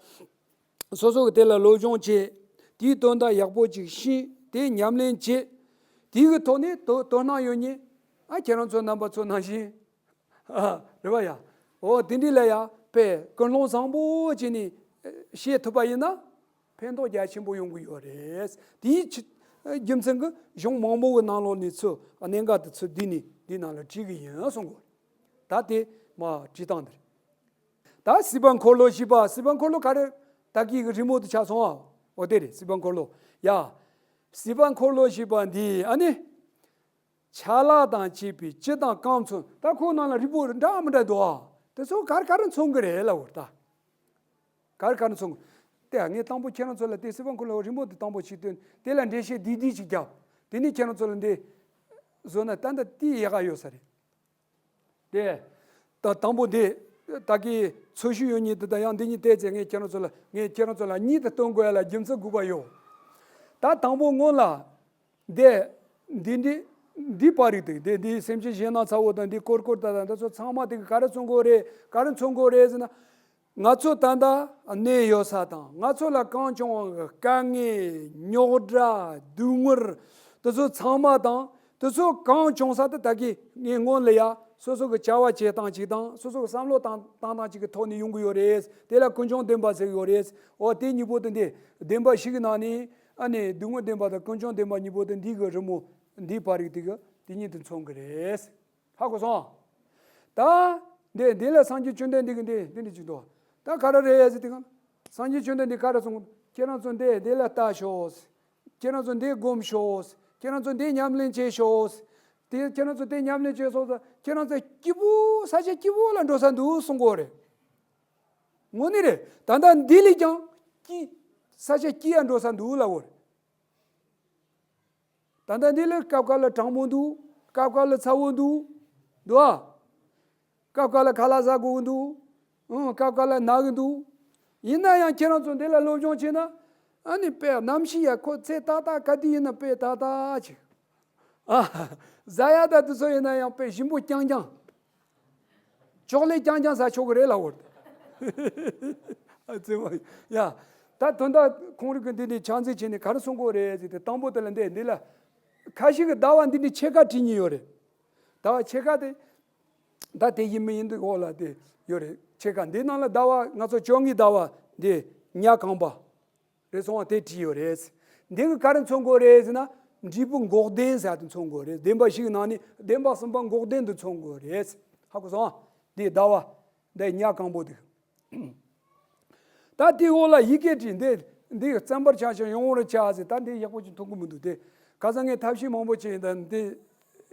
སོ་སོ་གིས་དེ་ལ་སློབ་སྦྱོང་བྱེད། དེའི་དོན་དག་ཡག་པོ་ཅིག་ཤེས། དེ་ཉམས་ལེན་བྱེད། དེའི་གི་ཐོག་ནས་དོ་དོ་སྣང་ཡོད་མཁན། ཨ་ཁྱེད་རང་ཚོ་རྣམ་པ་ཚོ་ནང་བཞིན། ཨ་རེད་བ་ཡ། འོ་དེ་འདྲ་ལ་ཡ་དཔེ་ཀུན་སློང་བཟང་པོ་བྱས་ནས་ཨ་བྱེད་ཐུབ་པ་ཡིན་ན། ཕན་ཐོགས་རྒྱ་ཆེན་པོ་ཡོང་གི་ཡོད་རེད། དེའི་ཆེད་རྒྱུ་མཚན་གྱིས་གཞུང་མང་པོ་གི་ནང་ལོགས་ནས་ཚུར་གནད་འགག་དེ་ཚུར་བསྡུས་ནས་འདི་ནང་ལ་བྲིས་གི་ཡིན་གསུང་གོ། ད་དེ་མར་བྲིས་སྟངས་འདི་རེད། ད་སྲིད་པ་འཁོར་ལོ་ཞེས་པ། སྲིད་པ་འཁོར་ལོ་ག་རེ། ད་གིན་གི་རི་མོ་དེ་ཆགས་སོང་ཨ། འོ་དེ་རེད། སྲིད་པ་འཁོར་ལོ་ཡ། སྲིད་པ་འཁོར་ལོ་ཞེས་པ་འདི་ཨ་ནི། ཆ་ལག་དང་བཅས་པའི་ཅི་དང་གང་མཚོན། ད་ཁོ་ནང་ལ་རིལ་བུ་འདྲ་མི་འདྲ་འདུག་ཨ། དེ་ཚོ་ག་རེ་ག་རེ་མཚོན་གི་རེད་ལབ་པ་རེད་ད། ག་རེ་ག་རེ་མཚོན་གི། དེ་ངས་དང་པོ་ཁྱེད་རང་ཚོ་ལ་དེ་སྲིད་པ་འཁོར་ལོའི་རི་མོ་དེ་དང་པོ་ཞིག་སྟོན། དེ་ལ་འགྲེལ་བཤད་བསྡུས་བསྡུས་ཅིག་བརྒྱབ། དེ་ནས་ཁྱེད་རང་ཚོ་ལ་འདི་བཟོ་ན་ད་ལྟ་དེ་ཡག་ག་ཡོད་ས་རེད། དེ། ད་དང་པོ་འདི། ད་གིན་འཚོལ་ཞིབ་ཡོད་མཁན་དེ་དང་ཡང་འདི་གཉིས་བལྟས་ཚེ་ངས་ཁྱེད་རང་ཚོ་ལ། ངས་ཁྱེད་རང་ཚོ་ལ་གཉིས་དེ་སྟོན་དགོས་ཡ་ལ་རྒྱུ་མཚན་དགོས་པ་ཡོད། ད་དང་པོ་སྔོན་ལ། འདི། འདི་འདི། འདི་པར་རིས་དེ་འདི་འདི་སེམས་ཅན་གཞན་སྣང་ཚ་བོ་དང་འདི་ཀོར་ཀོར་ད་དང་འདི་ཚོ་ཚང་མ་དེ་ག་རེ་མཚོན་གི་རེད། ག་རེ་མཚོན་གི་རེད་ཟེར་ན། ང་ཚོ་ད་ལྟ་གནས་ཡོད་ས་དང་། ང་ཚོ་ལ་གང་བྱུང་བ་གི་དཀའ་ངལ། རྙོག་དྲ། སྡུག་བསྔལ། དེ་ཚོ་ཚང་མ་དང་། དེ་ཚོ་གང་བྱུང་ས་དེ་ད་གིན་ངས་སྔོན་ལ་ཡ་སོ་སོ་གི་བྱ་བ་བྱེད་སྟངས་ཅིག་དང་། སོ་སོ་གི་བསམ་བློ་བཏང་བཏང་སྟངས་ཅིག་གི་ཐོག་ནས་ཡོང་གི་ཡོད་རེད། དེ་ལ་ཀུན་འབྱུང་བདེན་པ་ཟེར་གི་ཡོད་རེད། འོ་དེ་གཉིས་པོ་དེ་འདི་བདེན་པ་བཞི་གི་ནང་ནས། ཨ་ནི་སྡུག་བསྔལ་བདེན་པ་དང་ཀུན་འབྱུང་བདེན་པ་གཉིས་པོ་དེ་འདི་གི་རི་མོ། འདིའི་པར་རིས་དེ་གི་དེ་གཉིས་དེ་མཚོན་གི་རེད། ཧ་གོ་སོང་། ད། འདི་འདི་ལ་སངས་རྒྱས་བཅོམ་ལྡན་འདས་ཀྱིས་འདི་འདི་འདྲ་ཅིག་འདུག་ད་ག་རེ་རེད་ཟེར་དུས་སྒང་། སངས་རྒྱས་བཅོམ་ལྡན་འདས་ཀྱིས་ག་རེ་གསུངས། ཁྱེད་རང་ཚོ་འདི་འདི་ལ་ལྟ་ཤོག་ཁྱེད་རང་ཚོ་འདི་སྒོམ་ཤོག་ཁྱེད་རང་ཚོ་འདི་ཉམས་ལེན་བྱེད་ཤོག་དེ་ཁྱེད་རང་ཚོ་འདི་ཉམས་ལེན་བྱེད་སོང་ཙང་ཁྱེད་རང་ཚོ་སྐྱིད་པོ་ས་ཆ་སྐྱིད་པོ་ལ་འགྲོ་ས་འདུག་གསུང་གི་ཡོད་རེད། དངོས་གནས་རེད། ད་ལྟ་འདི་ལས་ཀྱང་སྐྱིད། ས་ཆ་སྐྱིད་ཡ་འགྲོ་ས་འདུག་ལབ་ཡོད་རེད། ད་ལྟ་འདི་ལ་སྐབས་འགའ་ལ་གྲང་མོ་འདུག་སྐབས་འགའ་ལ་ཚ་བོ་འདུག་འདུག་ཨ། སྐབས་འགའ་ལ་ཁ་ལག་ཟ་དགོས་ཀྱི་འདུག་ཨང་། སྐབས་འགའ་ལ་ན་གི་འདུག་ཡིན་ན་ཡང་ཁྱེད་རང་ཚོ་འདི་ལ་སློབ་སྦྱོང་བྱས་ན། ཨ་ནི་དཔེ་གནམ་གཤིས་ཡ་ཁོ་ཚེ་ཏག་ཏག་ག་དུས་ཡིན་ན་དཔེ་ཏག་ཏག་ཅིག་ཨ། ཟ་ཡ་ད་དུ་ཚོ་ཡིན་ན་ཡང་དཔེ་ཞིམ་པོ་རྐྱང་རྐྱང་། ཅོག་ལེ་རྐྱང་རྐྱང་ཟ་ཆོག་གི་རེད་ལ་འོར། ཨ་ཙི་མ་ཡ། ད་དོན་དག་ཁོང་རིག་གི་འདི་འདྲའི་ཆ་འཛིན་བྱས་ནས་ག་རེ་མཚོན་དགོས་རེད་ཟེར་ཏེ། དང་པོ་དེ་ལ་འདི་འདི་ལ་ཁ་ཤས་ཀྱི་ཟླ་བ་འདི་འདྲའི་ཕྱེད་ཀ་བྲིས་ཉེན་ཡོད་རེད། ཟླ་བ་ཕྱེད་ཀ་དེ། ད་དེ་ཡིན་མི་ཡིན་འདི་འོག་ལ་དེ་ཡོད་རེད། ཕྱེད་ཀ་འདི་ནང་ལ་ཟླ་བ་ང་ཚོ་བཅོ་ལྔའི་ཟླ་བ་འདི་ཉ་གང་པ། རེད་སོང་བ་དེ་བྲིས་ཡོད་རེད། འདི་གི་ག་རེ་མཚོན་དགོས་རེད་ཟེར་ན། འབྲས་བུ་འགོག་བདེན་ཟེར་དེ་མཚོན་དགོས་རེད། བདེན་པ་བཞིའི་ནང་ནས་བདེན་པ་གསུམ་པ་འགོག་བདེན་དུ་མཚོན་དགོས་རེད། ཧ་གོ་སོང་ཨ། འདི་ཟླ་བ། འདི་ཉ་གང་པོ་འདུག་ད་དེའི་འོག་ལ་ཡི་གེ་བྲིས་འདི། འདི་བརྩམ་པར་བྱ་ཞིང་ཡོང་བར་བྱ་ཟེར། ད་འདི་ཡག་པོ་ཅིག་མཐོང་གི་མི་འདུག་དེ་ཁ་སང་ངས་ཐབས་ཤེས་མང་པོ་བྱས་ཡིན། ད་འདི་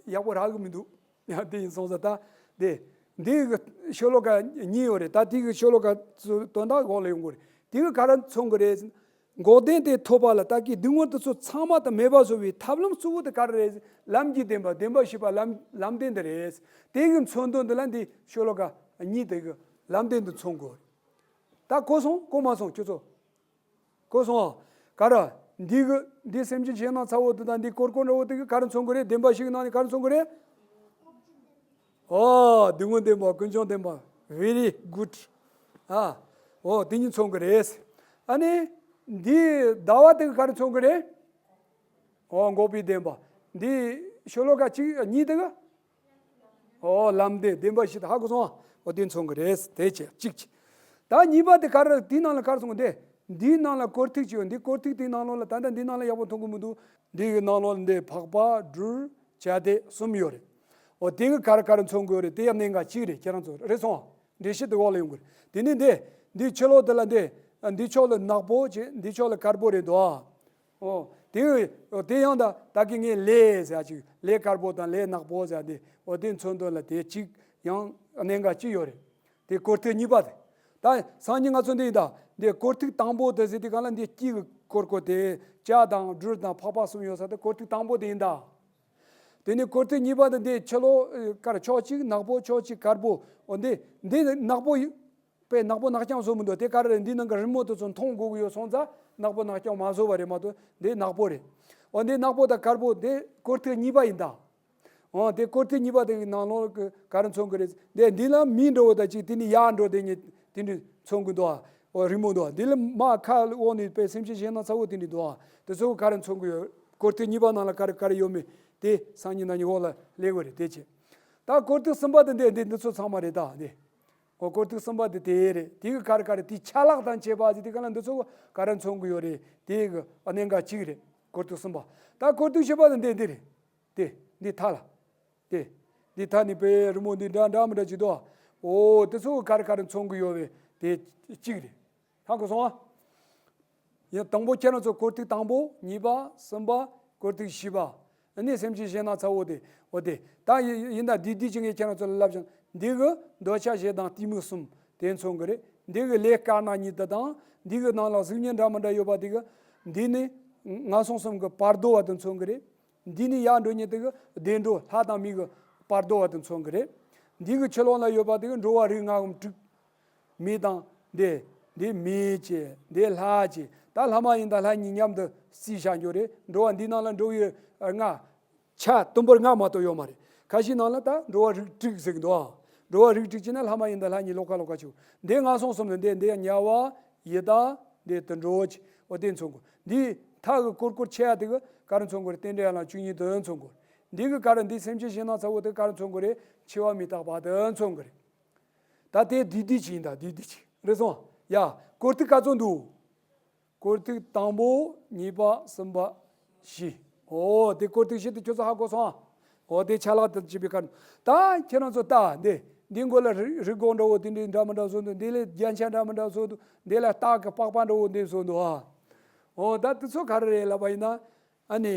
ཡག་པོ་རག་གི་མི་འདུག་ཡང་དེ་ཡིན་སོང་ཙང་ད། དེ། འདི་གི་ཤོ་ལོ་ཀ་གཉིས་ཡོད་རེད། ད་དེ་གི་ཤོ་ལོ་ཀ་ཚོ་དོན་དག་འོག་ལ་ཡོང་གི་རེད། དེ་གི་ག་རེ་མཚོན་གི་རེད། འགོག་བདེན་དེ་ཐོབ་པ་ལ་བདག་གིས་སྡིག་དམོད་དེ་ཚོ་ཚང་མ་དང་མེད་པར་བཟོ་བའི་ཐབས་ལམ་གཙོ་བོ་དེ་ག་རེ་རེད། ལམ་གྱི་བདེན་པ། བདེན་པ་བཞི་པ་ལམ་ལམ་བདེན་དེ་རེད། དེ་གི་མཚོན་དོན་དེ་ལ་འདི་ཤོ་ལོ་ཀ་གཉིས་དེ་གི་ལམ་བདེན་དུ་མཚོན་དགོས། ད་གོ་སོང་། གོ་མ་སོང་ཁྱོད་ཚོ། གོ་སོང་། ག་རེ། འདི་གི་འདི་སེམས་ཅན་གཞན་སྣང་ཚ་བོ་དེ་དང་འདི་ཀོར་ཀོར་འདྲ་བོ་དེ་གི་ག་རེ་མཚོན་གི་རེད། བདེན་པ་བཞི་གི་ནང་ནས་ག་རེ་མཚོན་གི་རེད། ཨོ། སྡིག་དམོད་བདེན་པ། ཀུན་འབྱུང་བདེན་པ། Very good. ཨ། ཨོ་དེ་གཉིས་མཚོན་གི་རེད། ཨ་ནི། འདི་ཟླ་བ་དེ་གི་ག་རེ་མཚོན་གི་རེད། ཨོ་འགོག་པའི་བདེན་པ། འདི་ཤོ་ལོ་ཀ་གཅིག་གཉིས་དེ་གི། ཨོ་ལམ་བདེན། བདེན་པ་བཞི་དེ་ཧ་གོ་སོང་ཨ། ཨོ་དེ་མཚོན་གི་རེད། དེ་བྱས་གཅིག་བྱས། ད་གཉིས་པ་དེ་ག་རེ། དེའི་ནང་ལ་ག་རེ་མཚོན་གི་འདི། འདིའི་ནང་ལ་ཀོར་ཐིག་ཅིག་ཡོད། འདི་ཀོར་ཐིག་དེའི་ནང་ལོགས་ལ་ད་ལྟ་འདིའི་ནང་ལ་ཡག་པོ་མཐོང་གི་མི་འདུག་འདི་གི་ནང་ལོགས་ལ་འདི་འཕགས་པ་སྦྲུལ་བྱ་དེ་གསུམ་ཡོད་རེད། ཨོ་དེ་གི་ག་རེ་ག་རེ་མཚོན་གི་ཡོད་རེད། དེ་ཡང་གནད་འགག་གཅིག་རེད། ཁྱེད་རང་ཚོ་རེད་སོང་ཨ། འགྲེལ་བཤད་དེ་འོག་ལ་ཡོང་གི་རེད། དེ་ནས་འདི། འདི་ཕྱི་ལོགས་དེ་ལ་འདི། འདི་ཕྱོགས་ལ་ནག་པོ་བྱས། འདི་ཕྱོགས་ལ་དཀར་པོ་རེད་འདུག་ཨ། ཨོ། དེ། ཨོ་དེ་ཡང་ད་ད་གིན་ངས་ལས་ཟེར་ཅིག་ལས་དཀར་པོ་དང་ལས་ནག་པོ་ཟེར་དེ། ཨོ་དེ་མཚོན་དོན་ལ་དེ་གཅིག་ཡང་གནད་འགག་གཅིག་ཡོད་རེད། དེ་ཀོར་ཐིག་གཉིས་པ་དེ། ད་སང་ཉིན་ང་ཚོ་འདི་ཡིན་ད། འདི་ཀོར་ཐིག་དང་པོ་དེ་ཟེར་དུས་གང་ལ་འདི་དཀྱིལ་གི་ཀོར་ཀོར་དེ་བྱ་དང་སྦྲུལ་དང་འཕགས་པ་གསུམ་ཡོད་ས་དེ་ཀོར་ཐིག་དང་པོ་དེ་ཡིན་ད། དེ་ནས་ཀོར་ཐིག་གཉིས་པ་དེ་འདི་ཕྱི་ལོགས་ཀར་ཕྱོགས་གཅིག་ནག་པོ་ཕྱོགས་གཅིག་དཀར་པོ། ཨོ་འདི་འདི་ནག་པོ་ཡིན། དཔེ་ནག་པོ་ནག་རྐྱང་བཟོ་མི་འདུག་དེ་ག་རེ་རེད། འདི་ནང་གི་རི་མོ་དེ་ཚོ་མཐོང་དགོས་ཀྱི་ཡོད་སོང་ཙང་ནག་པོ་ནག་རྐྱང་མ་བཟོ་བ་རེད་མ་གཏོགས་འདི་ནག་པོ་རེད། འོ་འདི་ནག་པོ་དང་དཀར་པོ་དེ་ཀོར་ཐིག་གཉིས་པ་ཡིན་ད། འོ་དེ་ཀོར་ཐིག་གཉིས་པ་དེ་གི་ནང་ལོགས་ཀྱི་ག་རེ་མཚོན་གི་རེད། དེ་འདི་ལ་མི་འགྲོ་བ་དང་གཅིག་དེ་ནི་ཡར་འགྲོ་དེ་ཉིད་དེ་འདྲ་མཚོན་གི་འདུག་འོ་རི་མོ་འདུག་འདི་ལ་མ་ཁ་འོག་ནས་དཔེ་སེམས་ཅན་གཞན་སྣང་ཚ་བོ་དེ་འདྲ་འདུག་དེ་ཚོ་ག་རེ་མཚོན་གི་ཡོད། ཀོར་ཐིག་གཉིས་པ་ནང་ལ་ག་རེ་ག་རེ་ཡོད་མེད་དེ་སང་ཉིན་གནངས་ཉིན་འོག་ལ་སླེབས་དགོས་རེད། དེ་བྱས། ད་ཀོར་ཐིག་གསུམ་པ་དེ་འདི་འདི་འདི་ཚོ་ཚང་མ་རེད་ད་འདི། འོ་ཀོར་ཐིག་གསུམ་པ་དེ་དེ་རེད། དེ་གི་ག་རེ་ག་རེ་དེ་ཆ་ལག་དང་བཅས་པ་ཟེར་དེ་ག་ལ་འདི་ཚོ་ག་རེ་མཚོན་གི་ཡོད་རེད། དེ་གི་གནད་འགག་གཅིག་རེད། ཀོར་ཐིག་གསུམ་པ། ད་ཀོར་ཐིག་བཞི་པ་དེ་འདི་འདི་རེད། དེ་འདི་མཐའ་ལ། དེ་འདི་མཐའ་ནི་དཔེ་རི་མོ་འདི་འདྲ་འདྲ་མི་འདྲ་ཅིག་འདུག་འོ་དེ་ཚོ་གི་ག་རེ་ག་རེ་མཚོན་གི་ཡོད་རེད། དེ་གཅིག་རེད། ཧ་གོ་སོང་ཨ། ཡང་དང་པོ་ཁྱེད་རང་ཚོ་ཀོར་ཐིག་དང་པོ་གཉིས་པ་གསུམ་པ་ཀོར་ཐིག་བཞི་པ། ཨ་ནི་སེམས་ཅན་གཞན་སྣང་ཚ་བོ་དེ། འོ་དེ་ད་ཡི་ཡིན་ད་འདི་འདི་ཅི་ངས་ཁྱེད་རང་ཚོ་ལ་ལབ་ཀྱང་འདི་གི་འདོད་ཆགས་ཞེ་སྡང་གཏི་མུག་གསུམ་དེ་མཚོན་གི་རེད། འདི་གི་ལས་དཀར་ནག་གཉིས་དེ་དང་འདི་གི་ནང་ལ་གཟུགས་བརྙན་འདྲ་མི་འདྲ་ཡོད་པ་དེ་གི་འདི་ནི་ངན་སོང་གསུམ་གི་བར་དོ་བ་དེ་མཚོན་གི་རེད། འདི་ནི་ཡར་འགྲོ་མཁན་དེ་གི་བདེ་འགྲོ་ལྷ་དང་མི་གི་བར་དོ་བ་དེ་མཚོན་གི་རེད། འདི་གི་ཕྱི་ལོགས་ལ་ཡོད་པ་དེ་གི་འགྲོ་བ་རིགས་ལྔ་བཅུ་དྲུག་མི་དང་འདི། འདི་མི་བྱས། འདི་ལྷ་བྱས། ད་ལྷ་མ་ཡིན་དང་ལྷ་གཉིས་མཉམ་དུ་བརྩིས་བཞག་རྒྱུ་རེད། འགྲོ་བ་འདི་ནང་ལ་འགྲོ་བའི་ལྔ། ཆ་དུམ་བུར་ལྔ་མ་གཏོགས་ཡོད་མ་རེད། ཁ་ཤས་ནང་ལ་ད་འགྲོ་བ་རིགས་དྲུག་ཟེར་གི་འདུག་ཨ། འགྲོ་བ་རིགས་དྲུག་བྱས་ན་ལྷ་མ་ཡིན་དང་ལྷ་གཉིས་ལོགས་ཀ་ལོགས་ཀ་བྱུང་། འདི་ངན་སོང་གསུམ་ནི་འདི་འདི་དམྱལ་བ། ཡི་དྭགས། འདི་དུད་འགྲོ་བྱས། འོ་དེ་མཚོན་གོ། འདི་མཐའ་གི་ཀོར་ཀོར་ཆེ་ཡ་དེ་གི་ག་རེ་མཚོན་གོ་རེད། རྟེན་འབྲེལ་ཡན་ལག་བཅུ་གཉིས་དེ་མཚོན་གོ། འདི་གི་ག་རེ་འདི་སེམས་ཅན་གཞན་སྣང་ཚ་བོ་དེ་ག་རེ་མཚོན་གོ་རེད། འཆི་བ་མི་རྟག་པ་དེ་མཚོན་གོ་རེད། ད་དེ་བསྡུས་བསྡུས་ཅིག་ཡིན། ད་བསྡུས་བསྡུས་ཅིག་རེད་སོང་། ཡ། ཀོར་ཐིག་ག་ཚོད་འདུག་ཀོར་ཐིག་དང་པོ། གཉིས་པ། གསུམ་པ། བཞི། འོ་དེ་ཀོར་ཐིག་བཞི་དེ་ཁྱོད་ཚོ་ཧ་གོ་སོང་ཨ། འོ་དེ་ཆ་ལག་དང་བཅས་པའི་ཁར། ད་ཁྱེད་རང་ཚོ་ལྟ་འདི། འདི་མགོ་ལ་རི་རི་སྒོང་འདྲ་བོ་དེ་འདྲའི་འདྲ་མི་འདྲ་བཟོ་འདུག་འདི་ལ་རྒྱན་ཆ་འདྲ་མི་འདྲ་བཟོ་འདུག་འདི་ལ་སྟག་གི་པགས་པ་འདྲ་བོ་འདི་བཟོ་འདུག་ཨ། འོ་ད་དེ་ཚོ་ག་རེ་རེད་ལབ་པ་ཡིན་ན། ཨ་ནི་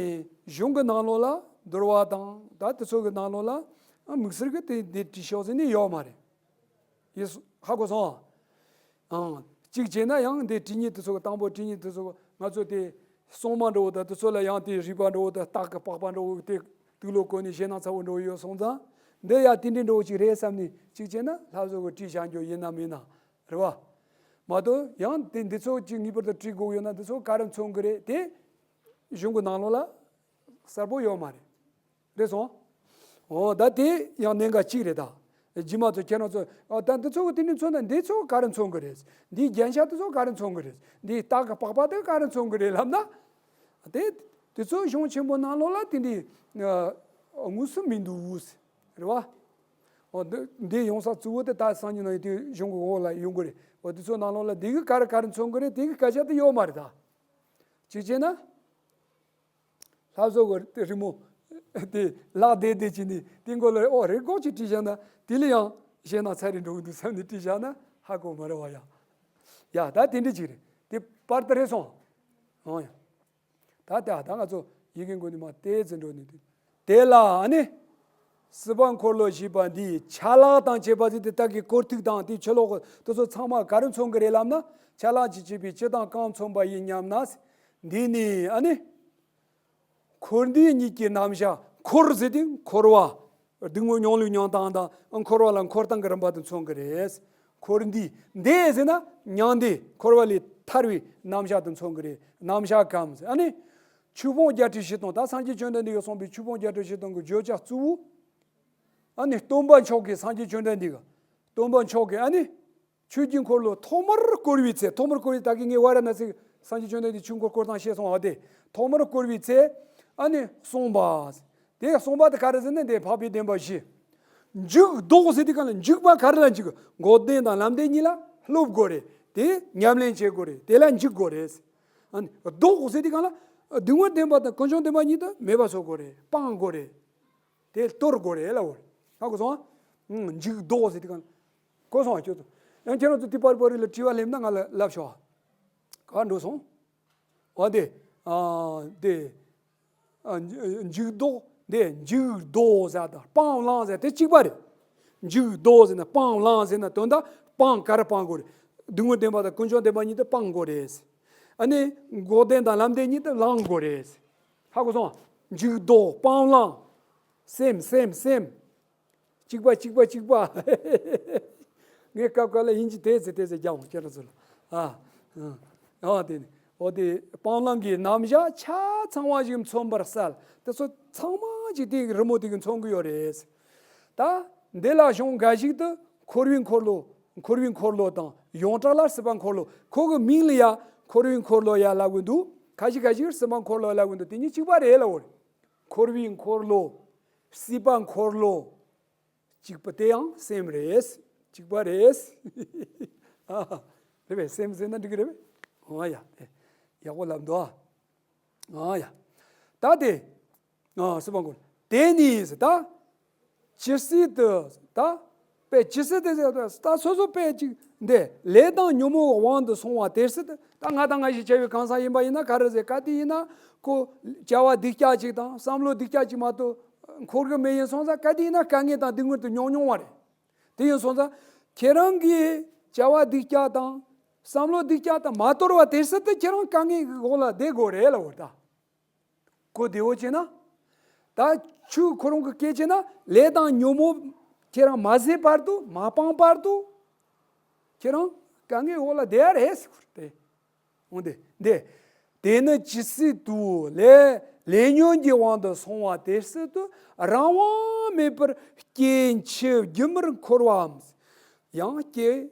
གཞུང་གི་ནང་ལོགས་ལ་འདུལ་བ་དང་ད་དེ་ཚོ་གི་ནང་ལོགས་ལ་ཨ་དམིགས་བསལ་གྱི་དེ་འདི་བྲིས་ཤོག་ཟེར་ནི་ཡོད་མ་རེད། ཡིས། ཧ་གོ་སོང་ཨ། ཨང་། གཅིག་བྱས་ན་ཡང་འདི་བྲིས་ཉིན་དེ་ཚོ་གི་དང་པོ་བྲིས་ཉིན་དེ་ཚོ་གི་ང་ཚོ་དེ་ སྲུང་མ་འདྲ་བོ་དང་དེ་ཚོ་ལ་ཡང་དེ་རིག་པ་འདྲ་བོ་དང་སྟག་གི་པགས་པ་འདྲ་བོ་དེ་དུག་ལོག་གོན་ནས་ཞེད་སྣང་ཚ་བོ་འདྲ་བོ་ཡོད་སོང་ཙང་། འདི་ཡང་དེ་འདྲའི་འདྲ་བོ་ཅིག་རེད་བསམ་ནས་ཅིག་བྱས་ན་ལྷ་བཟོ་གི་བྲིས་བཞག་རྒྱུ་ཡིན་ནམ་མིན་ན་རེད་བ། མ་གཏོགས་ཡང་དེ་འདི་ཚོ་ཅིག་ངེས་པར་དུ་བྲིས་དགོས་ཡོད་ན་འདི་ཚོ་ག་རེ་མཚོན་གི་རེད་དེ། གཞུང་གི་ནང་ལོགས་ལ་གསལ་པོ་ཡོད་མ་རེད། རེད་སོང་། འོ་ད་དེ་ཡང་གནད་འགག་གཅིག་རེད་ད། རྗེས་མ་ཚོ་ཁྱེད་རང་ཚོ་ཨ་ད་འདི་ཚོ་གི་དེ་ནས་མཚོན་ན་འདི་ཚོ་ག་རེ་མཚོན་གི་རེད། འདིའི་རྒྱན་ཆ་དེ་ཚོ་ག་རེ་མཚོན་གི་རེད། འདིའི་སྟག་གི་པགས་པ་དེ་ག་རེ་མཚོན་གི་རེད་ལབ་ན། དེ་དེ་ཚོ་གཞུང་ཆེན་པོ་ནང་ལོགས་ལ་དེ་འདྲའི་ཨ་དངོས་སུ་མི་འདུག་རེད་བ། འོ་འདི་འདི་ཡོང་ས་གཙོ་བོ་དེ་ད་སངས་རྒྱས་ནང་ཡོད་དུས་གཞུང་གི་འོག་ལ་ཡོང་གི་རེད། འོ་དེ་ཚོ་ནང་ལོགས་ལ་འདི་གི་ག་རེ་ག་རེ་མཚོན་གི་རེད་དེ་གི་སྐད་ཆ་དེ་ཡོད་མ་རེད་ད། གཅིག་བྱས་ན། ལྷ་བཟོ་གི་རི་མོ་དེ་ལག་བདེ་བདེ་བྱས་ནས་དེ་མགོ་ལ་ཨོ་རེ་སྒོག་ཅིག་བྲིས་བཞག་ན་དེ་ལ་ཡང་ཞེད་སྣང་ཚ་རེ་འགྲོ་གི་འདུག་བསམ་ནས་བྲིས་བཞག་ན་ཧ་གོ་མ་རེད་བ་ཡ། ཡ་ད་དེ་འདྲ་ཅིག་རེད་དེ་པར་དེ་རེད་སོང་། ཨོ་ཡ། ད་ལྟ་ད་ང་ཚོ་ཡི་གེ་མགོ་ནས་མར་ཏོག་ཙམ་འགྲོ་ནས་དེ། དེ་ལ་ཨ་ནི། སྲིད་པ་འཁོར་ལོ་ཞེས་པ་འདིའི་ཆ་ལག་དང་བཅས་པ་ཟེར་དེ་དག་གི་སྐོར་ཐིག་དང་དེའི་ཆུ་ལོག་དེ་ཚོ་ཚང་མ་ག་རེ་མཚོན་གི་རེད་ལབ་ན། ཆ་ལག་ཅིག་བྱས་པའི་ཅི་དང་གང་མཚོན་པ་ཡིན་སྙམ་ན། འདི་ནི་ཨ་ནི། འཁོར་འདས་གཉིས་ཀྱི་རྣམ་གཞག་འཁོར་ཟེར་དེ་འཁོར་བ། སྡུག་བསྔལ་མྱོང་ལུགས་མྱོང་སྟངས་དང་འཁོར་བ་ལ་འཁོར་སྟངས་ཀྱི་རིམ་པ་དེ་མཚོན་གི་རེད། འཁོར་འདས་འདས་ཟེར་ན་མྱང་འདས་འཁོར་བ་ལས་ཐར་བའི་རྣམ་གཞག་དེ་མཚོན་གི་རེད། རྣམ་གཞག་གམ་ཟེར་ཨ་ནི། ཆོས་ཕུང་བརྒྱད་ཁྲི་བཞི་སྟོང་ད་སངས་རྒྱས་བཅོམ་ལྡན་འདས་ཀྱིས་གསུངས་པའི་ཆོས་ཕུང་བརྒྱད་ཁྲི་བཞི་སྟོང་གི་བརྗོད་བྱ་གཙོ་བོ། ཨ་ནི་སྟོན་པ་མཆོག་གིས་སངས་རྒྱས་བཅོམ་ལྡན་འདས་ཀྱིས་སྟོན་པ་མཆོག་གིས་ཨ་ནི། ཆོས་ཀྱི་འཁོར་ལོ་ཐོག་མར་བསྐོར་བའི་ཚེ། ཐོག་མར་བསྐོར་བའི་ད་གིན་ངས་ཝཱ་ར་ཎ་སིར་སངས་རྒྱས་བཅོམ་ལྡན་འདས་ཆོས་འཁོར་བསྐོར་སྟངས་བཤད་སོང་བ་དེ། ཐོག་མར་བསྐོར་བའི་ཚེ། ཨ་ནི་གསུངས་པ། དེ་གསུངས་པ་དེ་ག་རེ་ཟེར་ན་འདི་འཕགས་པའི་བདེན་པ་བཞི། འཇུག་ལྡོག་ཟེར་དུས་གང་ལ་འཇུག་པ་ག་རེ་ལ་འཇུག་འགོག་བདེན་དང་ལམ་བདེན་གཉིས་ལ་སློབ་དགོས་རེད། དེ་ཉམས་ལེན་བྱེད་དགོས་རེད། དེ་ལ་འཇུག་དགོས་རེད། ཨ་ནི་ལྡོག་ཟེར་དུས་གང་ལ་སྡུག་བསྔལ་བདེན་པ་དང་ཀུན་འབྱུང་བདེན་པ་གཉིས་དེ་མེད་པ་བཟོ་དགོས་རེད། སྤང་དགོས་རེད། དེ་གཏོར་དགོས་རེད་ལབ་པ་རེད། ཧ་གོ་སོང་ཨ། འཇུག་ལྡོག་ཟེར་དུས་གང་ལ། གོ་སོང་ཨ་ཁྱོད་ཚོ། ཡང་ཁྱེད་རང་ཚོ་དེ་པར་པར་རིགས་ལ་དྲི་བ་སླེབས་ན་ང་ལ་ལབ་ཤོག་ཨ། ག་འགྲོ་སོང་། འོ་དེ། ཨ་དེ། ཨ་འཇུ་འཇུག་ལྡོག་དེ་འཇུག་ལྡོག་ཟེར་དང་སྤང་བླང་ཟེར་དེ་གཅིག་པ་རེད། འཇུག་ལྡོག་ཟེར་ན་སྤང་བླང་ཟེར་ན་དོན་དག་སྤང་ག་རེ་སྤང་དགོས་རེད། སྡུག་བསྔལ་བདེན་པ་དང་ཀུན་འབྱུང་བདེན་པ་གཉིས་དེ་སྤང་དགོས་རེད། ཨ་ནི་འགོག་བདེན་དང་ལམ་བདེན་གཉིས་དེ་བླང་དགོས་རེད། ཧ་གོ་སོང་། འཇུག་ལྡོག་སྤང་བླང་། སེམས་སེམས་སེམས། གཅིག་པ་གཅིག་པ་གཅིག་པ། ངས་སྐབས་སྐབས་ལ་དབྱིན་ཇི་དེ་ཚོ་དེ་ཚོ་རྒྱག་འོང་ཁྱེད་རང་ཚོ་ལ། ཨ། ཨ་དེ་ནི། འོ་དེ་སྤང་བླང་གི་རྣམ་གཞག་ཆ་ཚང་བ་ཞིག་མཚོན་པར་གསལ། དེ་ཚོ་ཚང་མ་ཅིག་དེ་གི་རི་མོ་དེ་གི་མཚོན་གི་ཡོད་རེད། ད་འདི་ལ་གཞུང་འགའ་ཞིག་ཏུ་འཁོར་བའི་འཁོར་ལོ། འཁོར་བའི་འཁོར་ལོ་དང་ཡོངས་གྲགས་ལ་སྲིད་པ་འཁོར་ལོ། ཁོ་གི་མིང་ལ་ཡ་འཁོར་བའི་འཁོར་ལོ་ཡ་ལབ་གི་འདུག་ཁ་ཤས་ཁ་ཤས་སྲིད་པ་འཁོར་ལོ་ལབ་གི་འདུག་དེ་གཉིས་གཅིག་པ་རེད་ལབ་པ་རེད། འཁོར་བའི་འཁོར་ལོ། སྲིད་པ་འཁོར་ལོ། གཅིག་པ་དེ་ཡང་སེམས་རེད། གཅིག་པ་རེད། ཨ། རེད་པས། སེམས་ཟེར་ན་འགྲིག་གི་རེད་པས། ཨ་ཡ། དེ་ཡག་པོ་ལབ་འདུག་ཨ། ཨ་ཡ། ད་དེ། ཨ་སྲིད་པ་འཁོར་དེ་ནི་ཟེར་ད། ཇི་སྲིད་དུ་ད། པས་ཇི་སྲིད་དུ་ཟེར་ད་སོ་སོ་པས་ཅིག་འདི་ལས་དང་ཉོན་མོངས་དབང་དུ་སོང་བ་དེ་སྲིད་དུ་ད་ང་དང་ང་ཞིག་བྱ་བའི་གང་ཟག་ཡིན་པ་ཡིན་ན་ག་རེ་ཟེར་ག་དེ་ཡིན་ན་ཁོ་བྱ་བ་སྡུག་ཅག་ཅིག་དང་བསམ་བློ་སྡུག་ཅག་ཅིག་མ་གཏོགས་འཁོར་གི་མེད་ཡིན་སོང་ཙང་ག་དེ་ཡིན་ན་དཀའ་ངལ་དང་སྡུག་བསྔལ་དུ་མྱོང་མྱོང་བ་རེད། དེ་ཡིན་སོང་ཙང་ཁྱེད་རང་གིས་བྱ་བ་སྡུག་ཅག་དང་བསམ་བློ་སྡུག་ཅག་དང་མ་དོར་བ་དེ་སྲིད་དུ་ཁྱེད་རང་དཀའ་ངལ་གྱི་འོག་ལ་བསྡད་དགོས་རེད་ལབ་པ་རེད་ད། གོ་བདེ་བོ་བྱས་ན། ད་ཆོས་ཁོ་རང་གི་སྐད་བྱས་ན་ལས་དང་ཉོན་མོངས་ཁྱེད་རང་མ་ཟད་བར་དུ་མ་སྤངས་བར་དུ། ཁྱེད་རང་དཀའ་ངལ་འོག་ལ་བསྡད་ཡ་རེད་ཟེར་གོ་རེད། འོང་དེ་འདི། དེ་ནི་ཇི་སྲིད་དུ་ལས་ལས་ཉོན་གྱི་དབང་དུ་སོང་བ་དེ་སྲིད་དུ་རང་དབང་མེད་པར་སྐྱེ་འཆི་སྒྱུ་མར་འཁོར་བའམ། ཡང་སྐྱེ།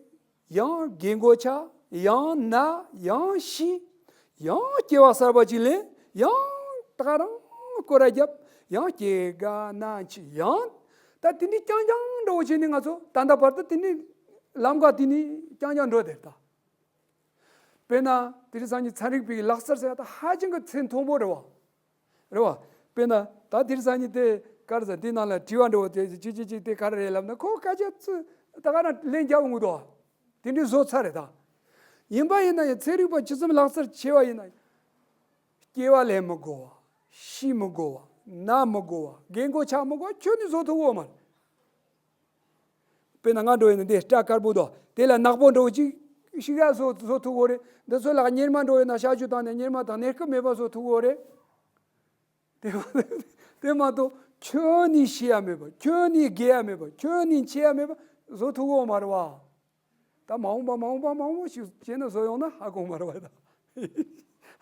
ཡང་རྒན་གོག་ཆགས། ཡང་ན། ཡང་ཤི། ཡང་སྐྱེ་བ་གསར་པ་ཅིག་ལེན། ཡང་ད་ག་རང་སྐོར་ར་རྒྱབ། ཡང་སྐྱེ་རྒ་ན་འཆི། ཡང་ད་དེ་འདྲའི་རྐྱང་རྐྱང་འདྲ་བོ་བྱས་ནས་ང་ཚོ་ད་ལྟ་བར་དུ་དེ་འདྲའི་ལམ་ཁ་དེ་ནས་རྐྱང་རྐྱང་འགྲོ་བསྡད་ད། དཔེར་ན་དེ་རིང་སང་ཉིན་ཚན་རིག་པའི་ལག་རྩལ་ཟེར་ཡ་ད་ཧ་ཅང་གི་ཚད་མཐོན་པོ་རེད་བ། རེད་བ། དཔེར་ན་ད་དེ་རིང་སང་ཉིན་དེ་ག་རེ་ཟེར་དེ་ནང་ལ་དྲི་བ་འདྲ་བོ་དེ་ཅི་ཅི་ཅི་དེ་ག་རེ་རེད་ལབ་ན་ཁོ་སྐད་ཆ་ཚོ་ད་ག་རང་ལན་རྒྱག་འོང་གི་འདུག་དེ་འདྲའི་བཟོ་ཚར་རེད་ད། ཡིན་པ་ཡིན་ན་ཡང་ཚན་རིག་པ་ཇི་ཙམ་ལག་རྩལ་ཆེ་བ་ཡིན་ན་ཡང་། སྐྱེ་བ་ལེན་མི་དགོས་བ། ཤི་མི་དགོས་བ། ན་མི་དགོས་བ། རྒན་གོག་ཆགས་མི་དགོས་བ་ཁྱོན་ནས་བཟོ་ཐུབ་ཀྱི་ཡོད་མ་རེད། དཔེར་ན་ང་འགྲོ་ཡིན་ན་འདི་སྐྲ་དཀར་པོ་འདུག་དེ་ལ་ནག་པོ་འདྲ་བོ་ཅིག་ ཤི་ཡ་བཟོ་བཟོ་ཐུབ་ཡོད་རེད། འདི་ཚོ་ལ་གཉེར་མ་འགྲོ་ཡོད་ན་གཤག་བཅོས་བཏང་ནས་གཉེར་མ་དང་གནས་སྐབས་མེད་པ་བཟོ་ཐུབ་ཡོད་རེད། དེ་མ་དེ་མ་གཏོགས་ཁྱོན་ནས་ཤི་ཡ་མེད་པ། ཁྱོན་ནས་རྒས་ཡ་མེད་པ། ཁྱོན་ནས་འཆི་ཡ་མེད་པ་བཟོ་ཐུབ་ཡོད་མ་རེད་བ། ད་མ་འོངས་པ་མ་འོངས་པ་མང་པོ་ཞིག་བྱས་ན་བཟོ་ཡོང་ན་ཧ་གོ་མ་རེད་བ་ད།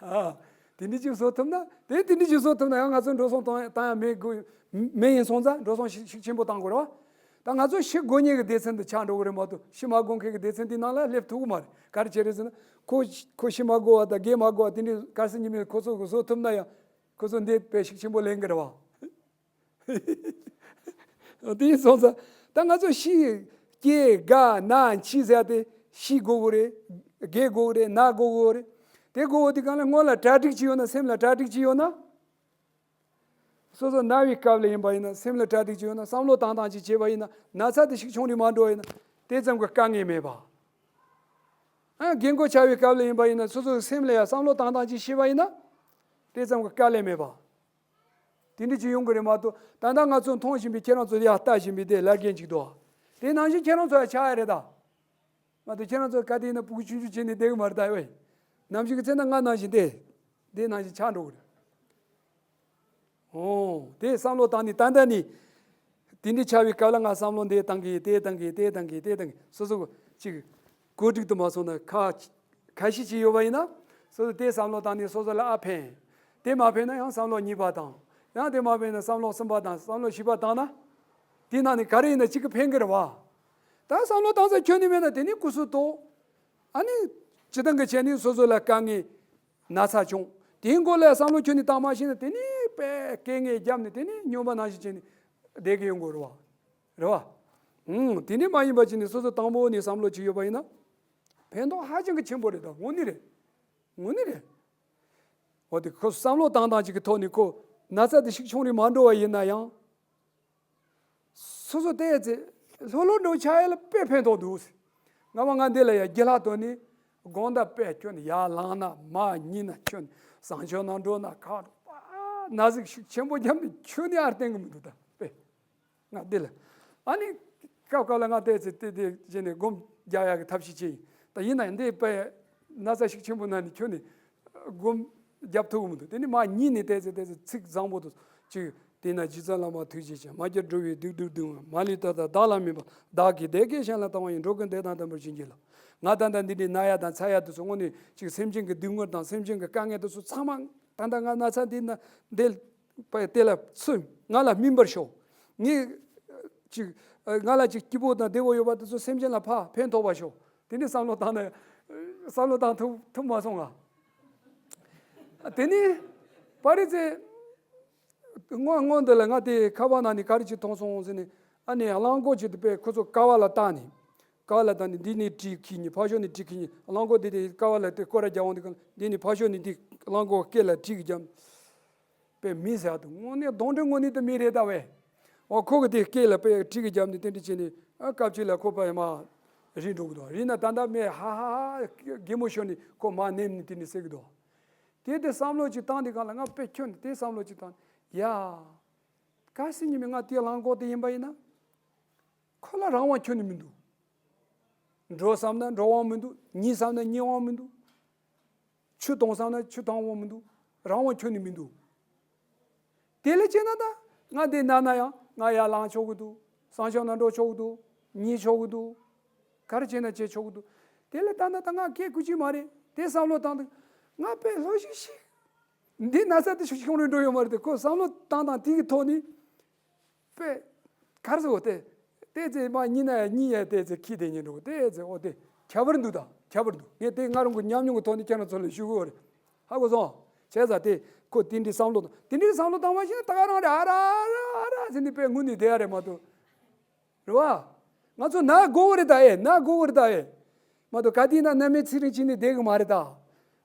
ཨ། དེ་འདྲ་ཅིག་བཟོ་ཐུབ་ན། དེ་དེ་འདྲ་ཅིག་བཟོ་ཐུབ་ན་ཡང་ང་ཚོ་འགྲོ་སོང་བཏང་བཏང་ཡ་མེད་དགོས། མེད་ཡིན་སོང་ཙང་འགྲོ་སོང་ཤུགས་ཤུགས་ཆེན་པོ་བཏང་དགོས་རེད་བ། ད་ང་ཚོ་ཤི་དགོས་ཉེན་གྱི་སྡེ་ཚན་དུ་ཆགས་འགྲོ་གི་རེད་མ་གཏོགས་ཤི་མ་དགོས་མཁན་གྱི་སྡེ་ཚན་དེའི་ནང་ལ་སླེབས་ཐུབ་ཀྱི་མ་རེད། ག་རེ་བྱས་རེད་ཟེར་ན། ཁོ་ཁོ་ཤི་མ་དགོས་པ་དང་རྒས་མ་དགོས་པ་དེ་འདྲའི་གལ་སྲིད་ཉི་མས་ཁོ་ཚོ་གི་བཟོ་ཐུབ་ན་ཡང་ཁོ་ཚོ་འདི་དཔེ་ཤུགས་ཆེན་པོ་ལེན་གི་རེད་བ། དེ་ཡིན་སོང་ཙང་ད་ང་ཚོ་ཤི་སྐྱེ་རྒ་ན་འཆི་ཟེར་ཏེ་ཤི་དགོས་གི་རེད། རྒས་དགོས་གི་རེད། ན་དགོས་གི་རེད། དེ་དགོས་གི་དེ་གང་ལ་སྔོན་ལ་གྲ་སྒྲིག་ཅིག་ཡོད་ན། སེམས་ལ་གྲ་སྒྲིག་ཅིག་ཡོད་ན། སོ་སོ་ན་བའི་སྐབས་ལ་ཡིན་པ་ཡིན་ན། སེམས་ལ་གྲ་སྒྲིག་ཅིག་ཡོད་ན། བསམ་བློ་བཏང་སྟངས་ཅིག་བྱས་པ་ཡིན་ན། ན་ཚ་དེ་ཤུགས་ཆུང་རུ་མ་འགྲོ་བ་ཡིན་ན། དེ་ཙམ་གྱི་དཀའ་ངལ་མེད་པ། ཨ། རྒན་གོག་ཆགས་པའི་སྐབས་ལ་ཡིན་པ་ཡིན་ན། སོ་སོའི་སེམས་ལ་ཡང་བསམ་བློ་བཏང་སྟངས་ཅིག་ཤེས་པ་ཡིན་ན། དེ་ཙམ་གྱི་དཀའ་ལས་མེད་པ། དེ་འདྲ་ཅིག་ཡོང་གི་རེད་མ་གཏོགས། ད་ལྟ་ང་ཚོ་མཐོང་བཞིན་པའི་ཁྱེད་རང་ཚོ་ཡར་ལྟ་བཞིན་པའི་དེ་ལ་རྒན་ཅིག་འདུག་དེ་ནང་བཞིན་ཁྱེད་རང་ཚོ་ཡང་ཆགས་ཡ་རེད་ད། མ་གཏོགས་ཁྱེད་རང་ཚོ་ག་དེ་ཡིན་ན་ཕྲུ་གུ་ཆུང་ཆུང་བྱས་ནས་བསྡད་གི་མ་རེད་ད། ཨེ། ནམ་ཞིག་གི་ཚེ་ན་ང་ནང་བཞིན་དེ། དེ་ནང་བཞིན་ཆགས་འགྲོ་གི་རེད། ཨོ། དེ་བསམ་བློ་བཏང་ནས་ད་ལྟ་ནས། དེ་འདྲ་ཆགས་པའི་སྐབས་ལ་ང་བསམ་བློ་འདི་བཏང་གི། དེ་བཏང་གི། དེ་བཏང་གི། དེ་བཏང་གི། སོ་སོ་ཅིག་གོ་སྒྲིག་ཏུ་མ་སོང་ན་ཁ་ཁ་ཤས་ཅིག་ཡོད་པ་ཡིན་ན། སོ་སོ་དེ་བསམ་བློ་བཏང་ནས་སོ་སོ་ལ་ཨ་ཕན། དེ་མ་ཕན་ན་ཡང་བསམ་བློ་གཉིས་པ་བཏང་། ཡང་དེ་མ་ཕན་ན་བསམ་བློ་གསུམ་པ་བཏང་། བསམ་བློ་བཞི་པ་བཏང་ན། དེ་ནང་ནས་ག་རེ་ཡིན་ན་གཅིག་གིས་ཕན་གི་རེད་བ། ད་བསམ་བློ་བཏང་ས་ཁྱོན་ནས་མེད་ན་དེ་ནས་སྐུ་གཟུགས་ལྟོགས། ཨ་ནི། སྤྱིར་བཏང་གི་བྱས་ནས་སོ་སོ་ལ་དཀའ་ངལ། ན་ཚ་བྱུང་། དེའི་མགོ་ལ་བསམ་བློ་ཁྱོན་ནས་བཏང་མ་ཤེས་ན། དེ་ནས་དཔེ་སྐད་ངན་བརྒྱབ་ནས་དེ་ནས་སྨྱོན་པ་ནང་བཞིན་བྱས་ནས་བསྡད་ཀྱི་ཡོང་གི་རེད་བ། རེད་བ། ཨང་། དེ་འདྲ་མ་ཡིན་པ་བྱས་ནས་སོ་སོ་དང་པོ་ནས་བསམ་བློ་ཅིག་ཡོད་པ་ཡིན་ན། ཕན་ཐོགས་ཧ་ཅང་གི་ཆེན་པོ་རེད་ད། དངོས་གནས་རེད། དངོས་གནས་རེད། འོ་དེ་ཁོ་བསམ་བློ་བཏང་སྟངས་ཅིག་གི་ཐོག་ནས་ཁོ་ན་ཚ་དེ་ཤུགས་ཆུང་རུ་མ་འགྲོ་བ་ཡིན་ན་ཡང་། སོ་སོ་བལྟས་ཚེ་ལྷོད་ལྷོད་འགྲོ་ཆགས་ཡ་ལ་དཔེ་ཕན་ཐོགས་འདུག་སྔ་མ་ང་འདི་ལ་ཡ་རྒྱུ་ལྷག་དོན་ནི། དགོང་དག་དཔེ་ཁྱོད་ནི་ཡར་ལངས་ན། མར་ཉལ་ན། ཁྱོད་ནི་བཟང་སྤྱོད་ནང་འགྲོ་ན་ཁ་ན་ཟུག་ཤུགས་ཆེན་པོ་བརྒྱབ་ནས་ཁྱོད་ནི་ཨར་བསྟན་གི་མི་འདུག་ད་དཔེ། ང་འདི་ལ། ཨ་ནི། སྐབས་སྐབས་ལ་ང་བལྟས་ཚེ་དེ་དེ་བྱས་ནས་སྒོམ་རྒྱག་ཡག་གི་ཐབས་ཤེས་བྱས་ཡིན། ད་ཡིན་ན་ཡང་འདི་དཔེ་ན་ཚ་ཤུགས་ཆེན་པོ་ན་ནི་ཁྱོད་ནི་སྒོམ་རྒྱབ་ཐུབ་གི་མི་འདུག་དེ་ནི་མར་ཉལ་ནས་བལྟས་ཚེ་བལྟས་ཚེ་ཚིག་བཟང་པོ་འདུག་གཅིག་དེས་ན་རྗེ་བཙུན་བླ་མ་ཐུགས་རྗེ་ཆེ། མ་གྱུར་འགྲོ་བའི་སྡུག་སྡུག་སྡུག་མ་ལུས་ཏག་ཏག་བདག་ལ་སྨིན་པ། བདག་གིས་བདེ་དགེ་གཞན་ལ་བཏང་བ་ཡིས། འགྲོ་ཀུན་བདེ་དང་ལྡན་པར་བྱིན་གྱིས་རློབས། ང་ད་ལྟ་འདི་འདྲའི་ན་ཡ་དང་ཚ་ཡ་དེ་ཚོ་དངོས་གནས་ཅིག་སེམས་ཅན་གྱི་སྡུག་བསྔལ་དང་སེམས་ཅན་གྱི་དཀའ་ངལ་དེ་ཚོ་ཚང་མ། ད་ལྟ་ང་ན་ཚ་འདི་ན་འདི་དེ་ལ་ཚུད། ང་ལ་སྨིན་པར་ཤོག་ངས་ཅིག་ང་ལ་ཅིག་སྐྱིད་པོ་དང་བདེ་བོ་ཡོད་པ་དེ་ཚོ་སེམས་ཅན་ལ་ཕ་ཕན་ཐོགས་པར་ཤོག་དེ་འདྲའི་བསམ་བློ་བཏང་ན། བསམ་བློ་བཏང་ཐུབ་ཐུབ་མ་སོང་ང་། དེ་ནས་པ་རི་ཚེ། སྔོན་སྔོན་འདི་ལ་ང་དེ་ཁ་པར་ནང་ནས་ག་རེ་ཅིག་མཐོང་སོང་ཟེར་ནས། ཨ་ནི་གླང་གོག་ཅིག་དེ་དཔེ་ཁོ་ཚོ་ཀ་བ་ལ་བཏགས་ནས། ཀ་བ་ལ་བཏགས་ནས་འདི་ནས་གྲི་འཁྱེར་ནས་ཕར་ཕྱོགས་ནས་གྲི་འཁྱེར་ནས། གླང་གོག་དེ་དེ་ཀ་བ་ལ་དེ་སྐོར་ར་རྒྱག་འོང་དུས་སྒང་འདི་ནས་ཕར་ཕྱོགས་ནས་དེ་གླང་གོག་སྐེ་ལ་གྲི་གིས་བརྒྱབ། དཔེ་མི་ཟེར་དུ་དངོས་གནས་གདོན་འདྲེ་དངོས་གནས་དུ་མི་རེད་ད་བས། འོ་ཁོ་གི་དེ་སྐེ་ལ་དཔེ་གྲི་གིས་བརྒྱབ་ནས་དེ་འདྲ་བྱས་ནས། ཨ་སྐབས་གཅིག་ལ་ཁོ་པ་ཡ་མ་རིལ་འགྲོ་གི་འདུག་རིལ་ན་ད་ལྟ་མི་ཧ་ཧ་ཧ་གད་མོ་ཤོར་ནས་ཁོ་མར་ནེམ་ནས་དེ་ནས་བསད་གི་འདུག་དེ་དེ་བསམ་བློ་ཅིག་བཏང་དེ་གང་ལ་ང་དཔེ་ཁྱོད་ནས་དེ་བསམ་བློ་ཅིག་བཏང་། ཡ། གལ་སྲིད་ཉི་མ་ང་དེའི་གླང་གོག་དེ་ཡིན་པ་ཡིན་ན། ཁོ་ལ་རང་དབང་ཁྱོན་ནས་མི་འདུག་འགྲོ་བསམ་ན་འགྲོ་དབང་མི་འདུག་ཉལ་བསམ་ན་ཉལ་དབང་མི་འདུག་ཆུ་འཐུང་བསམ་ན་ཆུ་འཐུང་དབང་མི་འདུག་རང་དབང་ཁྱོན་ནས་མི་འདུག་དེ་ལས་བྱས་ན་ད་ང་འདི་ན་ན་ཡང་ང་ཡར་ལངས་ཆོག་གི་འདུག་བསང་ཆུ་ནང་འགྲོ་ཆོག་གི་འདུག་ཉལ་ཆོག་གི་འདུག་ག་རེ་བྱས་ན་བྱེད་ཆོག་གི་འདུག་དེ་ལས་ད་ན་ད་ང་སྐད་ཁུག་ཅིག་མ་རེད། དེ་བསམ་བློ་བཏང་དུས་ང་དཔེ་ལྷོད་ཤིག་ཤིག་འདི་ན་ཚ་དེ་ཤུགས་ཆུང་རུ་འགྲོ་ཡོད་མ་རེད་དེ། ཁོ་བསམ་བློ་བཏང་སྟངས་དེ་གི་ཐོག་ནས་དཔེ་གར་སོ་དེ་དེ་ཚེ་མ་ཉིན་ན་ཉིན་ཡ་དེ་ཚེ་ཁྱི་དེ་ཉིན་འགྲོ་དེ་ཚེ་འོ་དེ་ཁྱད་པར་འདུག་ད་ཁྱད་པར་འདུག་ངས་དེ་ང་རང་གི་ཉམས་མྱོང་གི་ཐོག་ནས་ཁྱེད་རང་ཚོ་ལ་ཞུ་གི་ཡོད་རེད། ཧ་གོ་སོང་། བྱས་ཙང་དེ་ཁོ་དེ་འདྲའི་བསམ་བློ་དང་དེ་འདྲའི་བསམ་བློ་བཏང་བ་ཞིག་ན་ད་ག་རང་རེད། ཨ་ར་ཨ་ར་ཨ་ར་ཟེར་ནས་དཔེ་ངུ་ནས་བསྡད་ཡ་རེད་མ་གཏོགས། རེད་བ། ང་ཚོ་ན་དགོས་རེད་ད་ཨེ། ན་དགོས་རེད་ད་ཨེ། མ་གཏོགས་ག་དུས་ན་ན་མེད་ཚེ་རིང་བྱས་ནས་བསྡད་གི་མ་རེད་ད།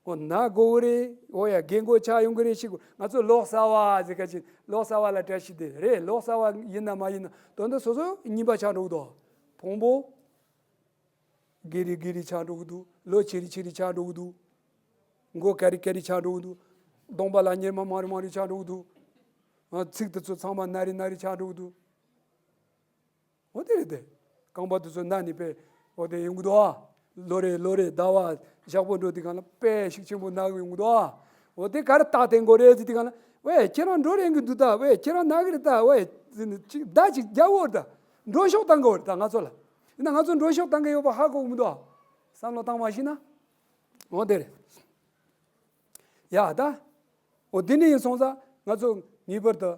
འོ་ན་དགོས་རེད། འོ་ཡ་རྒན་གོག་ཆགས་ཡོང་གི་རེད་ཤི་གོ། ང་ཚོ་ལོ་གསར་བ་ཟེར་ག་ཅིག་ལོ་གསར་བ་ལ་བཀྲ་ཤིས་བདེ་ལེགས་རེད། ལོ་གསར་བ་ཡིན་ན་མ་ཡིན་ན་དོན་དུ་སོ་སོ་རྙིང་པ་ཆགས་འགྲོ་གི་འདུག་ཕུང་པོ་སྒེར་རེ་སྒེར་རེ་ཆགས་འགྲོ་གི་འདུག་ལོ་ཆེ་རེ་ཆེ་རེ་ཆགས་འགྲོ་གི་འདུག་མགོ་ཀ་རེ་ཀ་རེ་ཆགས་འགྲོ་གི་འདུག་གདོང་པ་ལ་གཉེར་མ་མང་རེ་མང་རེ་ཆགས་འགྲོ་གི་འདུག་ཚིགས་དེ་ཚོ་ཚང་མ་ན་རེ་ན་རེ་ཆགས་འགྲོ་གི་འདུག་འོ་དེ་རེད་དེ། རྐང་པ་དེ་ཚོ་ན་ནི་པས་འོ་དེ་ཡོང་གི་འདུག་ཨ། ལོ་རེ་ལོ་རེ་ཟླ་བ་ཞག་པོ་འགྲོ་དུས་གང་ལ་དཔེ་ཤུགས་ཆེན་པོ་ན་གི་ཡོང་གི་འདུག་ཨ། འོ་དེ་ག་རེ་རྟགས་དེ་མགོ་རེད་ཟེར་དུས་གང་ལ། ཝེ་ཁྱེད་རང་འགྲོ་རན་གི་འདུག་ད། ཝེ་ཁྱེད་རང་ན་གི་རེད་ད། ཝེ་ཅིག་བརྡ་ཅིག་རྒྱག་འོ་རེད་ད། འགྲོ་ཕྱོགས་བཏང་གི་འོ་རེད་ད། ང་ཚོ་ལ་ཡིན་ན་ང་ཚོ་འགྲོ་ཕྱོགས་བཏང་གི་ཡོད་པ་ཧ་གོ་གི་མི་འདུག་ཨ། བསམ་བློ་བཏང་མ་ཤེས་ན། འོ་དེ་རེད། ཡ་ད། འོ་དེ་ནི་ཡིན་སོང་ཙང་ང་ཚོ་ངེས་པར་དུ།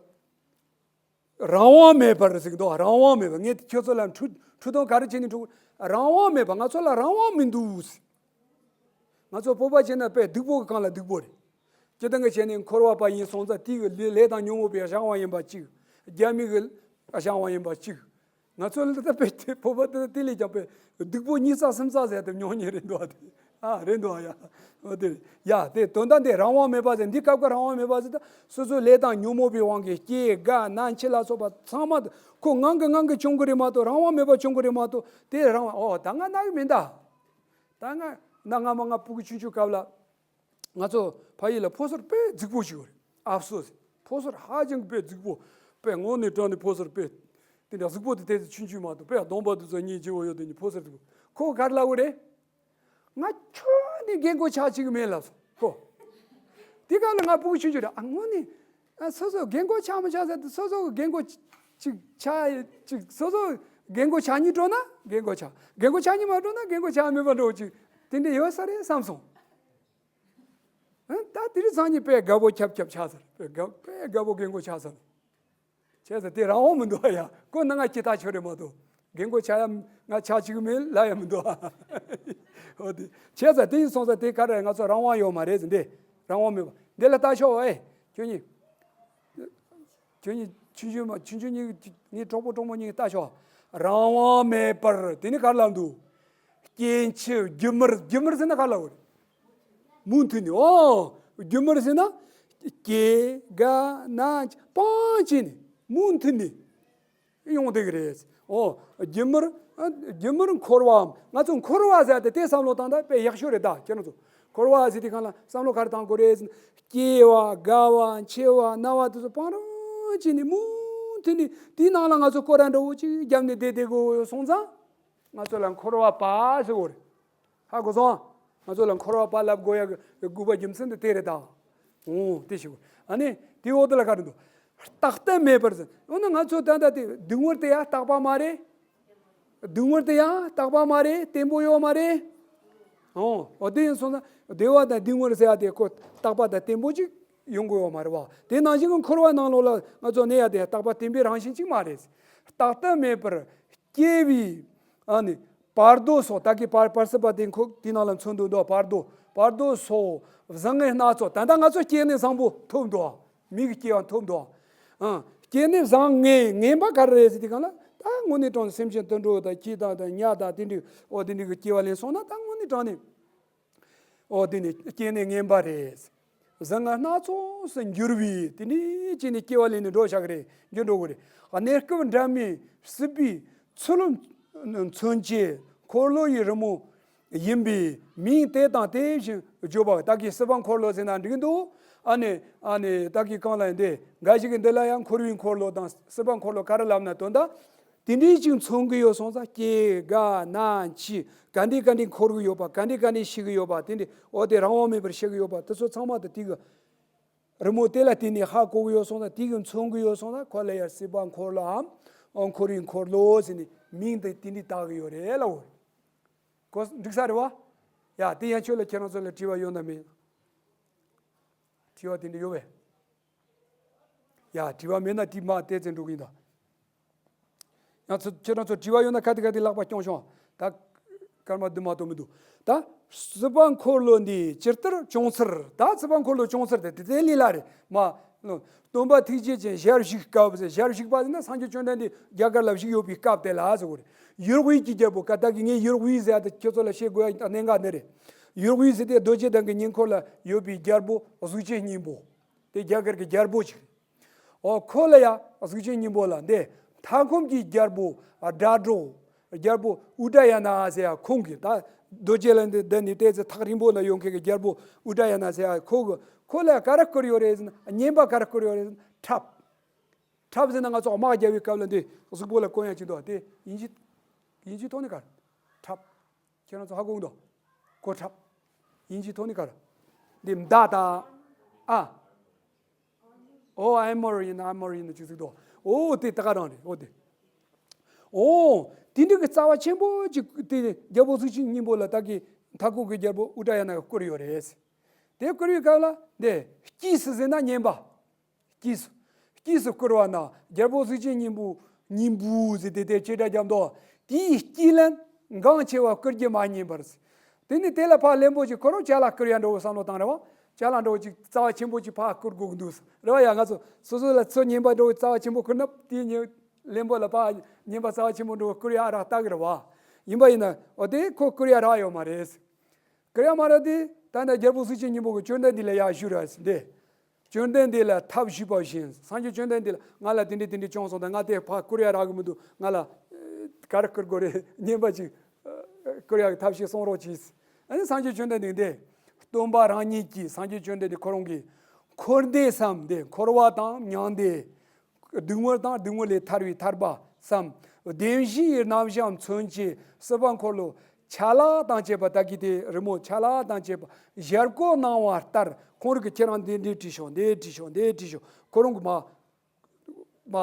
རང་དབང་མེད་པར་ཟེར་གི་འདུག་རང་དབང་མེད་པ། ངས་ཁྱོད་ཚོ་ལ་འཕྲུལ་འཕྲུལ་དོན་ག་རེ་བྱས་ནས་འགྲོ། རང་དབང་མེད་པ། ང་ཚོ་ལ་རང་དབང་མི་འདུག་ང་ཚོ་བོད་པ་བྱས་ན་དཔེ་སྡུག་པོ་གི་སྒང་ལ་སྡུག་པོ་རེད། སྤྱིར་བཏང་གི་བྱས་ནས་འཁོར་བ་པ་ཡིན་སོང་ཙང་དེ་གི་ལས་ལས་དང་ཉོན་མོངས་པའི་གཞན་དབང་ཡིན་པ་གཅིག་རྒྱ་མི་གི་གཞན་དབང་ཡིན་པ་གཅིག་ང་ཚོ་ལ་ད་དཔེ་དེ་བོད་པ་དེ་དེ་ལས་ཀྱང་དཔེ་སྡུག་པོ་གཉིས་ས་གསུམ་ས་ཟེར་དེ་མྱོང་མྱོང་རེད་འདུག་ཨ། དེ་ཨ་རེད་འདུག་ཨ། ཡ་འོ་དེ་རེད། ཡ་དེ་དོན་དག་འདི་རང་དབང་མེད་པ་ཟེར། འདི་སྐབས་ཀྱི་རང་དབང་མེད་པ་ཟེར་ད་སོ་སོའི་ལས་དང་ཉོན་མོངས་པའི་དབང་གིས་སྐྱེ་རྒ་ན་འཆི་ལ་སོགས་པ་ཚང་མ་ཁོ་ངང་གིས་ངང་གིས་བྱུང་གི་རེད་མ་གཏོགས་རང་དབང་མེད་པ་བྱུང་གི་རེད་མ་གཏོགས། དེ་རང་དབང་ཨོ་ད་ང་ན་གི་མིན་ད། ད་ང་ན་ང་མ་ང་ཕྲུ་གུ་ཆུང་ཆུང་སྐབས་ལ། ང་ཚོ་ཕ་ཡུལ་ལ་ཕོ་གསར་དཔེ་རྫིག་པོ་ཞིག་ཡོད་རེད། ཨབ་སོ་ཟེར། ཕོ་གསར་ཧ་ཅང་དཔེ་རྫིག་པོ། དཔེ་དངོས་གནས་དྲང་གནས་ཕོ་གསར་དཔེ། དེ་འདྲ་གཟུགས་པོ་དེ་དེ་ཚོ་ཆུང་ཆུང་མ་གཏོགས་དཔེ་གདོང་པ་དེ་ཚོ་སྙིང་རྗེ་བོ་ཡོད། དེ་ནི་ཕོ་གསར་རྫིག་པོ། ཁོ་ག་རེ་ལབ་གི་རེད། ང་ཁྱོན་ནས་རྒན་གོག་ཆགས་ཀྱི་མེད་ལབ་སོང་ཁོ། དེ་ག་ལ་ང་ཕྲུ་གུ་ཆུང་ཆུང་རེད། ཨ་དངོས་གནས། ཨ་སོ་སོ་རྒན་གོག་ཆགས་མི་ཆགས་ཟེར་དུས་སོ་སོ་རྒན་གོག་ཅིག་ཆགས་ཅིག་སོ་སོ་རྒན་གོག་ཆགས་སྙིང་བྲོ་ན་རྒན་གོག་ཆགས། རྒན་གོག་ཆགས་སྙིང་མ་བྲོ་ན་རྒན་གོག་ཆགས་མེད་པ་འདྲ་བོ་ཅིག་དེ་འདྲ་ཡོད་ས་རེད་བསམ་སོང་། ཨ་ད་དེ་རིང་སང་ཉིན་དཔེ་དགའ་པོ་ཁྱབ་ཁྱབ་ཆགས་ས་རེད། དཔེ་དགའ་དཔེ་དགའ་པོ་རྒན་གོག་ཆགས་ས་རེད། བྱས་ཙང་དེ་རང་དབང་མི་འདུག་ཨ། ཡ་ཁོ་ན་ང་སྐྱིད་ཐག་ཆོད་རེད་མ་གཏོགས་རྒན་གོག་ཆགས་ཡ་ང་ཆགས་བཅུག་གི་མེད་ལབ་ཡ་མི་འདུག་ཨ། འོ་དེ་བྱས་ཙང་དེ་ཡིན་སོང་ཙང་དེ་ག་རེ་ང་ཚོ་རང་དབང་ཡོད་མ་རེད་ཟེར། འདི་རང་དབང་མེད་པ་འདི་ལ་ལྟ་ཤོག་ཨེ། ཁྱོད་གཉིས། ཁྱོད་གཉིས་ཆུང་ཆུང་མ་ཆུང་ཆུང་གཉིས་ངའི་གྲོགས་པོ་གྲོགས་མོ་གཉིས་ལྟ་ཤོག་རང་དབང་མེད་པར་དེ་ནི་ག་རེ་ལབ་འདུག་སྐྱེ་འཆི་རྒྱུ་མར་རྒྱུ་མར་ཟེར་ན་ག་རེ་ལབ་དགོས་རེད། མུ་མཐུད་ནས་ཨོ། རྒྱུ་མར་ཟེར་ན། སྐྱེ་རྒ་ན་འཆི་སྤང་བྱས་ནས་མུ་མཐུད་ནས་ཡོང་བསྡད་ཀྱི་རེད། ཨོ། རྒྱུ་མར། རྒྱུ་མར་འཁོར་བའམ་ང་ཚོ་འཁོར་བ་ཟེར་ཏེ་དེ་བསམ་བློ་བཏང་ད་དཔེ་ཡག་ཤོས་རེད་ད་ཁྱེད་རང་ཚོ། འཁོར་བ་ཟེར་དུས་གང་ལ་བསམ་བློ་ག་རེ་བཏང་དགོས་རེད་ཟེར་ན། སྐྱེ་བ་རྒ་བ་འཆི་བ་ན་བ་དེ་ཚོ་སྤང་རང་བྱས་ནས་མུ་མཐུད་ནས་དེའི་ནང་ལ་ང་ཚོ་སྐོར་ར་འདྲ་བོ་ཅིག་བརྒྱབ་ནས་བསྡད་བསྡད་དགོས་སོང་ཙང་། ང་ཚོ་ལ་འཁོར་བ་པ་ཟེར་བ་རེད། ཧ་གོ་སོང་། ང་ཚོ་ལ་འཁོར་བ་པ་ལབ་དགོས་ཡ་གི་དགོས་པ་རྒྱུ་མཚན་དེ་དེ་རེད་ད། འོ་དེ་ཞིག་ཨ་ནི་དེའི་འོག་ཏུ་ལ་ག་རེ་འདུག་རྟག་ལྟ་མེད་པར་ཟེར། འོ་ན་ང་ཚོ་ད་ལྟ་དེ་སྡུག་བསྔལ་དེ་ཡང་རྟག་པ་མ་རེད། སྡུག་བསྔལ་དེ་ཡང་རྟག་པ་མ་རེད། བརྟན་པོ་ཡོད་མ་རེད། འོ་འོ་དེ་ཡིན་སོང་ན་བདེ་བ་དང་སྡུག་བསྔལ་ཟེར་ཡ་དེ་ཁོ་རྟག་པ་དང་བརྟན་པོ་ཅིག་ཡོང་དགོས་ཡོད་མ་རེད་བ། དེ་ནང་བཞིན་གྱི་འཁོར་བ་ནང་ལོགས་ལ་ང་ཚོ་གནས་ཡ་དེ་རྟག་པ་བརྟན་པོའི་རང་བཞིན་ཅིག་མ་རེད། རྟག་ལྟ་མེད་པར་སྐྱེ་བའི་ཨ་ནི། བར་དོ་སོགས་ད་གི་བར་བར་སྲིད་པ་དེ་ཁོ་དེའི་ནང་ལ་མཚོན་དུ་འདུག་བར་དོ་བར་དོ་སོགས་བཟང་ངན་སྣ་ཚོགས། ད་ལྟ་ང་ཚོ་སྐྱེ་གནས་བཟང་པོ་ཐོབ་འདུག་མི་གི་སྐྱེ་བ་ཐོབ་འདུག་ཨ། སྐྱེ་གནས་བཟང་ངན་ངན་པ་ག་རེ་རེད་ཟེར་དུས་གང་ལ་ད་དངོས་གནས་དྲང་གནས་སེམས་ཅན་དུད་འགྲོ་དང་ཁྱི་དང་དང་ཉ་དང་དེ་འདྲའི་འོ་དེ་འདྲའི་གི་སྐྱེ་བ་ལེན་སོང་ན་ད་དངོས་གནས་དྲང་གནས། འོ་དེ་ནི་སྐྱེ་གནས་ངན་པ་རེད། བཟང་ངན་སྣ་ཚོགས་སུ་འགྱུར་བའི་དེ་ནི་ཅི་ནི་སྐྱེ་བ་ལེན་ནས་འགྲོ་བཞག་གི་རེད། འགྱུར་འགྲོ་གི་རེད། གནས་སྐབས་འདྲ་མིན་སྲིད་པའི་ཚུལ་མཚོན་བྱེད་འཁོར་ལོ་ཡི་རི་མོ་ཡིན་པས་མིང་དེ་དང་དེ་བཞིན་བརྗོད་པ། ད་གི་སྲིད་པ་འཁོར་ལོ་ཟེར་ན་འགྲིག་འདུག་ཨ་ནི་ཨ་ནི་ད་གི་གང་ལ་ཡིན་ཏེ་འགའ་ཞིག་གིས་འདི་ལ་ཡང་འཁོར་བའི་འཁོར་ལོ་དང་སྲིད་པ་འཁོར་ལོ་ག་རེ་ལབ་ན་དོན་དག་དེ་འདྲའི་ཅིག་མཚོན་གྱི་ཡོད་སོང་ཙང་སྐྱེ་རྒ་ན་འཆི་ག་འདྲའི་ག་འདྲའི་འཁོར་གྱི་ཡོད་པ་ག་འདྲའི་ག་འདྲའི་ཤི་གི་ཡོད་པ་དེ་འདྲའི་འོ་དེ་རང་དབང་མེད་པར་ཤི་གི་ཡོད་པ་དེ་ཚོ་ཚང་མ་དེ་དེ་གི་རི་མོ་དེ་ལ་བརྟེན་ནས་ཧ་གོ་གི་ཡོད་སོང་ཙང་དེ་གི་མཚོན་གྱི་ཡོད་སོང་ཙང་ཁོ་ལ་ཡང་སྲིད་པ་འཁོར་ལོའམ་འཁོར་བའི་འཁོར་ལོ་ཟེར་ནས་མིང་དེ་དེ་འདྲའི་བཏགས་གི་ཡོད་རེད་ལ། འོ་གོ་འགྲིག་ས་རེད་བ། ཡ་དེ་ཡན་ཆོད་ལ་ཁྱེད་རང་ཚོ་ལ་དྲི་བ་ཡོད་ན་མེད། དྲི་བ་དེ་འདྲ་ཡོད་པས། ཡ་དྲི་བ་མེད་ན་དེ་མ་བལྟས་ཚེ་འགྲོ་གི་ཡིན་ད། ཡང་ཚོ་ཁྱེད་རང་ཚོ་དྲི་བ་ཡོད་ན་ག་དེ་ག་དེ་ལག་པ་སྐྱོང་ཤོག་ད་སྐར་མ་བདུན་མ་གཏོགས་མི་འདུག་ད་སྲིད་པ་འཁོར་ལོ་འདི་ཇི་ལྟར་བྱུང་ཚུལ། ད་སྲིད་པ་འཁོར་ལོ་བྱུང་ཚུལ་དེ་དེ་ལས་ལ་རེད་མ། སྟོན་པ་ཐུགས་རྗེ་ཅན་ཞལ་བཞུགས་སྐབས་ཟེར། ཞལ་བཞུགས་པ་ཟེར་ན་སངས་རྒྱས་བཅོམ་ལྡན་འདས་རྒྱ་གར་ལ་བཞུགས་ཡོད་པའི་སྐབས་དེ་ལ་ཟེར་གོ་རེད། ཡོལ་དབུས་ཀྱི་རྒྱལ་པོ་ཀ་ད་གི་ངས་ཡོལ་དབུས་ཟེར་ཡ་དེ་ཁྱེད་ཚོ་ལ་བཤད་དགོས་ཡ་གནད་འགག་འདི་རེད། ཡོལ་དབུས་ཟེར་དེ་རྡོ་རྗེ་གདན་གྱི་ཉེ་འཁོར་ལ་ཡོད་པའི་རྒྱལ་པོ་གཟུགས་ཅན་སྙིང་པོ། དེ་རྒྱ་གར་གྱི་རྒྱལ་པོ་ཅིག་རེད། ཨོ་ཁོ་ལ་ཡ་གཟུགས་ཅན་སྙིང་པོ་ལ་འདི་མཐའ་འཁོབ་ཀྱི་རྒྱལ་པོ་སྒྲ་སྒྲོགས། རྒྱལ་པོ་ཨུ་དྲ་ཡ་ན་ཟེར་ཡ་ཁོང་གིས་ད་རྡོ་རྗེ་གླིང་འདི་འདི་ནས་བལྟས་ཚེ་ཐག་རིང་པོ་ན་ཡོང་མཁན་གྱི་རྒྱལ་པོ་ཨུ་དྲ་ཡ་ན་ཟེར་ཡ་ཁོ་གི་ཁོ་ལ་ཡ་ག་རེ་བསྐུར་ཡོད་རེད་ཟེར་ན་བསྙེན་པ་ག་རེ་བསྐུར་ཡོད་རེད་ཟེར་ན་ཁྲབ། ཁྲབ་ཟེར་ན་ང་ཚོ་དམག་རྒྱག་པའི་སྐབས་ལ་འདི་གཟུགས་པོ་ལ་གོན་ཡ་ཅིག་འདུག་དེ་ཡིན་གཅིག་ཡིན་གཅིག་ཐོག་ནས་ག་རེ་ཁྲབ། ཁྱེད་རང་ཚོ་ཧ་གོ་གི་འདུག་གོ་ཁྲབ། དབྱིན་ཇིའི་ཐོག་ནས་ག་རེ། འདི་མདའ་དང་། ཨ། ཨོ་ཨེམ་མོར་ཡིན་ན་ཨེམ་མོར་ཡིན་ན་ཅིག་ཟིག་འདུག་ཨོ་དེ་ད་ག་རང་རེད། ཨོ་དེ། ཨོ། དེ་འདྲ་གི་རྩ་བ་ཆེན་པོ་ཅིག་དེ་རྒྱལ་པོ་གཟུགས་ཅན་སྙིང་པོ་ལ་ད་གི་མཐའ་འཁོར་གྱི་རྒྱལ་པོ་ཨུ་ཏྲ་ཡ་ན་གིས་བསྐུར་ཡོད་རེད། དེ་བསྐུར་བའི་སྐབས་ལ་འདི་དཀྱིས་སུ་ཟེར་ན་བསྙེན་པ། དཀྱིས་སུ། དཀྱིས་སུ་བསྐུར་བ་ན་རྒྱལ་པོ་གཟུགས་ཅན་སྙིང་པོ། སྙིང་པོ་ཟེར་དེ་དེ་ཅི་འདྲ་རྒྱབ་འདུག་དེའི་དཀྱིས་ལ་འགངས་ཆེ་བ་བསྐུར་རྒྱུ་མ་ཉན་པར། དེ་ནི་དེ་ལ་ཕར་བློན་པོ་ཅིག་ཁོ་རང་ཅ་ལག་བསྐུར་ཡ་འགྲོ་བསམ་བློ་བཏང་རེད་བ། ཅ་ལག་འགྲོ་ཅིག་རྩ་བ་ཆེན་པོ་ཅིག་ཕར་བསྐུར་དགོས་ཀྱི་འདུག་རེད་བ། ཡ་ང་ཚོ་སོ་སོ་ལ་ཚོ་བསྙེན་པ་འགྲོ་རྩ་བ་ཆེན་པོ་བསྐུར་ན་དེའི་ཉེ་བློན་པོ་ལ་ཕར་བསྙེན་པ་རྩ་བ་ཆེན་པོ་འགྲོ་བསྐུར་ཡ་རག་ལྟ་གི་རེད་བ། ཡིན་པ་ཡིན་ན་འོ་དེ་ཁོ་བསྐུར་ཡ་རག་ཡོད་མ་རེད། བསྐུར་ཡ་མ་རག་དེ་ད་ནི་རྒྱལ་པོ་གཟུགས་ཅན་སྙིང་པོ་གི་བཅོམ་ལྡན་འདས་ལ་ཡར་ཞུས་ར་ཟིན་ཏེ། བཅོམ་ལྡན་འདས་ལ་ཐབས་ཞུས་པ་བཞིན། སངས་རྒྱས་བཅོམ་ལྡན་འདས་ལ་ང་ལ་དེ་འདྲས་དེ་འདྲས་བྱུང་སོང་། ད་ང་དེ་ཕར་བསྐུར་ཡ་རག་གི་མི་འདུག་ང་ལ་ཨ་ག་རེ་བསྐུར་དགོས་རེད། བསྙེན་པ་ཅིག་ཨ་བསྐུར་ཡ་གི་ཐབས་ཤེས་གསུང་རོགས་གྱིས། ཨ་ནི་སངས་རྒྱས་བཅོམ་ལྡན་འདས་འདི་སྟོན་པ་རང་ཉིད་ཀྱིས། སངས་རྒྱས་བཅོམ་ལྡན་འདས་ཁོ་རང་གིས་འཁོར་འདས་སམ་འདི་འཁོར་བ་དང་མྱང་འདས། སྡུག་བསྔལ་དང་སྡུག་བསྔལ་ལས་ཐར་བའི་ཐར་པ་སམ། བདེན་བཞིའི་རྣམ་གཞག་མཚོན་བྱེད་སྲིད་པ་འཁོར་ལོ་ཆ་ལག་དང་བཅས་པ། ད་གི་དེ་རི་མོ་ཆ་ལག་དང་བཅས་པ་ཞལ་བཀོད་གནང་བ་ལྟར། ཁོང་རང་གིས་ཁྱེད་རང་འདི་འདི་བྲིས་ཤོག་འདི་བྲིས་ཤོག་འདི་བྲིས་ཤོག་ཁོ་རང་གིས་མ་མ་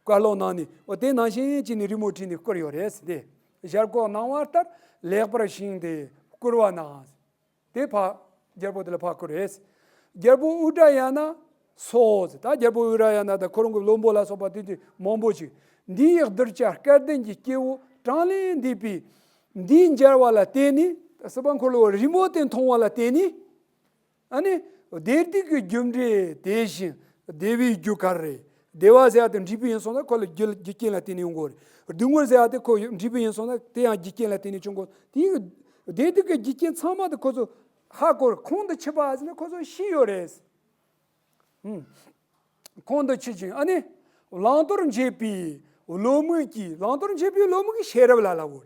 བཀའ་སློབ་གནང་ནས། འོ་དེ་ནང་བཞིན་བྱས་ནས་རི་མོ་བྲིས་ནས་བསྐུར་ཡོད་རེད་ཟེར་ཏེ། ཞལ་བཀོད་གནང་བ་ལྟར་ལེགས་པར་བཞེངས་ཏེ་བསྐུར་བ་ན། དེ་ཕར་རྒྱལ་པོ་དེ་ལ་ཕར་བསྐུར་རེད། རྒྱལ་པོ་ཨུ་ཏྲ་ཡ་ན་སོགས་ཟེར། ད་རྒྱལ་པོ་ཨུ་ཏྲ་ཡ་ན་དང་ཁོ་རང་གི་བློན་པོ་ལ་སོགས་པ་དེ་དེ་མང་པོ་ཞིག་འདིའི་གདུལ་བྱ་སྐལ་ལྡན་གྱི་སྐྱེ་བོ་གྲངས་ལས་འདས་པའི་འདིའི་མཇལ་བ་ལ་བརྟེན་ནས། སྲིད་པ་འཁོར་ལོའི་རི་མོ་དེ་མཐོང་བ་ལ་བརྟེན་ནས། ཨ་ནི་བདེ་སྡུག་གི་རྒྱུ་འབྲས་དེ་བཞིན་བདེ་བའི་རྒྱུ་ག་རེ་རེད། བདེ་བ་ཟེར་ཡ་དེ་འབྲས་བུ་ཡིན་སོང་ན་ཁོ་ལ་རྒྱུ་རྒྱུ་རྐྱེན་ལ་བརྟེན་ནས་ཡོང་གི་རེད། སྡུག་བསྔལ་ཟེར་ཡ་དེ་ཁོ་འབྲས་བུ་ཡིན་སོང་ན་དེ་ཡང་རྒྱུ་རྐྱེན་ལ་བརྟེན་ནས་བྱུང་གི་རེད། དེ་བདེ་སྡུག་གི་རྒྱུ་རྐྱེན་ཚང་མ་དེ་ཁོ་ཚོ་ཧ་གོ་རེད། ཁོང་དུ་ཆུད་པ་ཟེར་ན་ཁོ་ཚོ་ཤེས་ཡོད་རེད། ཧུམ། ཁོང་དུ་ཆུད་ཅིང་། ཨ་ནི་བླང་དོར་འབྱེད་པའི་བློ་མིག་གིས། བླང་དོར་འབྱེད་པའི་བློ་མིག་གིས་ཤེས་རབ་ལ་ལབ་དགོས་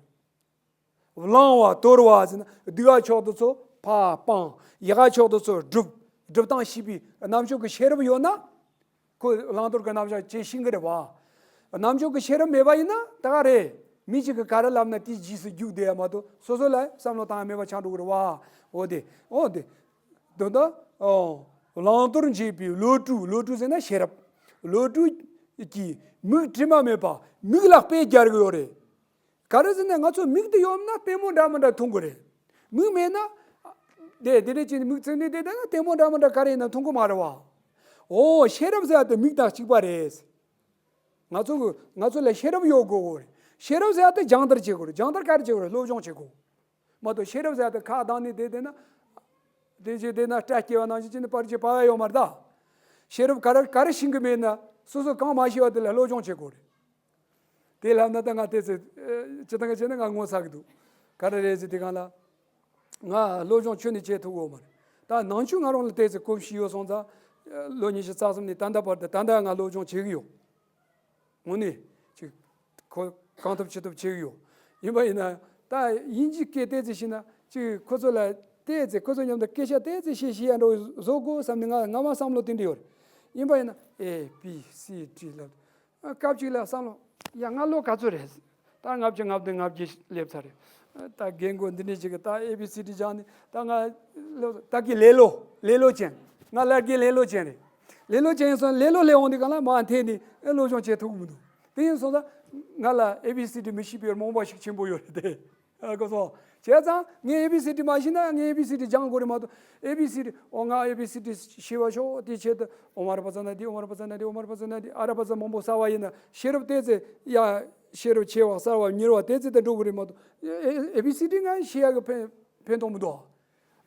རེད། བླང་བ་དོར་བ་ཟེར་ན་སྡིག་པ་ཕྱོགས་དེ་ཚོ་ཕར་སྤང་། ཡག་པ་ཕྱོགས་དེ་ཚོ་སྒྲུབ། སྒྲུབ་སྟངས་ཤེས་པའི་རྣམ་དཔྱོད་ཀྱི་ཤེས་རབ་ཡོད་ན། ཁོ་བླང་དོར་གྱི་རྣམ་གཞག་ཅིག་ཤེས་ཀྱི་རེད་བ། རྣམ་དཔྱོད་ཀྱི་ཤེས་རབ་མེད་པ་ཡིན་ན་ད་ག་རེད། མི་གཅིག་གིས་ག་རེ་ལབ་ན་དེའི་རྗེས་སུ་རྒྱུག་བསྡད་ཡ་མ་གཏོགས་སོ་སོ་ལ་བསམ་བློ་བཏང་ཡ་མེད་པ་ཆགས་འགྲོ་གི་རེད་བ། འོ་དེ་འོ་དེ། དོན་དག་ཨོ། བླང་དོར་འབྱེད་པའི་བློ་གྲོས། བློ་གྲོས་ཟེར་ན་ཤེས་རབ། བློ་གྲོས་ཀྱིས་མིག་དྲི་མ་མེད་པ་མིག་ལ་དཔེ་སྦྱར་གི་ཡོད་རེད། ག་རེ་ཟེར་ན་ང་ཚོ་མིག་དེ་ཡོད་ན་ལྟད་མོ་འདྲ་མི་འདྲ་མཐོང་གི་རེད། མིག་མེད་ན། དེ་དེ་འདྲ་བྱས་ནས་མིག་བཙུམས་ནས་བསྡད་ན་ལྟད་མོ་འདྲ་མི་འདྲ་ག་རེ་ཡིན་ན་མཐོང་གི་མ་རེད་བ། ཨོ་ཤེས་རབ་ཟེར་ཡ་དེ་མིག་དང་གཅིག་པ་རེད། ང་ཚོ་གི་ང་ཚོ་ལ་ཤེས་རབ་ཡོད་དགོས་གོ་རེད། ཤེས་རབ་ཟེར་ཡ་དེ་སྦྱང་བརྡར་བྱེད་དགོས་རེད། སྦྱང་བརྡར་ག་རེ་བྱེད་དགོས་རེད། སློབ་སྦྱོང་བྱེད་དགོས། མ་གཏོགས་ཤེས་རབ་ཟེར་ཡ་དེ་ཁ་གདངས་ནས་བསྡད་བསྡད་ན། དེ་བྱས་བསྡད་ན་སྐྲ་སྐྱེ་བ་ནང་བཞིན་བྱས་ནས་པར་ཅིག་པ་བ་ཡོད་མ་རེད་ད། ཤེས་རབ་ག་རེ་ག་རེ་ཤེས་གི་མེད་ན་སོ་སོ་གང་མ་ཤེས་པ་དེ་ལ་སློབ་སྦྱོང་བྱེད་དགོས་རེད། དེ་ལབ་ན་ད་ང་ཏོག་ཙམ་ཨེ་སྤྱིར་བཏང་གི་བྱས་ན་ང་ངོ་ཚ་གི་འདུག་ག་རེ་རེད་ཟེར་དུས་སྒང་ལ། ང་སློབ་སྦྱོང་ཁྱོན་ནས་བྱེད་ཐུབ་ཡོད་མ་རེད། ད་ནང་ཆོས་ང་རང་ལ་ཏོག་ཙམ་གོམས་གཤིས་ཡོད་སོང་ཙང་། ལོ་ཉི་ཤུ་རྩ་གསུམ་ནས་ད་ལྟ་བར་དུ་ད་ལྟ་ང་སློབ་སྦྱོང་བྱེད་ཀྱི་ཡོད། དངོས་གནས་ཅིག་ཁོ་གང་ཐུབ་ཅི་ཐུབ་བྱེད་ཀྱི་ཡོད། ཡིན་པ་ཡིན་ན་ད་དབྱིན་ཇིའི་སྐད་ཏོག་ཙམ་ཤེས་ན་ཅིག་ཁོ་ཚོ་ལ་ཏོག་ཙམ་ཁོ་ཚོ་མཉམ་དུ་སྐད་ཆ་ཏོག་ཙམ་བཤད་ཤེས་ཡ་འདྲ་བོ་བཟོ་དགོས་བསམ་ནས་ང་སྔ་མ་བསམ་བློ་དེ་འདྲ་ཡོད་རེད། ཡིན་པ་ཡིན་ན་ཨེ་བི་སི་ཌི་ལབ། སྐབས་གཅིག་ལ་བསམ་བློ། ཡ་ང་ལོ་ག་ཚོད་རེད། ད་ལྔ་བཅུ་ང་བདུན་ང་བརྒྱད་སླེབས་ཚར་རེད། ད་རྒན་རྒོན་འདི་འདྲ་ཞིག་གིས་ད་ཨེ་བི་སི་ཌི་སྦྱངས་ནས་ད་ང་ལོ་ད་གི་ལེ་ལོ་ལེ་ལོ་ཅན། ང་ལ་རྒན་ལེ་ལོ་ཅན་རེད། ལེ་ལོ་ཅན་ཡིན་སོང་ལེ་ལོ་སླེབས་འོང་དུས་སྒང་ལ་མར་འཐེན་ནས་ཨེ་སློབ་སྦྱོང་བྱེད་ཐུབ་ཀྱི་མི་འདུག་དེ་ཡིན་སོང་ཙང་ང་ལ་ཨེ་བི་སི་ཌི་མི་ཤེས་པའི་རྨོངས་པ་ཞིག་ཆེན་པོ་ཡོད་རེད་དེ། ཨ་གོ་སོང་། བྱས་ཙང་ངས་ཨེ་བི་སི་ཌི་མ་ཤེས་ན་ངས་ཨེ་བི་སི་ཌི་སྦྱང་དགོས་རེད་མ་གཏོགས་ཨེ་བི་སི་ཌི་ཨོ་ང་ཨེ་བི་སི་ཌི་ཤེས་པ་ཤོག་དེ་ཆེད་དུ་ཨོ་མ་ར་པ་ཙ་ན་དི་ཨོ་མ་ར་པ་ཙ་ན་དི་ཨོ་མ་ར་པ་ཙ་ན་དི་ཨ་ར་པ་ཙ་མང་པོ་བསགས་པ་ཡིན་ན་ཤེས་རབ་ཏོག་ཙམ་ཡ་ཤེས་རབ་ཆེ་བ་གསར་བ་མྱུར་བ་ཏོག་ཙམ་དེ་འགྲོ་དགོས་རེད་མ་གཏོགས་ཨེ་བི་སི་ཌི་ང་ཤེས་ཡ་གི་ཕན་ཕན་ཐོགས་མི་འདུག་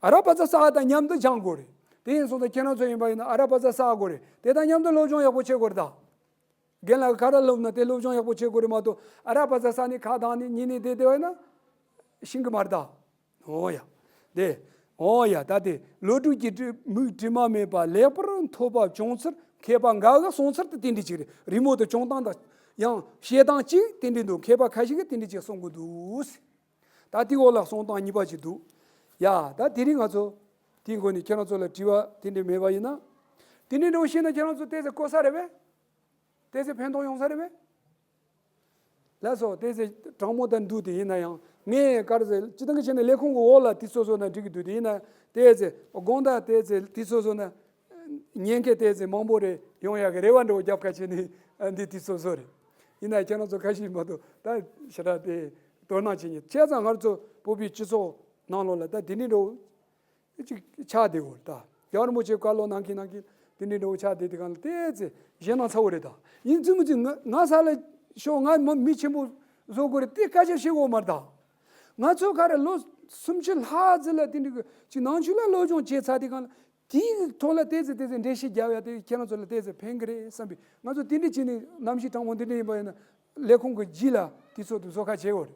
ཨ་ར་པ་ཙ་བསགས་པ་དང་མཉམ་དུ་སྦྱང་དགོས་རེད། དེ་ཡིན་སོང་ཙང་ཁྱེད་རང་ཚོ་ཡིན་པ་ཡིན་ན་ཨ་ར་པ་ཙ་བསགས་དགོས་རེད། དེ་དང་མཉམ་དུ་སློབ་སྦྱོང་ཡག་པོ་བྱེད་དགོས་རེད་ད། རྒན་ལགས་ག་རེ་སློབ་ན་དེ་སློབ་སྦྱོང་ཡག་པོ་བྱེད་དགོས་རེད་མ་གཏོགས་ཨ་ར་པ་ཙ་ས་ནས་ཁ་གདངས་ནས་ཉིན་ནས་བསྡད་བསྡད་པ་ཡིན་ན་ཤེས་ཀྱི་མ་རེད་ད། འོ་ཡ། དེ། འོ་ཡ་ད་དེ་བློ་གྲོས་ཀྱི་དྲི་མིག་དྲི་མ་མེད་པ་ལེགས་པར་ཐོབ་པ་བྱུང་ཚུལ་མཁས་པ་འགའ་གིས་གསུངས་ཚུལ་དེ་དེ་འདྲ་ཅིག་རེད། རི་མོ་དེ་བྱུང་སྟངས་དང་ཡང་བཤད་སྟངས་གཅིག་དེ་འདྲ་འདུག་མཁས་པ་ཁ་ཤས་ཀྱིས་དེ་འདྲ་ཅིག་གསུང་གི་འདུག་ད་དེའི་འོག་ལ་གསུང་སྟངས་གཉིས་པ་ཅིག་འདུག་ཡ་ད་དེ་རིང་ང་ཚོ་དེའི་སྒོ་ནས་ཁྱེད་རང་ཚོ་ལ་དྲི་བ་དེ་འདྲ་མེད་པ་ཡིན་ན། དེ་འདྲ་འདྲ་བོ་བཤད་ན་ཁྱེད་རང་ཚོ་ཏོག་ཙམ་གོ་ས་རེད་པས། ཏོག་ཙམ་ཕན་ཐོགས་ཡོང་ས་རེད་པས། ལགས་སོ། ཏོག་ཙམ་དྲང་མོ་དང་འདུག་དེ་ཡིན་ན་ཡང་ ངས་ག་རེ་ཟེར། སྤྱིར་བཏང་གི་བྱས་ན་ལས་ཁུངས་ཀྱི་འོག་ལ་དུས་ཚོད་བཟོ་ན་འགྲིག་གི་འདུག་དེ་ཡིན་ན་དེ་ཚེ་དགོང་དག་དེ་ཚེ་དུས་ཚོད་བཟོ་ན་ཉན་མཁན་དེ་ཚེ་མང་པོ་རེ་ཡོང་ཡག་གི་རེ་བ་འདྲ་བོ་རྒྱབ་ཁ་བྱས་ནས་འདི་དུས་ཚོད་བཟོ་རེད། ཡིན་ན་ཁྱེད་རང་ཚོ་ཁ་ཤས་མ་གཏོགས་ད་ཞེ་དྲག་དེ་དོ་སྣང་བྱེད་མཁན། བྱས་ཙང་ང་ཚོ་བོད་པའི་སྤྱི་ཚོགས་ནང་ལོགས་ལ་ད་དེ་འདྲའི་འདྲ་བོ་ཅིག་ཆགས་བསྡད་ཡོད་རེད་ད། རྒྱལ་བ་རིན་པོ་ཆེ་བཀའ་སློབ་གནང་མཁན་གནང་མཁན་དེ་འདྲའི་འདྲ་བོ་ཆགས་བསྡད་དེ་གང་ལ་དེ་ཚེ་ཞེད་སྣང་ཚ་བོ་རེད་ད། ཡིན་ཙི་མི་ཙི་ང་ང་ས་ལ་ཤོག་ང་མི་མི་ཆེན་པོ་བཟོ་དགོས་རེད་དེ་སྐད་ཆ་བཤད་དགོས་མ་རེད་ད། ང་ཚོ་ག་རེ་ལོ་སུམ་ཅུ་ལྷག་ཙམ་ལ་དེ་འདྲའི་ཅིག་ནང་ཆོས་ལ་སློབ་སྦྱོང་བྱས་ཚར་དེ་གང་ལ། དེའི་ཐོག་ལ་ཏོག་ཙམ་ཏོག་ཙམ་འགྲེལ་བཤད་རྒྱག་ཡ་དེ་ཁྱེད་རང་ཚོ་ལ་ཏོག་ཙམ་ཕན་གི་རེད་བསམ་པའི། ང་ཚོ་དེ་འདྲ་བྱས་ནས་གནམ་གཤིས་གྲང་མོ་འདི་འདྲ་ཡིན་པ་ཡིན་ན་ལས་ཁུངས་ཀྱི་རྗེས་ལ་དུས་ཚོད་དུ་བཟོ་ཁ་བྱེད་དགོས་རེད།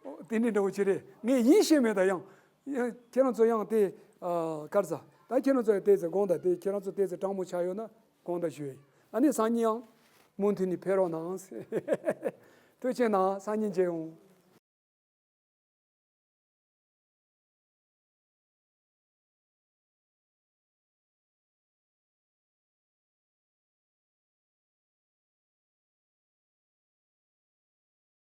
ཨོ། དེ་འདྲ་འདྲ་བོ་ཅིག་རེད། ངས་ཡིན་ཤེས་མེད་ད། ཡང་ཡང་ཁྱེད་རང་ཚོ་ཡང་དེ་ཨ་ག་རེ་ཟ། ད་ཁྱེད་རང་ཚོ་ཡང་ཏོག་ཙམ་དགོངས་དག་དེ་ཁྱེད་རང་ཚོ་ཏོག་ཙམ་གྲང་མོ་ཆགས་ཡོད་ན་དགོངས་དག་ཞུ་ཡ་ཡིན། ཨ་ནི་སང་ཉིན་ཡང་མུ་མཐུད་ནས་ཕེབས་རོགས་གནང་། ཐུགས་རྗེ་གནང་། སང་ཉིན་མཇལ་ཡོང་།